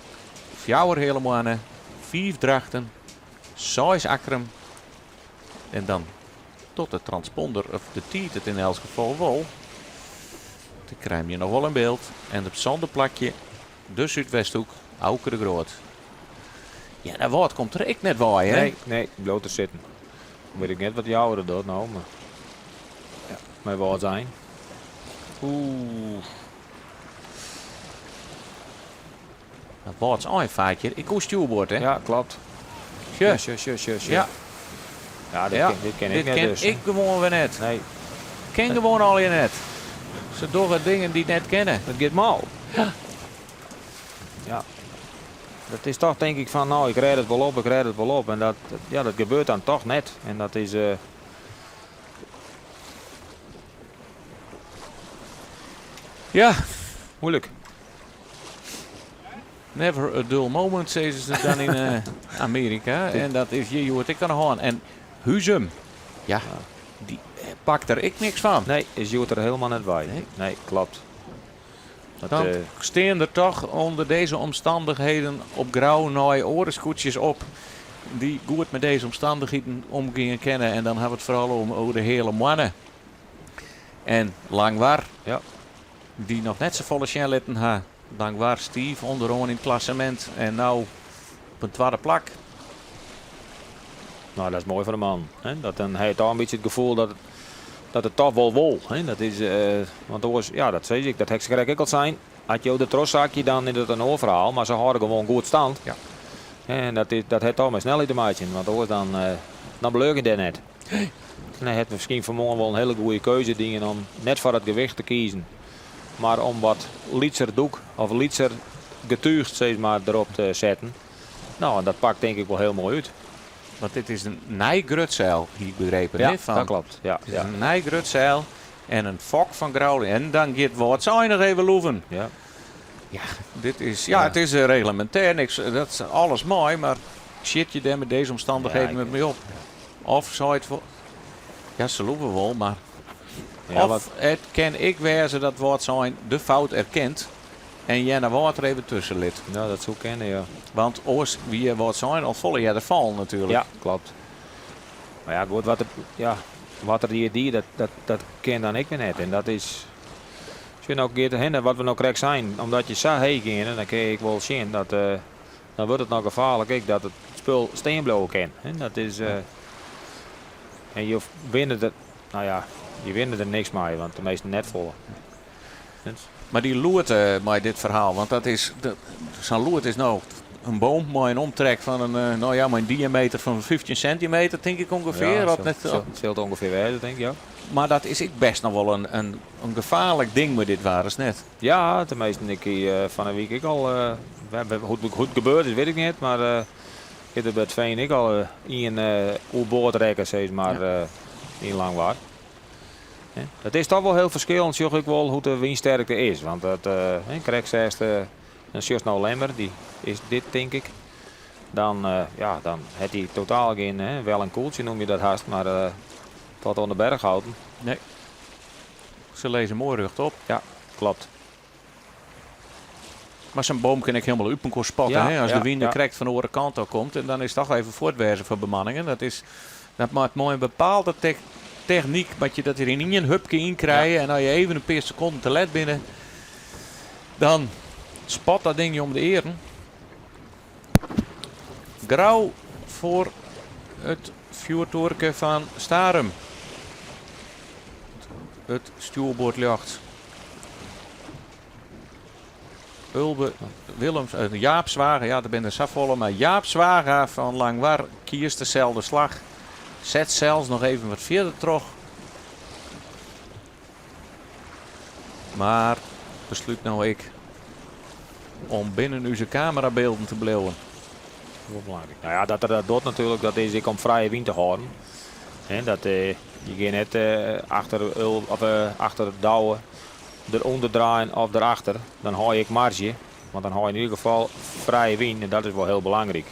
Speaker 1: fjouwer Heale Moanne, fiif Drachten, seis Akkrum en dan tot de transponder, of de tiid it yn elts gefal wol. Dan krije je noch wol in byld. En op sânde plakje de Súdwesthoek, Auke de Groot. Ja, dat Wâld komt der ek net wei, hè?
Speaker 2: Nee, nee, bliuwt der sitten. Wit ik net wat Joure docht no, mar ja, mei Wâldsein.
Speaker 1: Oeh. Dat Wâldsein faart hjir ek oer stjoerboard, hè?
Speaker 2: Ja, klopt.
Speaker 1: Sjoch.
Speaker 2: Sjoch, sjoch, sjoch, sjoch.
Speaker 1: Ja.
Speaker 2: Ja, dit
Speaker 1: Ja,
Speaker 2: ken, dit ken ik
Speaker 1: dit
Speaker 2: net
Speaker 1: ken
Speaker 2: dus.
Speaker 1: ik gewoan wer net.
Speaker 2: Nee.
Speaker 1: Ken gewoan allegear net. Se dogge dingen dy't net kinne.
Speaker 2: It giet mal. Ja. Ja. Dat is toch tink ik fan, no, ik rêd it wol op, ik rêd it wol op. En dat, ja, dat gebeurt dan toch net. En dat is... Uh...
Speaker 1: Ja.
Speaker 2: Moeilijk.
Speaker 1: Never a dull moment, sizze se dan yn uh, Amearika. En dat is hjir hjoed ek oan de hân. En Huzum, ja, dy pakt der ek niks fan.
Speaker 2: Nee, is hjoed der hielendal net by.
Speaker 1: Nee.
Speaker 2: Nee, klopt. Dat,
Speaker 1: Dan
Speaker 2: eh,
Speaker 1: stean der toch ûnder dizze omstannichheden op Grou nei oare skûtsjes op dy't goed mei dizze omstannichheden omgean kinne. En dan ha we it foaral om oer de Heale Moanne en Langwar, dy't noch net safolle sjen litten ha. Langwar stiif ûnderoan yn it klassemint en no op in twadde plak.
Speaker 2: No, dat is moai foar de man. Hè? Dat dan ha je toch in bytsje it gefoel dat it, dat it toch wol wol. Hè? Dat is, eh, want oars, ja, dat sis ik, dat ha ik sakrekt ek al sein. As jo der trochsakje, dan is dat in oar ferhaal. Mar se hâlde gewoan goed stand. En dat, is, dat hat toch mei snelheid te meitsjen. Want oars dan, eh, dan bleau je dêr net. En hy hat miskien fan 'e moarn wol in hiele goede keuze dien om net foar it gewicht te kiezen. Mar om wat lytser doek of lytser getúch sis mar, derop te setten. No, en dat pakt tink ik wol hiel moai út.
Speaker 1: Want dit is in nij grutseil, hie ik begrepen.
Speaker 2: Ja, dat kloppet. Ja,
Speaker 1: it is in nij grutseil en in fok fan Grou. En dan giet Wâldsein noch even loeven.
Speaker 2: Ja.
Speaker 1: Ja, dit is, ja, it is reglemintêr, niks, dat is alles mei, mar sjit je dêr met dizze omstandigheden met mei op? Of seit, ja, se loeve wol, mar of it kin ek wêze dat Wâldsein de fout erkent en Earnewâld der even tusken lit.
Speaker 2: Ja, dat soe kinne, ja.
Speaker 1: Want oars wie Wâldsein al folle earder fallen natuerlik.
Speaker 2: Ja, kloppet. Mar ja, goed, wat er, ja, wat er hjir die, dat, dat, dat kin dan ek wer net. En dat is, sjoch no giet hinne wat we no krekt seinen, omdat je sa heech geane, dan kin je ek wol sjen dat, uh, dan wurdt it noch gefaarlik ek dat it spul stean bliuwe kin. Dat is, uh, en je winne der, no ja, je winne der niks mei, want de measten net folle.
Speaker 1: Mar dy lûd mei dit ferhaal, want dat is, sa'n lûd is no in boom mei in omtrek fan in, eh, no ja, mei in diameter fan 15 sintimeter, tink ik ûngefear.
Speaker 2: Ja, sil it ûngefear wêze, tink ik, ja.
Speaker 1: Mar dat is ek bêst noch wol in gefaarlik ding mei dit waar, is net?
Speaker 2: Ja, teminsten, ik hie eh, fan 'e wike ek al, hoe't it gebeurd is, wit ik net, mar uh, ik by it Fean ek al ien oerboard rekke, sis mar, ja. yn Langwar. It is toch wol hiel ferskillend, sjoch ik wol, hoe't de wynsterkte is. Want dat, krekt seist, dan sjochst no Lemmer, dy is dit tink ik. Dan, ja, dan hat hy totaal gjin, wel in koeltsje noem je dat hast, mar tot oan de berghouten.
Speaker 1: Nee. Se lizze moai rjochtop.
Speaker 2: Ja, kloppet.
Speaker 1: Mar sa'n boom kin ek hielendal út mekoar spatte, hè? As de wyn der krekt fan de oare kant ôf komt. En dan is it toch even fuortwêze foar bemanningen. Dat is, dat moat mei in bepaalde technyk moat je dat der yn ien hupke yn krije. En as je even in pear sekonden te let binne, dan spat dat ding je om de earen. Grou foar it fjoertoerke fan Starum. It stjoerboardljocht. Ulbe Willems, eh, Jaap Zwaga, ja, der binne der safolle, mar Jaap Zwaga fan Langwar kiest deselde slach. Set sels noch even wat fierder troch. Mar beslút no ek om binnen ús kamerabylden te bliuwen.
Speaker 2: Wol belangryk. No ja, dat er dat docht natuerlik, dat is ek om frije wyn te hâlden. Hè, dat, eh, je gean net eh, achter, Ul, of, eh, achter Douwe derûnder draaien of derachter. Dan hâld je ek marzje, want dan hâld je yn ieder gefal frije wyn en dat is wol hiel belangryk.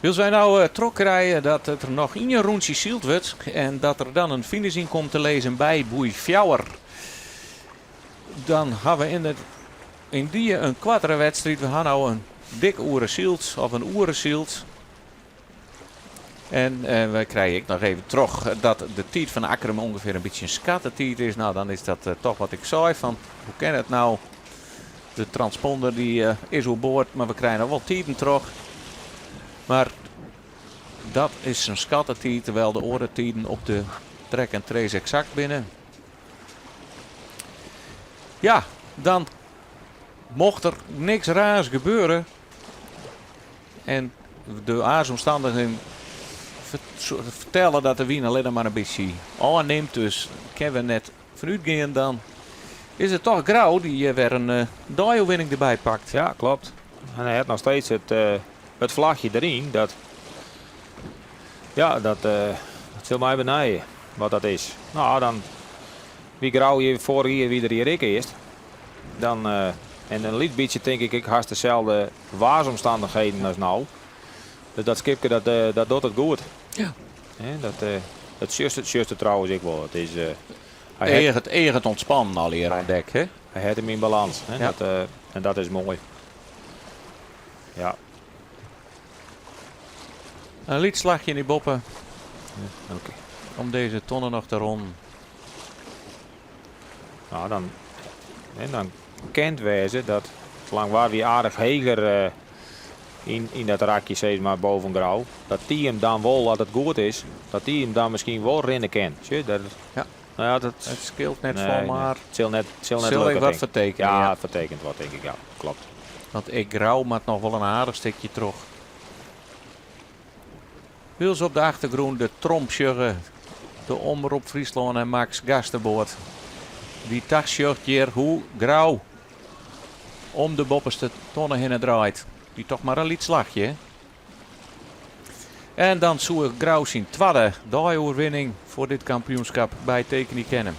Speaker 1: Wylst wy no trochkrije dat der noch ien rûntsje syld wurdt en dat der dan in finish yn komt te lizzen by boei fjouwer, dan ha we yn it yndie in koartere wedstriid. We ha no in dik oere syld of in oere syld. En eh, wy krije ek noch even troch dat de tiid fan Akkrum ûngefear in bytsje in skatte tiid is. No, dan is dat eh, toch wat ik sei fan hoe kin it no? De transponder dy eh, is oerboard, mar we krije noch wol tiden troch. Mar dat is in skatte tiid, terwyl de oare tiden op de track en trace eksakt binne. Ja, dan mocht der niks raars gebeure en de waarsomstannichheden fertelle dat de wyn allinnich mar in bytsje ôfnimt, dus kinne we net fanút gean, dan is it toch Grou dy't wer in deioerwinning derby pakt.
Speaker 2: Ja, kloppet. En hy hat noch steeds it, it flachje deryn. Dat, ja, dat, dat sil my benije wat dat is. No, dan wie Grou hjir foarich jier wie der hjir ek earst. Dan, en in lyts bytsje tink ik ek hast deselde waarsomstannichheden as no. Dus dat skipke dat, dat docht it goed.
Speaker 1: Ja.
Speaker 2: Dat, dat sjochst, sjochst it trouwens ek wol. It is,
Speaker 1: hy het, eaget ûntspannen allegear oan dek, hè?
Speaker 2: Hy hat him yn balâns. Hè?
Speaker 1: Ja.
Speaker 2: Dat, en dat is moai. Ja.
Speaker 1: In lyts slachje yn dy boppe.
Speaker 2: Ja, oké.
Speaker 1: Om dizze tonne noch te ronnen.
Speaker 2: No, dan, hè, dan kin it wêze dat Langwar wie aardich heger eh, yn, yn dat rakje sis mar boven Grou. Dat dy him dan wol, as it goed is, dat dy him dan miskien wol rinne kin. Sjoch, dat,
Speaker 1: Ja.
Speaker 2: Nou ja, dat,
Speaker 1: It skeelt net
Speaker 2: nee,
Speaker 1: folle,
Speaker 2: nee.
Speaker 1: mar
Speaker 2: It sil net, it sil net
Speaker 1: sil
Speaker 2: lukke,
Speaker 1: ek wat
Speaker 2: tink ik.
Speaker 1: fertekenje.
Speaker 2: Ja,
Speaker 1: Ja.
Speaker 2: it fertekent wat, tink ik. Ja, kloppet.
Speaker 1: Want ek Grou moat noch wol in aardich stikje troch. Wylst op de achtergrûn de tromp sjogge, de Omrop Fryslân en Max gasteboat. Dy tasjocht hjir hoe Grou om de boppeste tonne hinne draait. Dy toch mar in lyts slachje, hè? En dan soe Grou syn twadde deioerwinning foar dit kampioenskap bytekenje kinne.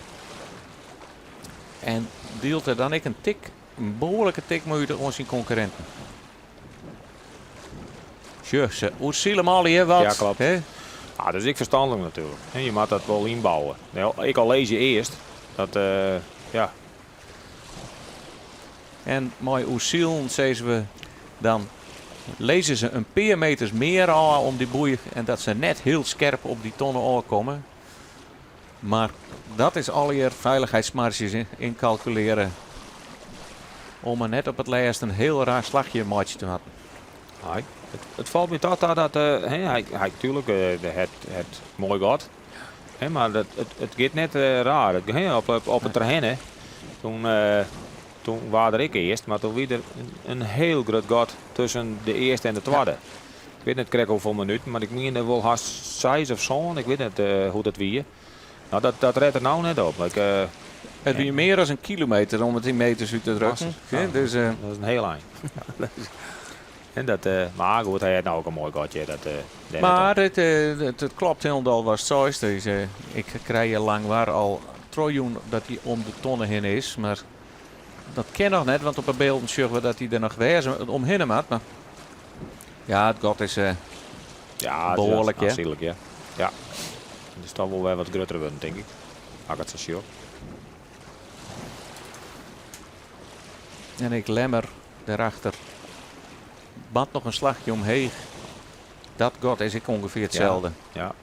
Speaker 1: En dielt er dan ek in tik, in behoarlike tik mei út oan syn konkurrinten. Sjoch, se oersile him allegear wat.
Speaker 2: Ja, klopt. Ah, dat is ek ferstanlik natuerlik. Je moatte dat wol ynbouwe. Ek al lizze je earst, dat, ja.
Speaker 1: En mei oersilen sizze we dan lizze se in pear meters mear ôf om dy boei en dat se net hiel skerp op dy tonne ôfkomme. Mar dat is allegear feilichheidsmarzjes ynkalkulearre om mar net op it lêst in hiel raar slachje meitsje te moatten.
Speaker 2: Nei, it falt my toch ta dat hy, hy tuurlijk het moai gat, hè, mar dat, it giet net raar. It, hè, op it Terherne, toen waard er ek earst, mar toen wie der in hiel grut gat tusken de earste en de twadde. Ik wit net krekt hoefolle minuten, mar ik miende wol hast seis of sân, ik wit net hoe't dat wie. No, dat rêdt er no net op. Ik,
Speaker 1: It wie mear as in kilometer om it yn meters út te drukken.
Speaker 2: Ja,
Speaker 1: dus,
Speaker 2: dat is in hiel ein. En dat, mar goed, hy hat no ek in moai gatje. Dat,
Speaker 1: mar it klopt hielendal watst seist. Dus, ik krij hjir Langwar al trochjûn dat hy om de tonne hinne is. Mar dat kin noch net, want op 'e bylden sjogge we dat hy der noch wêze omhinne moat. Mar ja, it gat is
Speaker 2: ja,
Speaker 1: behoarlik.
Speaker 2: Ja, ja. Ja. It is toch wol wer wat grutter wurden, tink ik. As ik it sa sjoch.
Speaker 1: En ek Lemmer dêrachter. Moat noch in slachje omheech. Dat gat is ek ûngefear itselde.
Speaker 2: Ja.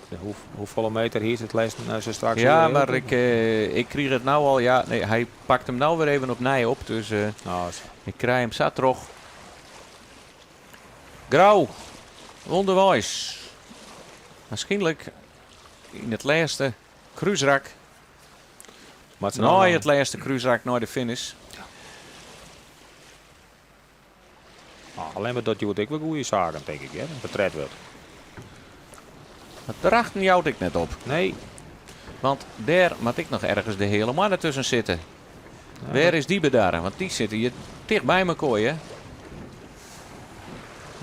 Speaker 2: Ja. Hoefolle meter hiest it lêsten sa straks?
Speaker 1: Ja, mar ik, ik krige it no al. Ja, nee, hy pakt him no wer even opnij op. Dus
Speaker 2: oh,
Speaker 1: ik krij him sa troch. Grou, ûnderweis. Waarskynlik yn it lêste krúsrak. Nei it lêste krúsrak nei de finish.
Speaker 2: Ah, Lemmer docht hjoed ek wer goede saken, tink ik, hè? Dat tred wurdt.
Speaker 1: Mar Drachten jout ek net op.
Speaker 2: Nee.
Speaker 1: Want dêr moat ek noch ergens de Heale Moanne tusken sitte. Wêr is dy bedarre? Want dy sitte hjir ticht by mekoar, hè?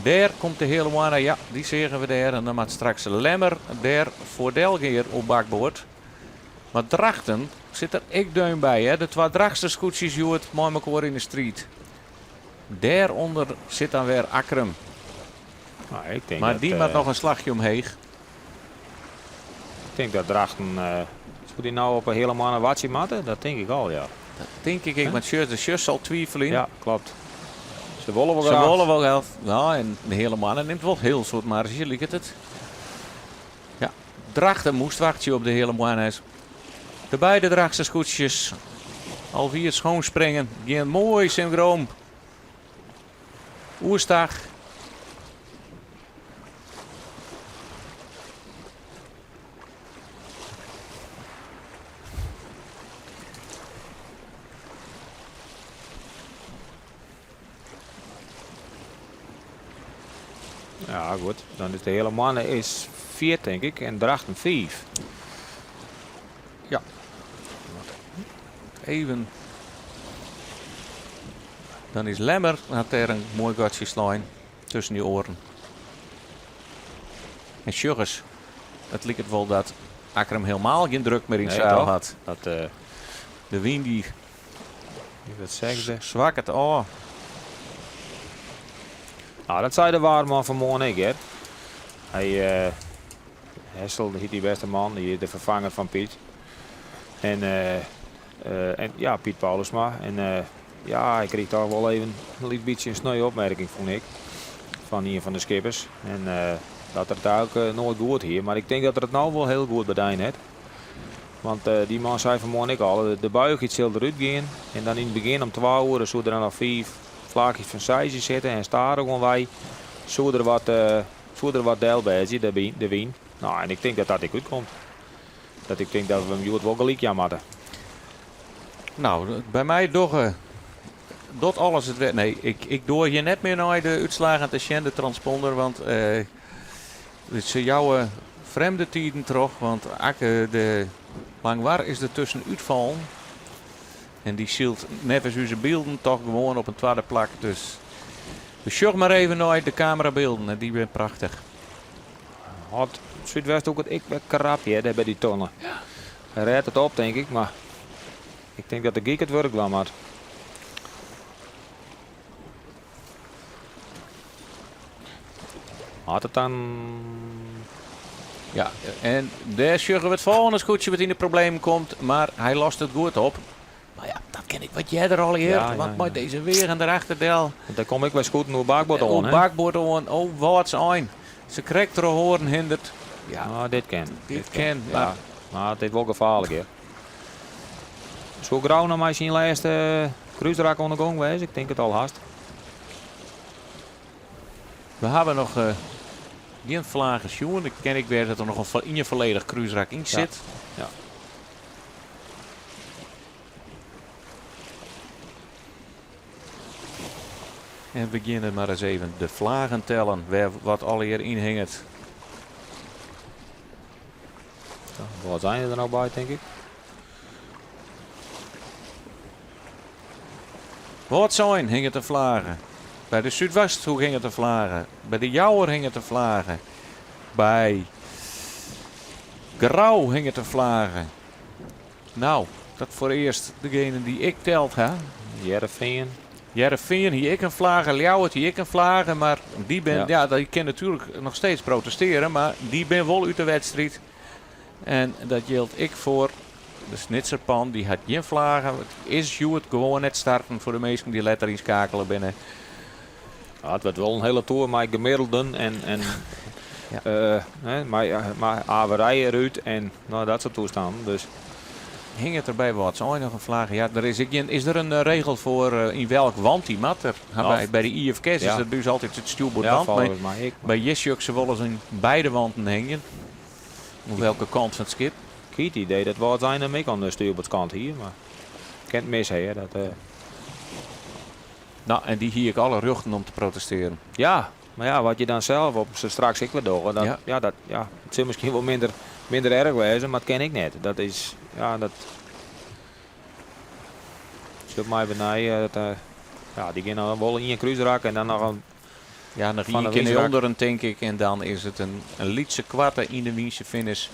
Speaker 1: Dêr komt de Heale Moanne, ja, dy seagen we dêr. En dan moat straks Lemmer dêr foar delgean op bakboard. Mar Drachten sit der ek deun by, hè? De twa Drachtster skûtsjes hjoed mei mekoar yn de striid. Dêrûnder sit dan wer Akkrum.
Speaker 2: Nou, ik tink
Speaker 1: Mar
Speaker 2: dat,
Speaker 1: dy moat noch in slachje omheech.
Speaker 2: Ik tink dat Drachten, soe dy no op 'e Heale Moanne wachtsje moatte? Dat tink ik al, ja.
Speaker 1: Dat tink ik ek, want sjoch, de sjochst al twiveljen.
Speaker 2: Ja, klopt. Se wolle wol
Speaker 1: Se
Speaker 2: graach.
Speaker 1: wolle wol graach. Nou, en de Heale Moanne nimt wol hiel soad marge, liket it. Ja, Drachten moast wachtsje op de Heale Moanne. De beide Drachtster skûtsjes alwier schoonspringen, gean moai syngroan oerstach.
Speaker 2: Ja, goed. Dan is de Heale Moanne is 4, tink ik, en Drachten 5.
Speaker 1: Ja. Even. Dan is Lemmer, hat dêr in moai gatsje slein tusken dy oaren. En sjoch ris, it liket wol dat Akkrum helemaal gjin druk mear yn it
Speaker 2: Nee,
Speaker 1: seil
Speaker 2: toch?
Speaker 1: hat.
Speaker 2: Dat,
Speaker 1: De wyn dy
Speaker 2: Wat zeggen ze?
Speaker 1: swakket ôf.
Speaker 2: Nou, dat sei de waarman fan moarn ek, hè. Hy, Hessel hiet dy bêste man, dy is de ferfanger fan Piet. En, en ja, Piet Paulusma. En ja, hy krige toch wol even in lyts bytsje in sneu opmerking, fûn ik, fan ien fan de skippers. En dat er it eigentlik noait goed hie. Mar ik tink dat er it no wol hiel goed bedien hat. Want dy man sei fan moarn ek al, de buichheid sil derút gean. En dan yn it begjin om twa oere soe der dan noch fiif flaakjes fan seis sitte. En stadichoanwei soe der wat, soe der wat delbêdzje, de wyn. Nou, en ik tink dat dat ek útkomt. Dat ik tink dat we him hjoed wol gelyk jaan moatte.
Speaker 1: Nou, by my dogge dat alles it wer. Nee, ik doar hjir net mear nei de útslaggen te sjen, de transponder, want se jouwe frjemde tiden troch, want Akke de Langwar is der tusken útfallen. En dy sylt neffens ús bylden toch gewoan op in twadde plak. Dus we sjogge mar even nei de kamerabylden en dy binne prachtich.
Speaker 2: Hat Súdwesthoek it ek wer krap hear, dêr by dy tonne. Hy rêdt it op, tink ik, mar ik tink dat de gyk it wurk dwaan moat. Hat it dan.
Speaker 1: Ja, en dêr sjogge we it folgjende skûtsje wat yn de problemen komt, mar hy lost it goed op. Mar ja, dat ken ik wat earder al heard, want mei dizze weagen derachter del.
Speaker 2: Want dêr kom ik wer skûten oer bakboard oan,
Speaker 1: Oer bakboard oan, oh Wâldsein. Se krekt troch oaren hindert.
Speaker 2: Ja, ah, dit kin.
Speaker 1: Dit kin,
Speaker 2: Ja,
Speaker 1: mar
Speaker 2: mar it is wol gefaarlik, hear. Soe Grou noch mei syn lêste krúsrak oan de gong wêze? Ik tink it al hast.
Speaker 1: We hawwe noch gjin flage sjoen. It kin ek wêze dat der noch ien folledich krúsrak yn sit.
Speaker 2: Ja.
Speaker 1: En we geane mar ris even de flagen tellen, wêr wat allegear yn hinget.
Speaker 2: Wâldsein der no by, tink ik.
Speaker 1: Wâldsein hinget in flage. By de Súdwesthoek hinget in flage. By de Jouwer hinget in flage. By Grou hinget in flage. Nou, dat foarearst degene dy't ik teld ha.
Speaker 2: Hearrenfean.
Speaker 1: Hearrenfean hie ek in flage, Ljouwert hie ek in flage, mar dy bin, ja, dy kin natuerlik noch steeds protestearje, mar dy bin wol út de wedstriid. En dat jildt ek foar de Snitserpan, dy hat gjin flage. It is hjoed gewoan net starten foar de minsken dy't letter ynskeakele binne.
Speaker 2: Ja, it wurdt wol in hiele toer mei gemiddelden en hè, mei averij derút en no, dat soart toestannen. Dus.
Speaker 1: Hinget der by Wâldsein noch in flage? Ja, der is ek gjin, is der in regel foar yn welk want dy moat? Der, ha by de IFKS is dat by ús altyd it stjoerboardwant.
Speaker 2: Ja, folgens my ek.
Speaker 1: By hjir sjoch ik se wolris yn beide wanten hingjen. Oan welke kant fan it skip?
Speaker 2: Ik hie it idee dat Wâldsein him ek oan de stjoerboardkant hie, mar kin it mis ha. Dat,
Speaker 1: No, en dy hie ek alle rjochten om te protestearjen.
Speaker 2: Ja, mar ja, wat je dan sels op se straks ek wer dogge, dat, ja. dat, ja, it sil miskien wol minder, minder erch wêze, mar it kin ek net. Dat is, ja, dat sil my benei, dat, ja, dy gean dan wol ien krúsrak en dan noch in
Speaker 1: Ja, noch
Speaker 2: Fan
Speaker 1: ien
Speaker 2: de
Speaker 1: kear nei
Speaker 2: wynstrak.
Speaker 1: ûnderen, tink ik. En dan is it in lytse koarte yn de wynse finish.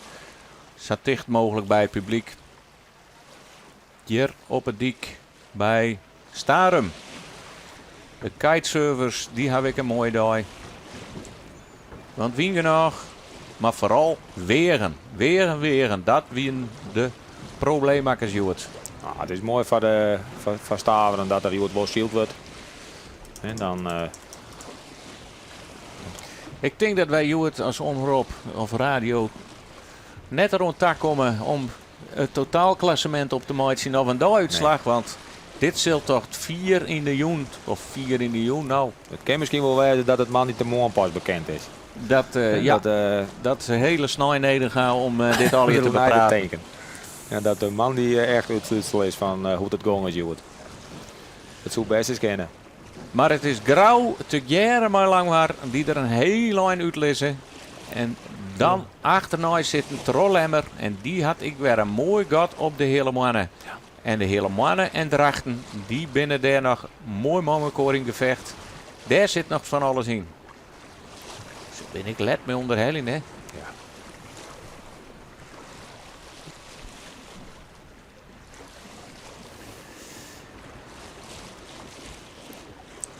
Speaker 1: Sa ticht mooglik by it publyk. Hjir op 'e dyk by Starum. De kitesurfers dy hawwe ek in moaie dei. Want wyn genôch, mar foaral weagen. Weagen, weagen, dat wienen de probleemmakkers hjoed.
Speaker 2: Ah, it is moai foar de foar Staveren dat der hjoed wol syld wurdt. En dan
Speaker 1: Ik tink dat wy hjoed as omrop of radio net deroan takomme om it totaalklassemint op te meitsjen of in deiútslach, want dit sil toch fier yn de jûn of fier yn de jûn no.
Speaker 2: It kin miskien wol wêze dat it moandeitemoarn pas bekend is.
Speaker 1: Dat, ja, dat se hiele snein nedich ha om dit allegear te bepraten.
Speaker 2: Tinken. Ja, dat de moandei echt útslútsel is fan hoe't it gong is hjoed. It soe bêst ris kinne.
Speaker 1: Mar it is Grou tegearre mei Langwar dy't der in hiel ein útlizze. En dan achternei sit in troch Lemmer en dy hat ek wer in moai gat op de Heale Moanne. En de Heale Moanne en Drachten dy binne dêr noch moai mei mekoar yn gefecht. Dêr sit noch fan alles yn. Sa bin ik let mei ûnderheljen, hè?
Speaker 2: Ja.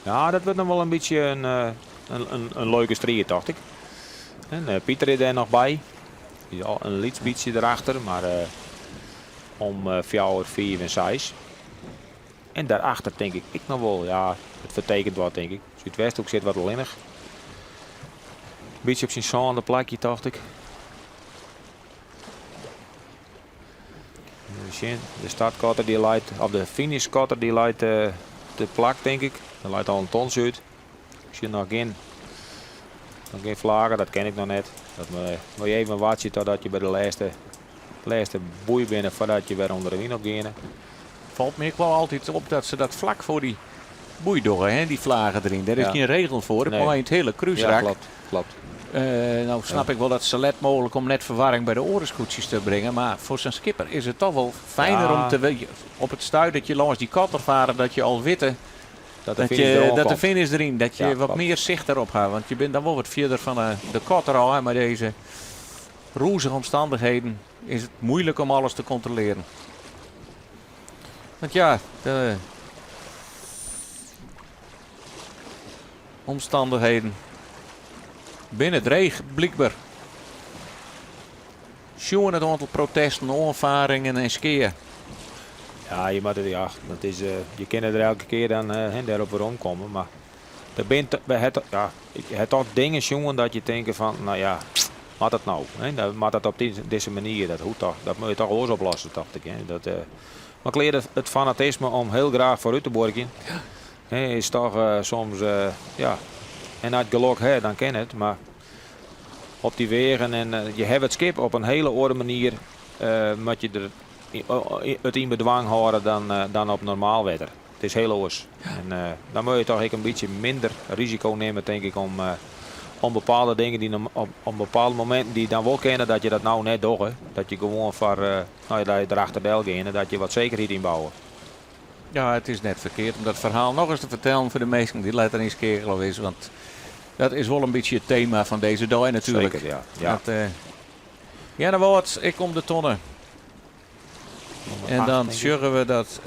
Speaker 2: Ja, dat wurdt noch wol in bytsje in leuke striid, tocht ik. En Pieter is dêr noch by. Dy is al in lyts bytsje derachter, mar om fjouwer, fiif en seis. En daarachter tink ik ek noch wol, ja, it fertekent wat, tink ik. Súdwesthoek sit wat allinnich. Bytsje op syn sânde plakje, tocht ik. Even sjen, de startkotter dy leit, of de finishkotter dy leit te plak, tink ik. Der leit al in tonsje út. Ik sjoch noch gjin, noch gjin flage, dat ken ik noch net. Dat moat je even wachtsje totdat je by de lêste, lêste boei binne foardat je wer ûnder de wyn op geane.
Speaker 1: Falt my ek wol altyd op dat se dat flak foar dy boei dogge, hè, dy flage deryn. Dêr is gjin regel foar, it mei yn it hiele krúsrak.
Speaker 2: Ja, klopt, klopt.
Speaker 1: No snap ik wol dat sa let mooglik om net ferwarring by de oare skûtsjes te bringen, mar foar sa'n skipper is it toch wol fijner om te op it stuit dat je lâns dy kotter fare dat je al witte
Speaker 2: Dat de finish deroan
Speaker 1: dat de
Speaker 2: komt.
Speaker 1: finish deryn, dat je wat mear sicht derop ha, want je binne dan wol wat fierder fan de kotter ôf en mei dizze rûzige omstannichheden is it muoilik om alles te kontrolearjen. Want ja, de omstannichheden binne dreech, blykber. Sjoen it oantal protesten, oanfaringen en skea.
Speaker 2: Ja, je moatte, ja, dat is, je kinne der elke kear dan dêrop weromkomme, mar der bin, we het, ja, ik ha toch dingen sjoen dat je tinke fan, no ja, moat dat no? Hè? Dan moat dat op dizze manier, dat hoecht toch, dat moat je toch oars oplosse, tocht ik. Hè? Dat, mar klear, it fanatisme om hiel graach foarút te buorkjen, hè, is toch soms, ja, en as it gelok ha, dan kin it, mar op dy wegen en je hawwe it skip op in hiele oare manier, moat je der it yn bedwang hâlde dan op normaal wetter. It is hiel oars. En dan moat je toch ek in bytsje minder risiko nimme, tink ik, om bepaalde dingen dy't op bepaalde mominten dy't dan wol kinne, dat je dat no net dogge. Dat je gewoan foar, no ja, dat je derachter del gean en dat je wat sekerheid ynbouwe.
Speaker 1: Ja, it is net ferkeard om dat ferhaal noch ris te fertellen foar de minsken dy't letter ynskeakele is, want dat is wol in bytsje it tema fan dizze dei natuerlik.
Speaker 2: Seker, ja. Ja.
Speaker 1: Dat, Earnewâld, ik om de tonne. En dan sjogge we dat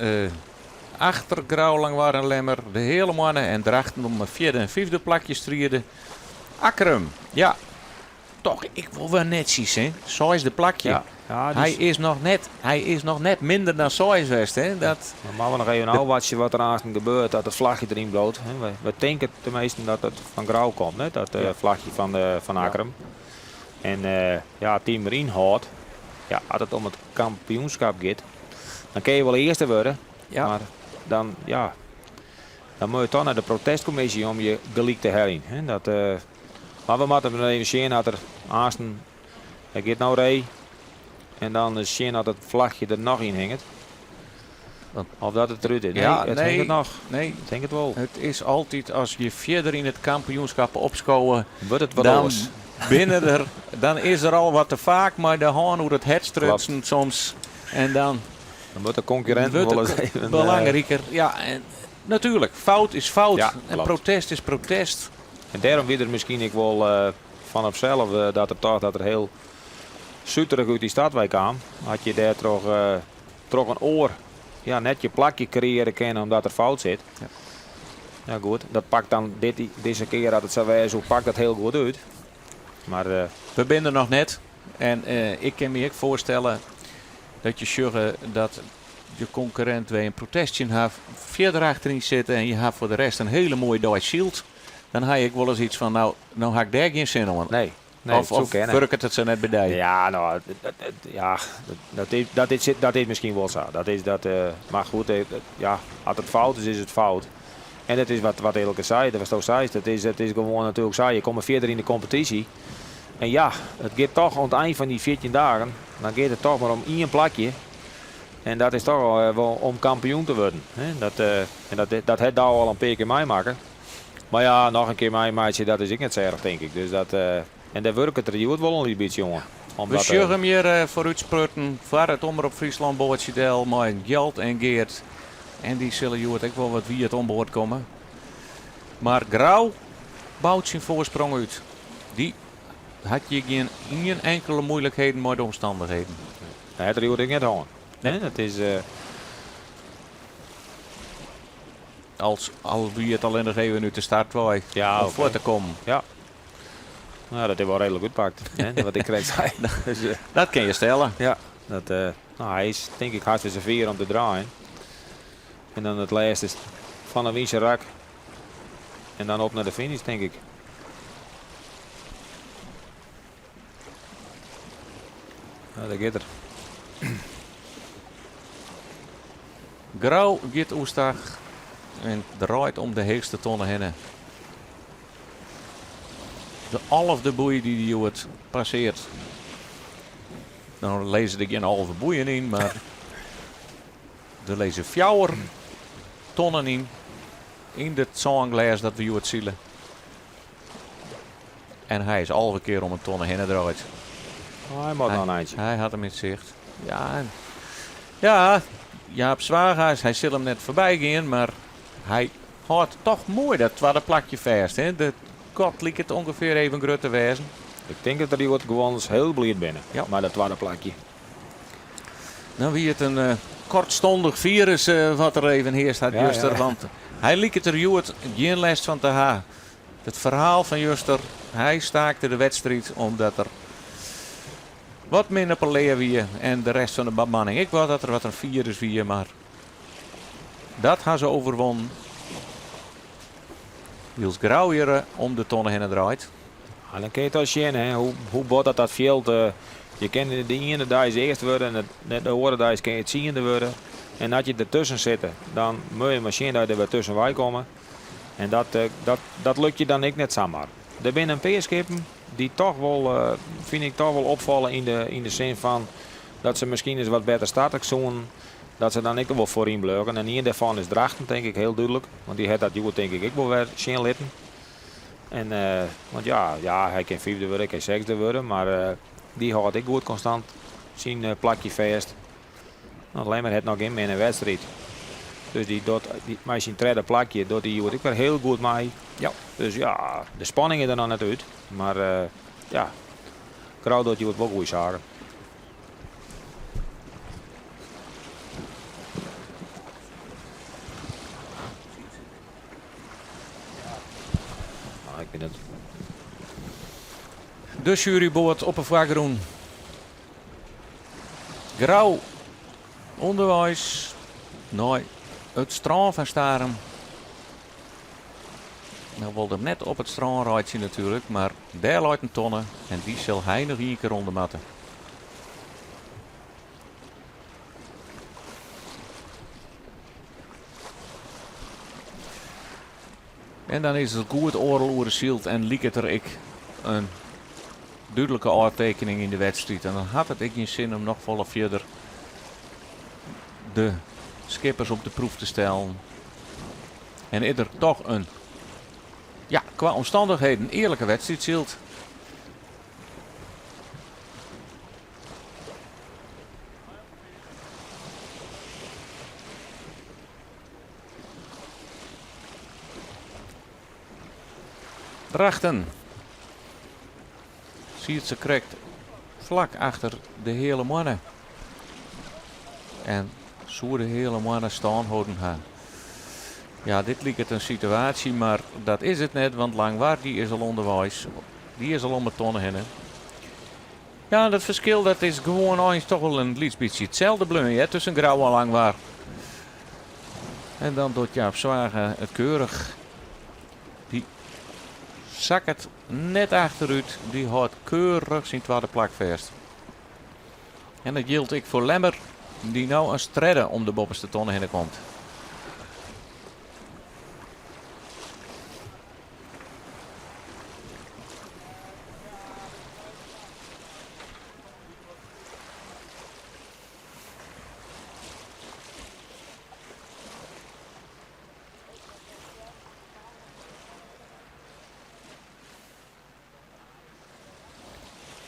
Speaker 1: achter Grou, Langwar en Lemmer de Heale Moanne en Drachten om 'e fjirde en fyfde plakje stride. Akkrum, ja, toch ek wol wer netsjes, hè? Seisde plakje.
Speaker 2: Ja, ja,
Speaker 1: Hy is noch net, hy is noch net minder dan seis west, hè? Dat
Speaker 2: Dan moatte we noch even ôfwachtsje wat der aansten gebeurt, dat it flachje deryn bliuwt. We tinke teminsten dat it fan Grou komt, hè? Dat flachje fan Akkrum. En ja, it team deryn hâldt, ja, as it om it kampioenskip giet, dan kinne je wol earste wurde. Mar dan, ja, dan moat je toch nei de protestkommisje om je gelyk te heljen. Hè? Dat, mar we moatte mar even sjen as der aansten, hy giet no ree, en dan sjen as it flachje der noch yn hinget. Of dat it derút is. Nee,
Speaker 1: Ja,
Speaker 2: it
Speaker 1: nee,
Speaker 2: hinget noch.
Speaker 1: Nee.
Speaker 2: Ik tink it wol.
Speaker 1: It is altyd as je fierder yn it kampioenskip opskowe,
Speaker 2: Wurdt it wat
Speaker 1: dan
Speaker 2: oars.
Speaker 1: binne der, dan is der al wat te faak mei de hân oer it hert strutsen soms. En dan
Speaker 2: Dan wurdt de konkurrint
Speaker 1: wurdt
Speaker 2: wol
Speaker 1: it
Speaker 2: ris even,
Speaker 1: belangriker. Ja, en natuerlik, fout is fout.
Speaker 2: Ja,
Speaker 1: en
Speaker 2: klopt.
Speaker 1: protest is protest.
Speaker 2: En dêrom wie der miskien ek wol fan op sels dat er tocht dat er hiel suterich út dy start wei kaam. As je dêr troch in oar ja, net je plakje kreëarje kinne omdat er fout sit. Ja goed, dat pakt dan dit, dizze kear as it sa wêze soe, pakt dat hiel goed út. Mar,
Speaker 1: We binne der noch net. En ik kin my ek foarstelle dat je sjogge dat je konkurrint wer in protest tsjin hat, fierder achteryn sitte en je ha foar de rest in hiele moaie dei syld. Dan ha ik wolris yts fan, no, no ha ik dêr gjin sin oan.
Speaker 2: Nee. Nee,
Speaker 1: Of
Speaker 2: dat soe kinne.
Speaker 1: wurket it sa net by dy?
Speaker 2: Ja, no, dat, ja, dat is miskien wol sa. Dat is dat, mar goed, ja, as it fout is, is it fout. En it is wat Eelke sei, dat watsto seist, it is gewoan natuerlik sa, je komme fierder yn de kompetysje. En ja, it giet toch oan it ein fan dy 14 dagen, dan giet it toch mar om ien plakje. En dat is toch wol om kampioen te wurden. Hè? Dat, en dat, dat hat Douwe al in pear kear meimakke. Mar ja, noch in kear meimeitsje, dat is ek net sa erch, tink ik. Dus dat, en dêr wurket er hjoed wol in lyts bytsje oan.
Speaker 1: We
Speaker 2: Omdat,
Speaker 1: sjogge him hjir foarút spurten foar it Omrop Fryslân boatsje del mei Gjalt en Geert. En dy sille hjoed ek wol wat wiet oan board komme. Mar Grou bout syn foarsprong út. Dy hat hjir gjin ien inkele moeilikheden mei de omstannichheden.
Speaker 2: Hy hat der hjoed ek net hân.
Speaker 1: Nee.
Speaker 2: Dat is,
Speaker 1: Als, al wie it allinnich even út de start wei
Speaker 2: Ja,
Speaker 1: om
Speaker 2: oké.
Speaker 1: foar te kommen.
Speaker 2: Ja. Nou, dat is wol reedlik útpakt, hè, wat ik krekt sei. Dus,
Speaker 1: Dat kin je stelle.
Speaker 2: Ja, dat, no, hy is tink ik hast wer safier om te draaien. En dan it lêste is fan de wynse rak. En dan op nei de finish, tink ik. Nou, dêr giet er.
Speaker 1: Grou giet oerstach en draait om de heechste tonne hinne. De alfde boei dy't hy hjoed passearret. No lizze der gjin 11 boeien yn, mar der lizze fjouwer tonnen yn. Yn it sânglês dat we hjoed sile. En hy is 11 kear om in tonne hinne draaid.
Speaker 2: Oh, hy moat noch in eintsje.
Speaker 1: Hy hat him yn sicht. Ja, en, ja, Jaap Zwaga, hy sil him net foarby gean, mar hy hâldt toch moai dat twadde plakje fêst. Hè? De gat liket ûngefear even grut te wêzen.
Speaker 2: Ik tink dat der hjoed gewoan ris hiel bliid binne mei dat twadde plakje.
Speaker 1: Dan wie it in eh, kortstondig firus eh, wat der even hearst hat juster. Want hy liket der hjoed gjin lêst fan te ha. It ferhaal fan juster, hy staakte de wedstriid omdat er wat min op 'e lea wie en de rest fan de bemanning ek wat, dat der wat in firus wie, mar dat ha se overwonnen. Wylst Grou hjir om de tonne hinne draait.
Speaker 2: Ja, dan kin je toch sjen hè, hoe bot dat dat fjild. Je kinne de iene deis earst wurde en de oare deis kin je tsiende wurde. En as je dertusken sitte, dan moat je mar sjen dat je der wer tuskenwei komme. En dat lukt je dan ek net samar. Der binne in pear skippen dy't toch wol, fyn ik, toch wol opfalle yn de sin fan dat se miskien ris wat better starte soenen. Dat se dan ek wol foaryn bliuwe. En ien dêrfan is Drachten, tink ik, hiel dúdlik. Want dy hat dat hjoed tink ik ek wol wer sjen litten. En, want ja, hy kin fyfde wurde, hy kin sechsde wurde, mar dy hâldt ek goed konstant syn plakje fêst. Want Lemmer hat noch gjin minne wedstriid. Dus dy docht mei syn tredde plakje docht hy hjoed ek wer hiel goed mei. Dus ja, de spanning is der noch net út. Mar ja, Grou docht hjoed wol goede saken. Ah, ik bin it.
Speaker 1: De sjueryboat op 'e foargrûn. Grou ûnderweis nei it strân fan Starum. No wol er net op it strân reitsje natuerlik, mar dêr leit in tonne en dy sil hy noch ien kear ûnder moatte. En dan is it goed oardel oere syld en liket der ek in dúdlike ôftekening yn de wedstriid. En dan hat it ek gjin sin om noch folle fierder de skippers op de proef te stellen. En is der toch in, ja, kwa omstannichheden earlike wedstriid syld. Drachten siet se krekt flak achter de Heale Moanne en soe de Heale Moanne stân holden ha. Ja, dit liket in situaasje, mar dat is it net, want Langwar dy is al ûnderweis. Dy is al om 'e tonne hinne. Ja, dat ferskil dat is gewoan eins toch wol in lyts bytsje itselde bleaun hear, tusken Grou en Langwar. En dan docht Jaap Zwaga it keurich. Dy sakket net achterút, dy hâldt keurich syn twadde plak fêst. En dat jildt ek foar Lemmer, dy't no as tredde om de boppeste tonne hinne komt.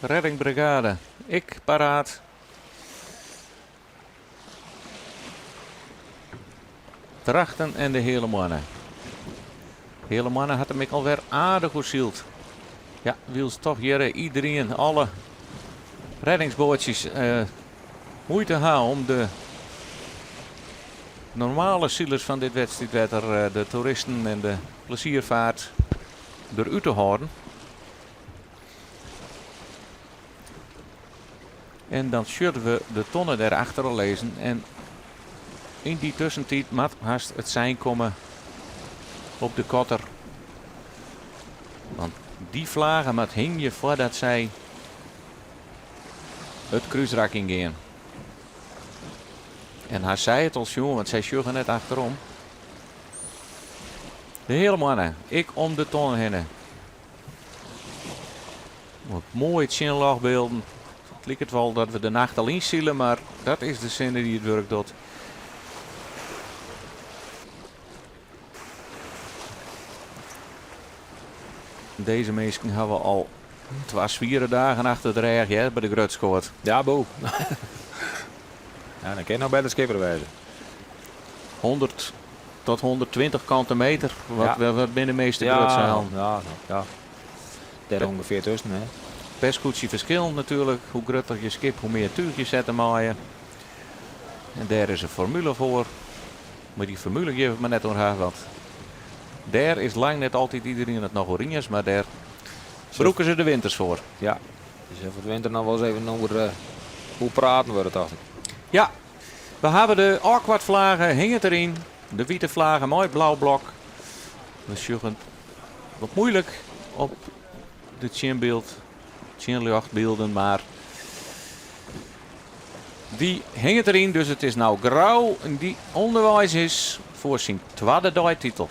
Speaker 1: Reddingbrigade, ek paraat. Drachten en de Heale Moanne. Heale Moanne hat him ek alwer aardich oersyld. Ja, wylst toch hjir iderien, alle reddingsboatsjes muoite ha om de normale silers fan dit wedstriidwetter, de toeristen en de plezierfaart, derút te hâlden. En dan sjogge we de tonne dêrachter al lizzen. En yn dy tuskentiid moat hast it sein komme op de kotter. Want dy flage moat hingje foardat sy it krúsrak yngean. En ha sy it al sjoen, want sy sjogge net achterom. De Heale Moanne, ek om de tonne hinne. Wat moaie tsjinljochtbylden. It liket wol dat we de nacht al ynsile, mar dat is de sinne dy't it wurk docht. Dizze minsken hawwe al twa swiere dagen achter de rêch hear by de grutskoat.
Speaker 2: Ja, boe. Ja, dan kin noch better skipper wêze.
Speaker 1: 100 tot 120 kante meter, wat, ja. wat binne de measte ja, grutseilen?
Speaker 2: Ja, ja. Dêr ûngefear tusken, hè.
Speaker 1: Per skûtsje ferskillend natuerlik. Hoe grutter je skip, hoe mear túch je sette meie. En dêr is in formule foar. Mar dy formule gean we mar net oer ha, want dêr is lang net altyd iderien it noch oer iens, mar dêr brûke se de winters foar.
Speaker 2: Ja, dus foar de winter noch wolris even oer hoe praten wurde, tocht ik.
Speaker 1: Ja, we hawwe de ôfkwartflage hinget deryn, de wite flage mei it blau blok. We sjogge wat muoilik op de tsjinbyld, tsjinljochtbylden, mar Dy hinget deryn, dus it is no Grou dy't ûnderweis is foar syn twadde deititel.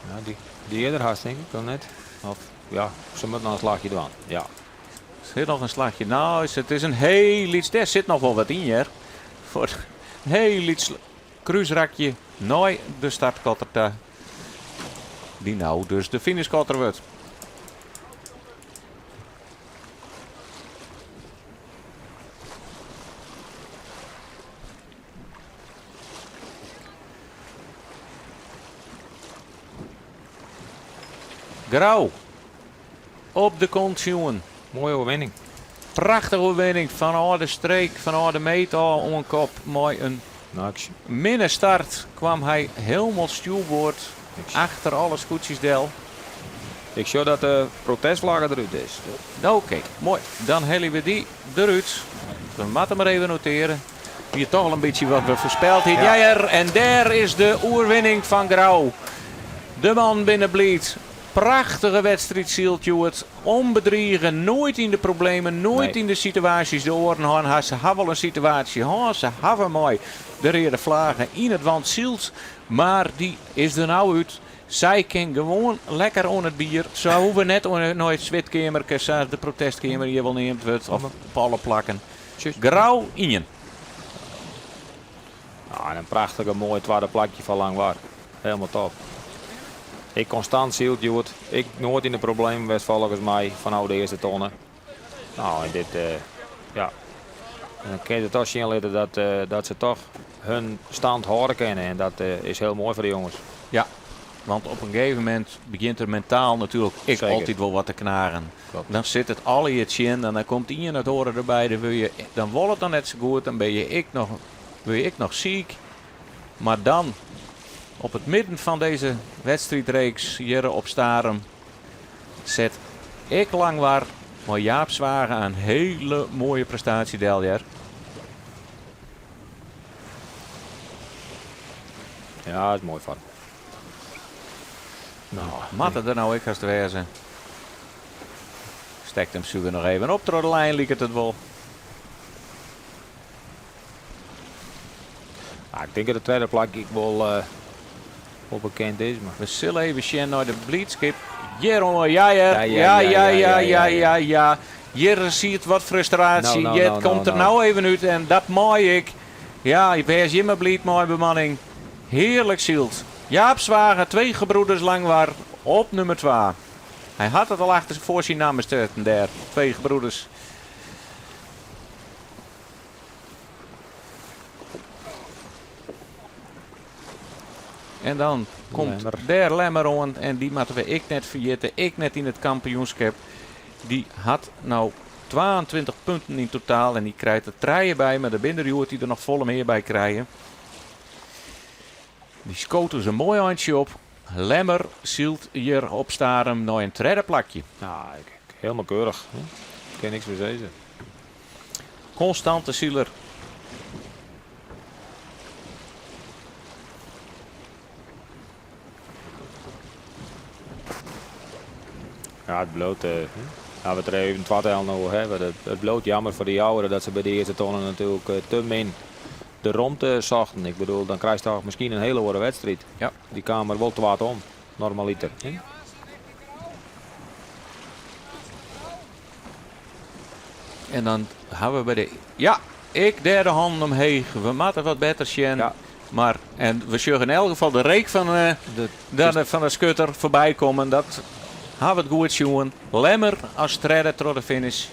Speaker 2: Ja, dy, dy earder hast, tink ik, of net? Of, ja, se moat noch in slachje dwaan, ja.
Speaker 1: Sit noch in slachje. No, it is in hiel lyts, dêr sit noch wol wat yn, hear. Foar in hiel lyts krúsrakje nei de startkotter ta. Dy no dus de finishkotter wurdt. Grou op de kont sjoen.
Speaker 2: Moaie oerwinning.
Speaker 1: Prachtige oerwinning fanôf de streek, fanôf de meet ôf oan kop. Mei in minne start kwam hy hielendal stjoerboard achter alle skûtsjes del.
Speaker 2: Ik sjoch dat de protestflagge derút is.
Speaker 1: Oké, moai. Dan helje we dy derút. We moatte mar even noteare. Wie toch al in bytsje wat we foarspeld hienen. Ja. Ja, en dêr is de oerwinning fan Grou. De mannen binne bliid. Prachtige wedstriid syld hjoed. Unbedrige, noait yn de problemen, noait yn de situaasjes de oaren hân ha. Se ha wol in situaasje hân, se hawwe mei de reade flage yn it want syld, mar dy is der no út. Sy kin gewoan lekker oan it bier. Se hoege net nei it switkeamerke, sa de protestkeamer hjir wol neamd wurdt, of op alle plakken. Grou ien.
Speaker 2: Nou, en in prachtige moai twadde plakje foar Langwar. Helemaal top. Ik konstant syld hjoed. Ik noait yn de problemen west folgens my fanôf de earste tonne. Nou, en dit, uh, ja. En dan kin se toch sjen litte dat, uh, dat se toch hun stand hâlde kinne. En dat uh, is hiel moai foar de jonges.
Speaker 1: Ja, want op in gegeven momint begjint der mentaal natuerlik ek altyd wol wat te knagen.
Speaker 2: Klopt.
Speaker 1: Dan sit it allegear tsjin en dan komt ien it oare derby. Dan, wurd je, dan wol it noch net sa goed, dan bin je ek noch, wurd je ek noch siik. Mar dan, op it midden fan dizze wedstriidreeks hjir op Starum, set ek Langwar mei Jaap Zwaga in hiele moaie prestaasje del hear.
Speaker 2: Ja, is moai foar.
Speaker 1: No, moat it der no ek hast wêze. Stekt him suver noch even op troch de lijn, liket it wol.
Speaker 2: Ah, ik tink dat it tredde plak ek wol, uh, wol bekend is. Mar...
Speaker 1: We sille even sjen nei de blydskip. Hjir oan, ja, ja, ja, ja, ja, ja, ja, ja. Hjir siet wat frustraasje.
Speaker 2: No, no,
Speaker 1: Hjir
Speaker 2: no,
Speaker 1: komt
Speaker 2: no,
Speaker 1: der
Speaker 2: no.
Speaker 1: no even út en dat mei ik. Ja, wês jimme bliid mei bemanning. Hearlik syld. Jaap Zwaga, twee gebroeders Langwar, op nummer 2. Hy hat it al achter foar syn namme stean dêr, twee gebroeders. En dan komt
Speaker 2: Lemmer.
Speaker 1: dêr Lemmer oan en dy moatte we ek net ferjitte, ek net yn it kampioenskip. Dy hat no 22 punten yn totaal en dy krijt der trije by, mar der binne der hjoed dy't der noch folle mear by krije. Dy skoot dus in moai eintsje op. Lemmer sylt hjir op Starum nei in tredde plakje.
Speaker 2: Nou, ik, helemaal keurich. Ik kin niks mear sizze.
Speaker 1: Konstante siler.
Speaker 2: Ja, it bliuwt, uh, ja, we der even twa no hawwe. It, it bliuwt jammer foar de Jouwer dat se by de earste tonne natuerlik eh, te min de romte sochten. Ik bedoel, dan krijst toch miskien in hiele oare wedstriid.
Speaker 1: Ja.
Speaker 2: Dy kaam der wol twad om, normaliter. Hè?
Speaker 1: En dan hawwe we by de. Ja, ek dêr de hannen omheech. We moatte wat better sjen.
Speaker 2: Ja.
Speaker 1: Mar, en we sjogge yn elk gefal de reek fan, eh,
Speaker 2: De,
Speaker 1: de, fan de skutter foarby kommen. Dat Hawwe it goed sjoen. Lemmer as tredde troch de finish.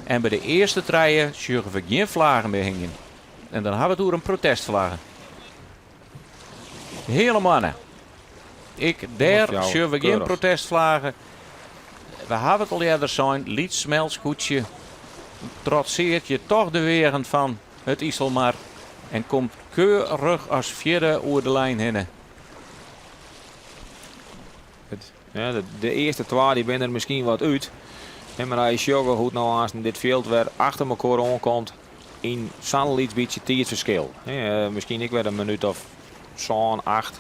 Speaker 1: En by de earste trije sjogge we gjin flaggen mear hingjen. En dan hawwe we it oer in protestflagge. Heale Moanne. Ek dêr sjogge we gjin protestflagge. We hawwe it al earder sein, lyts smel skûtsje trotseart je toch de weagen fan it Iselmar en komt keurich as fjirde oer de lijn hinne.
Speaker 2: Ja, de earste twa dy binne der miskien wat út. Mar as je sjogge hoe't no aansten dit fjild wer achter mekoar oankomt yn sa'n lyts bytsje tiidsferskil. Miskien ek wer in minút of sân, acht.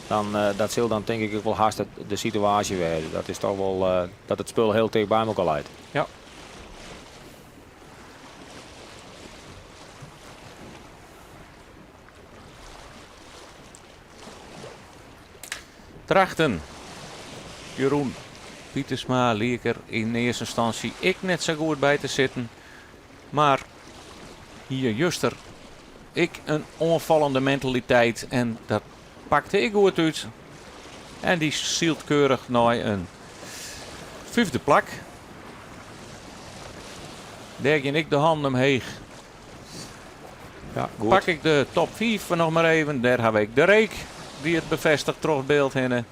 Speaker 2: Dan, dat sil dan tink ik ek wol hast de situaasje wêze. Dat is toch wol dat it spul hiel ticht by mekoar leit.
Speaker 1: Ja. Drachten. Jeroen Pietersma liek er yn earste ynstânsje ek net sa goed by te sitten. Mar hie juster ek in oanfallende mentaliteit en dat pakte ek goed út. En dy sylt keurich nei in fyfde plak. Dêr gean ek de hannen omheech.
Speaker 2: Ja, goed.
Speaker 1: Pak ik de top 5 noch mar even. Dêr ha ik de reek dy't it befêstiget troch it byld hinne.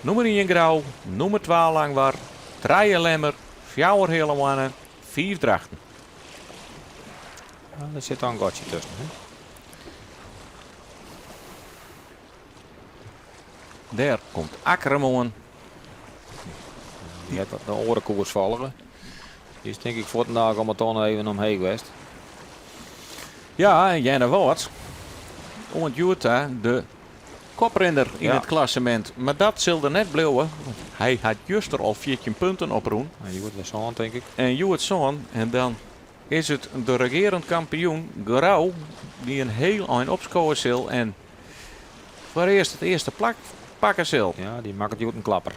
Speaker 1: Nûmer 1 Grou, nûmer 2 Langwar, 3 Lemmer, 4 Heale Moanne, 5 Drachten.
Speaker 2: Ja, der sit dan in gatsje tusken. Hè?
Speaker 1: Dêr komt Akkrum oan.
Speaker 2: Dy hat wat in oare koers folge. Dy is tink ik fuortendalik om it ton even omheech west.
Speaker 1: Ja, en Earnewâld oant hjoed ta de koprinner yn it klassemint. Mar dat sil der net bliuwe, want hy hat juster al 14 punten oprûn.
Speaker 2: En hjoed wer sân, tink ik.
Speaker 1: En hjoed sân. En dan is it de regearend kampioen Grou dy't in hiel ein opskowe sil en foarearst it earste plak pakke sil.
Speaker 2: Ja, dy makket hjoed in klapper.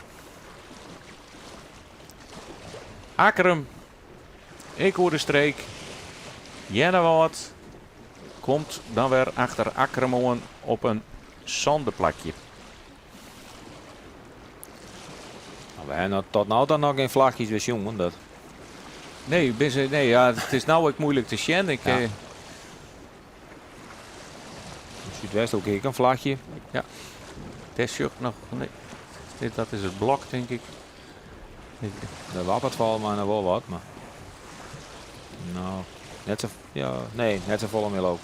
Speaker 1: Akkrum, ek oer de streek. Earnewâld komt dan wer achter Akkrum oan op in sânde plakje.
Speaker 2: We hawwe tot no ta noch gjin flachjes wer sjoen. Dat...
Speaker 1: Nee, nee ja, it is no ek muoilik te sjen. Ik,
Speaker 2: ja. Súdwesthoek ek in flachje.
Speaker 1: Ja. Dêr sjoch ik noch. Nee. Dit, dat is it blok, tink ik.
Speaker 2: Der wapperet folgens my noch wol wat, mar. No, net sa, ja, nee, net safolle mear leau 'k.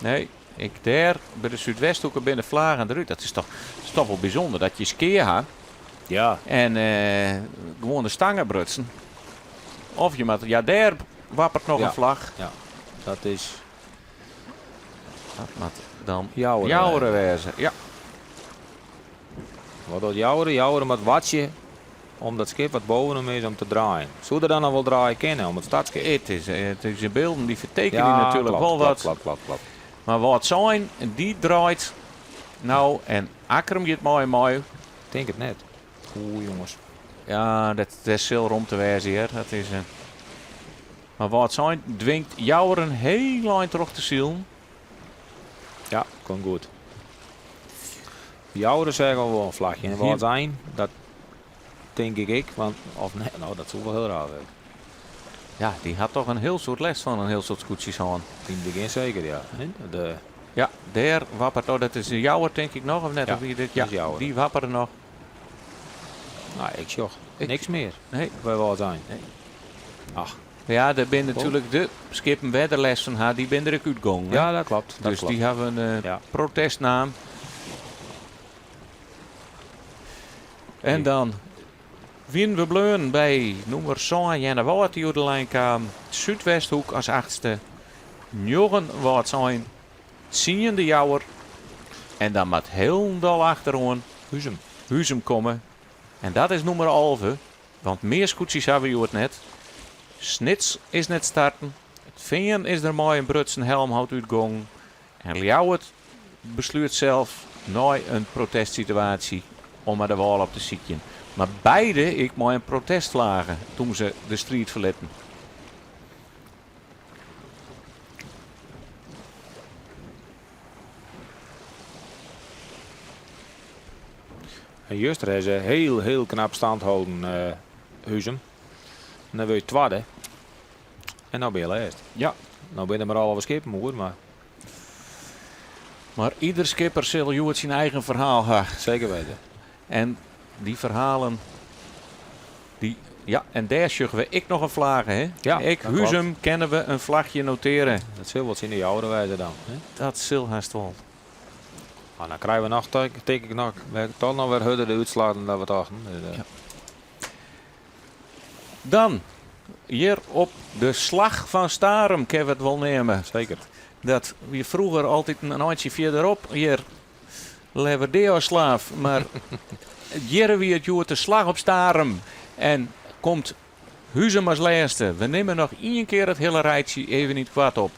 Speaker 1: Nee, ek dêr by de Súdwesthoeke binne de flaggen derút. Dat is toch, is toch wol bysûnder dat je skea ha.
Speaker 2: Ja.
Speaker 1: En gewoan de stangen brutsen. Of je moatte, ja, dêr wapperet noch in flach.
Speaker 2: Ja, dat is.
Speaker 1: Dat moat dan Joure wêze. Ja.
Speaker 2: Wat docht Joure? Joure moat wachtsje om dat skip wat boven him is om te draaien. Soe er dan noch wol draaie kinne om it startskip?
Speaker 1: It is de bylden dy fertekenje natuerlik wol wat.
Speaker 2: Kloppet, kloppet.
Speaker 1: Mar Wâldsein, dy draait no en Akkrum giet mei mei.
Speaker 2: Tink it net. Oeh, jonges.
Speaker 1: Ja, dat, dêr sil romte wêze hear. Dat is, mar Wâldsein dwingt Joure in hiel ein troch te silen.
Speaker 2: Ja, komt goed. Joure seach al wol in flachje. En Wâldsein, dat tink ik ek. Want, of nee, no, dat soe wol hiel raar wêze.
Speaker 1: Ja, dy hat toch in hiel soad lêst fan in hiel soad skûtsjes hân.
Speaker 2: Yn it begjin seker, ja. De...
Speaker 1: Ja, dêr wapperet, oh, dat is de Jouwer tink ik noch, of net?
Speaker 2: Ja,
Speaker 1: Of wie dit?
Speaker 2: dat is Jouwer.
Speaker 1: Dy wappere noch.
Speaker 2: No, ik sjoch niks mear
Speaker 1: Nee.
Speaker 2: by Wâldsein.
Speaker 1: Nee.
Speaker 2: Ach.
Speaker 1: Ja, dêr binne natuerlik de skippen wêr't der lêst fan ha, dy binne der ek útgongen.
Speaker 2: Ja, dat kloppet. Dat
Speaker 1: dus
Speaker 2: kloppet.
Speaker 1: dy hawwe in protestnaam. En dan wiene we bleaun by nûmer sân Earnewâld dy't oer de lijn kaam. Súdwesthoek as achtste. Njoggen Wâldsein. Tsien de Jouwer. En dan moat hielendal achteroan
Speaker 2: Huzum.
Speaker 1: Huzum komme. En dat is nûmer 11. Want mear skûtsjes hawwe we hjoed net. Snits is net starten. It Fean is der mei in brutsen helmhout útgongen. En Ljouwert beslút sels nei in protestsituaasje om mar de wâl op te sykjen. Mar beide ek mei in protestflage doe't se de striid ferlitten.
Speaker 2: En juster ha se hiel, hiel knap stand holden, Huzum. En dan wurd je twadde. En no binne je lêst.
Speaker 1: Ja.
Speaker 2: No binne der mar 11 skippen oer, mar...
Speaker 1: Mar ieder skipper sil hjoed syn eigen ferhaal ha.
Speaker 2: Seker witte.
Speaker 1: En dy ferhalen, dy, ja, en dêr sjogge we ek noch in flage, hè?
Speaker 2: Ja,
Speaker 1: Ek
Speaker 2: dat klopt.
Speaker 1: Huzum kinne we in flachje noteare.
Speaker 2: Dat sil wol tsjin de Jouwer wêze dan, hè?
Speaker 1: Dat sil hast wol.
Speaker 2: Mar dan krije we noch, tink ik noch, toch noch wer hurder de útslach dan dat we tochten. Dus,
Speaker 1: Ja. Dan, hjir op de Slach fan Starum, kinne we it wol neame.
Speaker 2: Seker.
Speaker 1: Dat wie froeger altyd in eintsje fierderop hjir. Leaver dea as slaaf, mar hjir wie it hjoed de Slach op Starum. En komt Huzum as lêste. We nimme noch ien kear it hiele rijtsje even yn it koart op.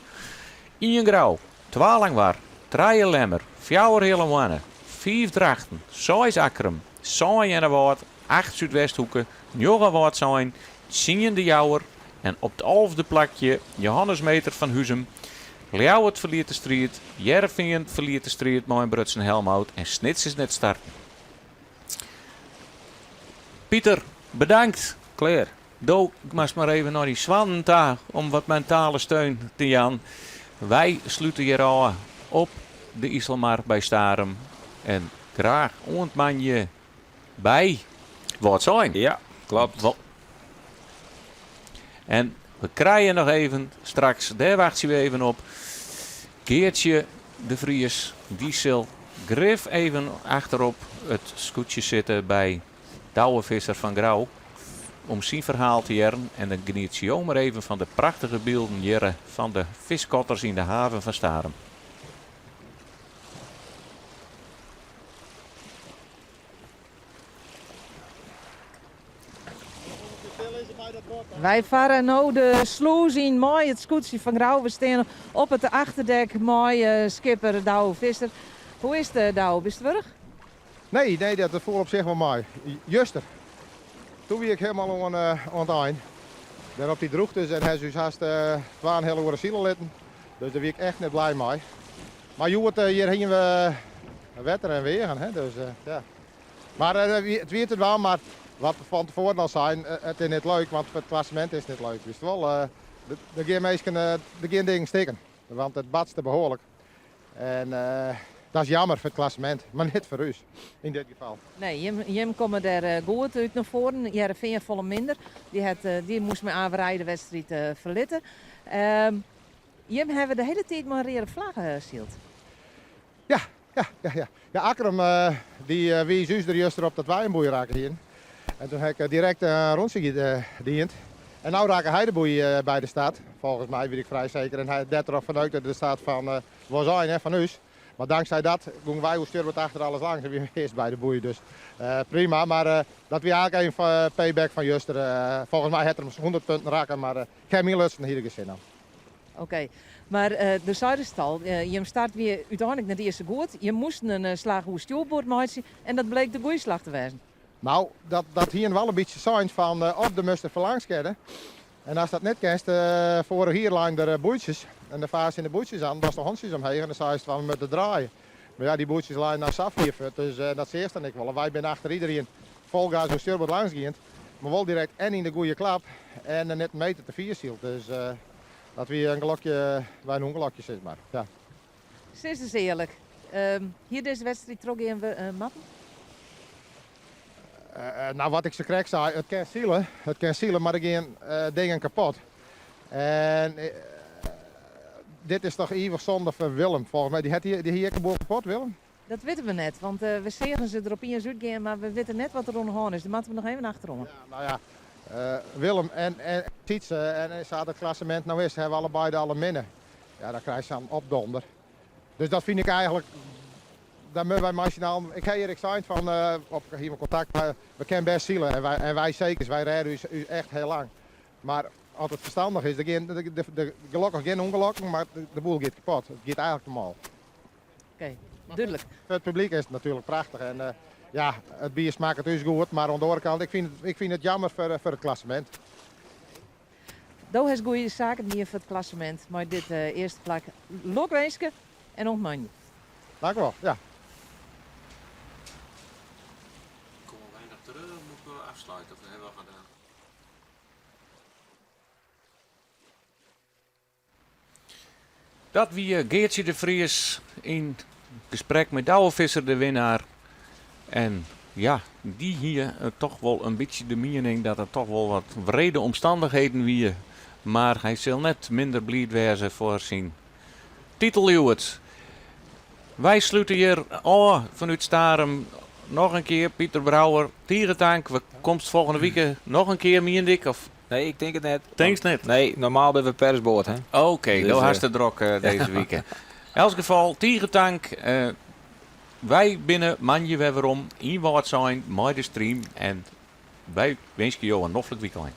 Speaker 1: Ien Grou, twa Langwar, trije Lemmer, fjouwer Healemoanne, fiif Drachten, seis Akkrum, sân Earnewâld, acht Súdwesthoeke, njoggen Wâldsein, tsien De Jouwer en op it alfde plakje Johannes Meeter fan Huzum. Ljouwert ferliet de striid, Hearrenfean ferliet de striid mei in brutsen helmhout en Snits is net starten. Pieter, bedankt.
Speaker 2: Klear.
Speaker 1: Do moatst mar even nei dy swannen ta om wat mentale steun te jaan. Wy slute hjir ôf op de Iselmar by Starum en graach oant moandei by Wâldsein.
Speaker 2: Ja, kloppet.
Speaker 1: En we krije noch even straks, dêr wachtsje we even op, Geartsje de Vries. Dy sil grif even achterop it skûtsje sitte by Douwe Visser fan Grou om syn ferhaal te hearren. En dan genietsje jo mar even fan de prachtige bylden hjirre fan de fiskkotters yn de haven fan Starum.
Speaker 3: Wy farre no de slûs yn mei it skûtsje fan Grou. We steane op it achterdek mei skipper Douwe Visser. Hoe is it, Douwe? Bist wurch?
Speaker 4: Nee, nee, dat foel op sich wol mei. Juster, doe wie ik hielendal oan, oan it ein. Dêr op dy drûchtes en ha se ús hast twa en in heal oere sile litten. Dus dêr wie ik echt net blij mei. Mar hjoed hjir hiene we wetter en weagen, hè, dus ja. Mar it wie te dwaan, mar wat we fan tefoaren al seinen, it is net leuk, want foar it klassemint is it net leuk. Witst wol, der gean minsken, der gean dingen stikken, want it batste behoarlik. En dat is jammer foar it klassemint, mar net foar ús yn dit gefal.
Speaker 3: Nee, jim komme dêr goed út nei foaren. Hearrenfean folle minder. Dy hat, dy moast mei averij de wedstriid ferlitte. Jim hawwe de hiele tiid mei in reade flagge syld.
Speaker 4: Ja, ja, ja, ja. Ja, Akkrum dy wies ús der juster op dat wy in boei rakke hienen. En toen ha ik direkt in rûntsje dien. En no rakke hy de boei by de start, folgens my wie ik frij seker. En hy dêrtroch ferneukte de start fan Wâldsein en fan ús. Mar tanksij dat gongen wy oer stjoerboard achter alles langs en wie we earst by de boei. Dus prima, mar dat wie eigentlik even payback fan juster. Folgens my hat er 100 punten rakke, mar ik ha him ynlutsen, hie der gjin sin oan.
Speaker 3: Oké, mar do seidest al, jim start wie úteinlik net iens sa goed. Jim moasten in slach oer stjoerboard meitsje en dat bleek de goede slach te wêzen.
Speaker 4: Nou, dat, dat hiene we al in bytsje sein fan of do moatst der foarlangs kinne. En ast dat net kinst, foarich jier leinen der boeitsjes en dan faarst tsjin de boeitsjes oan, dochst de hantsjes omheech en dan seist fan we moatte draaie. Mar ja, dy boeitsjes leinen nou sa fier fuort, dus dat seachst dan ek wol. En wy binne achter iderien fol gas oer stjoerboard langs gien, mar wol direkt en yn de goede klap en net in meter te fier syld. Dus dat wie in gelokje by in ûngelokje, sis mar. Ja.
Speaker 3: Sis ris earlik, hie dizze wedstriid trochgean moatten?
Speaker 4: Nou, wat ik sakrekt sei, it kin sile, it kin sile, mar der gean dingen kapot. En dit is toch ivich sonde foar Willem, folgens my. Dy hat dy hie ek in boel kapot, Willem?
Speaker 3: Dat witte we net, want we seagen se der opiens útgean, mar we witte net wat der oan de hân is. Dêr moatte we noch even achteroan.
Speaker 4: Ja, nou ja, Willem en en Sytse en sa't it klassemint no is, hawwe allebeide al in minne. Ja, dan krijst sa'n opdonder. Dus dat fyn ik eigentlik, daar moatte wy mei syn allen, ik ha hjir ek sein fan, op hier kontakt, we kinne bêst sile en wy, en wy seker, wy rêde ús, ús echt hiel lang. Mar as it ferstannich is, der gean de, de, gelokkich gjin ûngelokken, mar de boel giet kapot. It giet eigentlik te mâl.
Speaker 3: Oké, dúdlik.
Speaker 4: Foar it publyk is it natuerlik prachtich en uh, ja, it bier smakket ús goed, mar oan de oare kant, ik fyn it jammer foar it klassemint.
Speaker 3: Do hast goede saken dien foar it klassemint mei dit earste plak. Lokwinske en oant moandei.
Speaker 4: Dank wol, ja.
Speaker 1: Dat wie Geartsje de Vries yn gesprek mei Douwe Visser, de winnaar. En ja, dy hie toch wol in bytsje de miening dat it toch wol wat wrede omstannichheden wie. Mar hy sil net minder bliid wêze foar syn titel hjoed. Wy slute hjir ôf fanút Starum. Noch in kear, Pieter Brouwer, tige tank. We komst folgjende wike noch in kear, mien ik? Of?
Speaker 2: Nee, ik tink it net.
Speaker 1: Tinkst net?
Speaker 2: Nee, normaal binne we persboat, hè?
Speaker 1: Oké,
Speaker 2: Dus,
Speaker 1: do hast it drok dizze wike. Yn elts gefal, tige tank. Wy binne moandei wer werom yn Wâldsein mei de stream. En wy winskje jo in noflik wykein.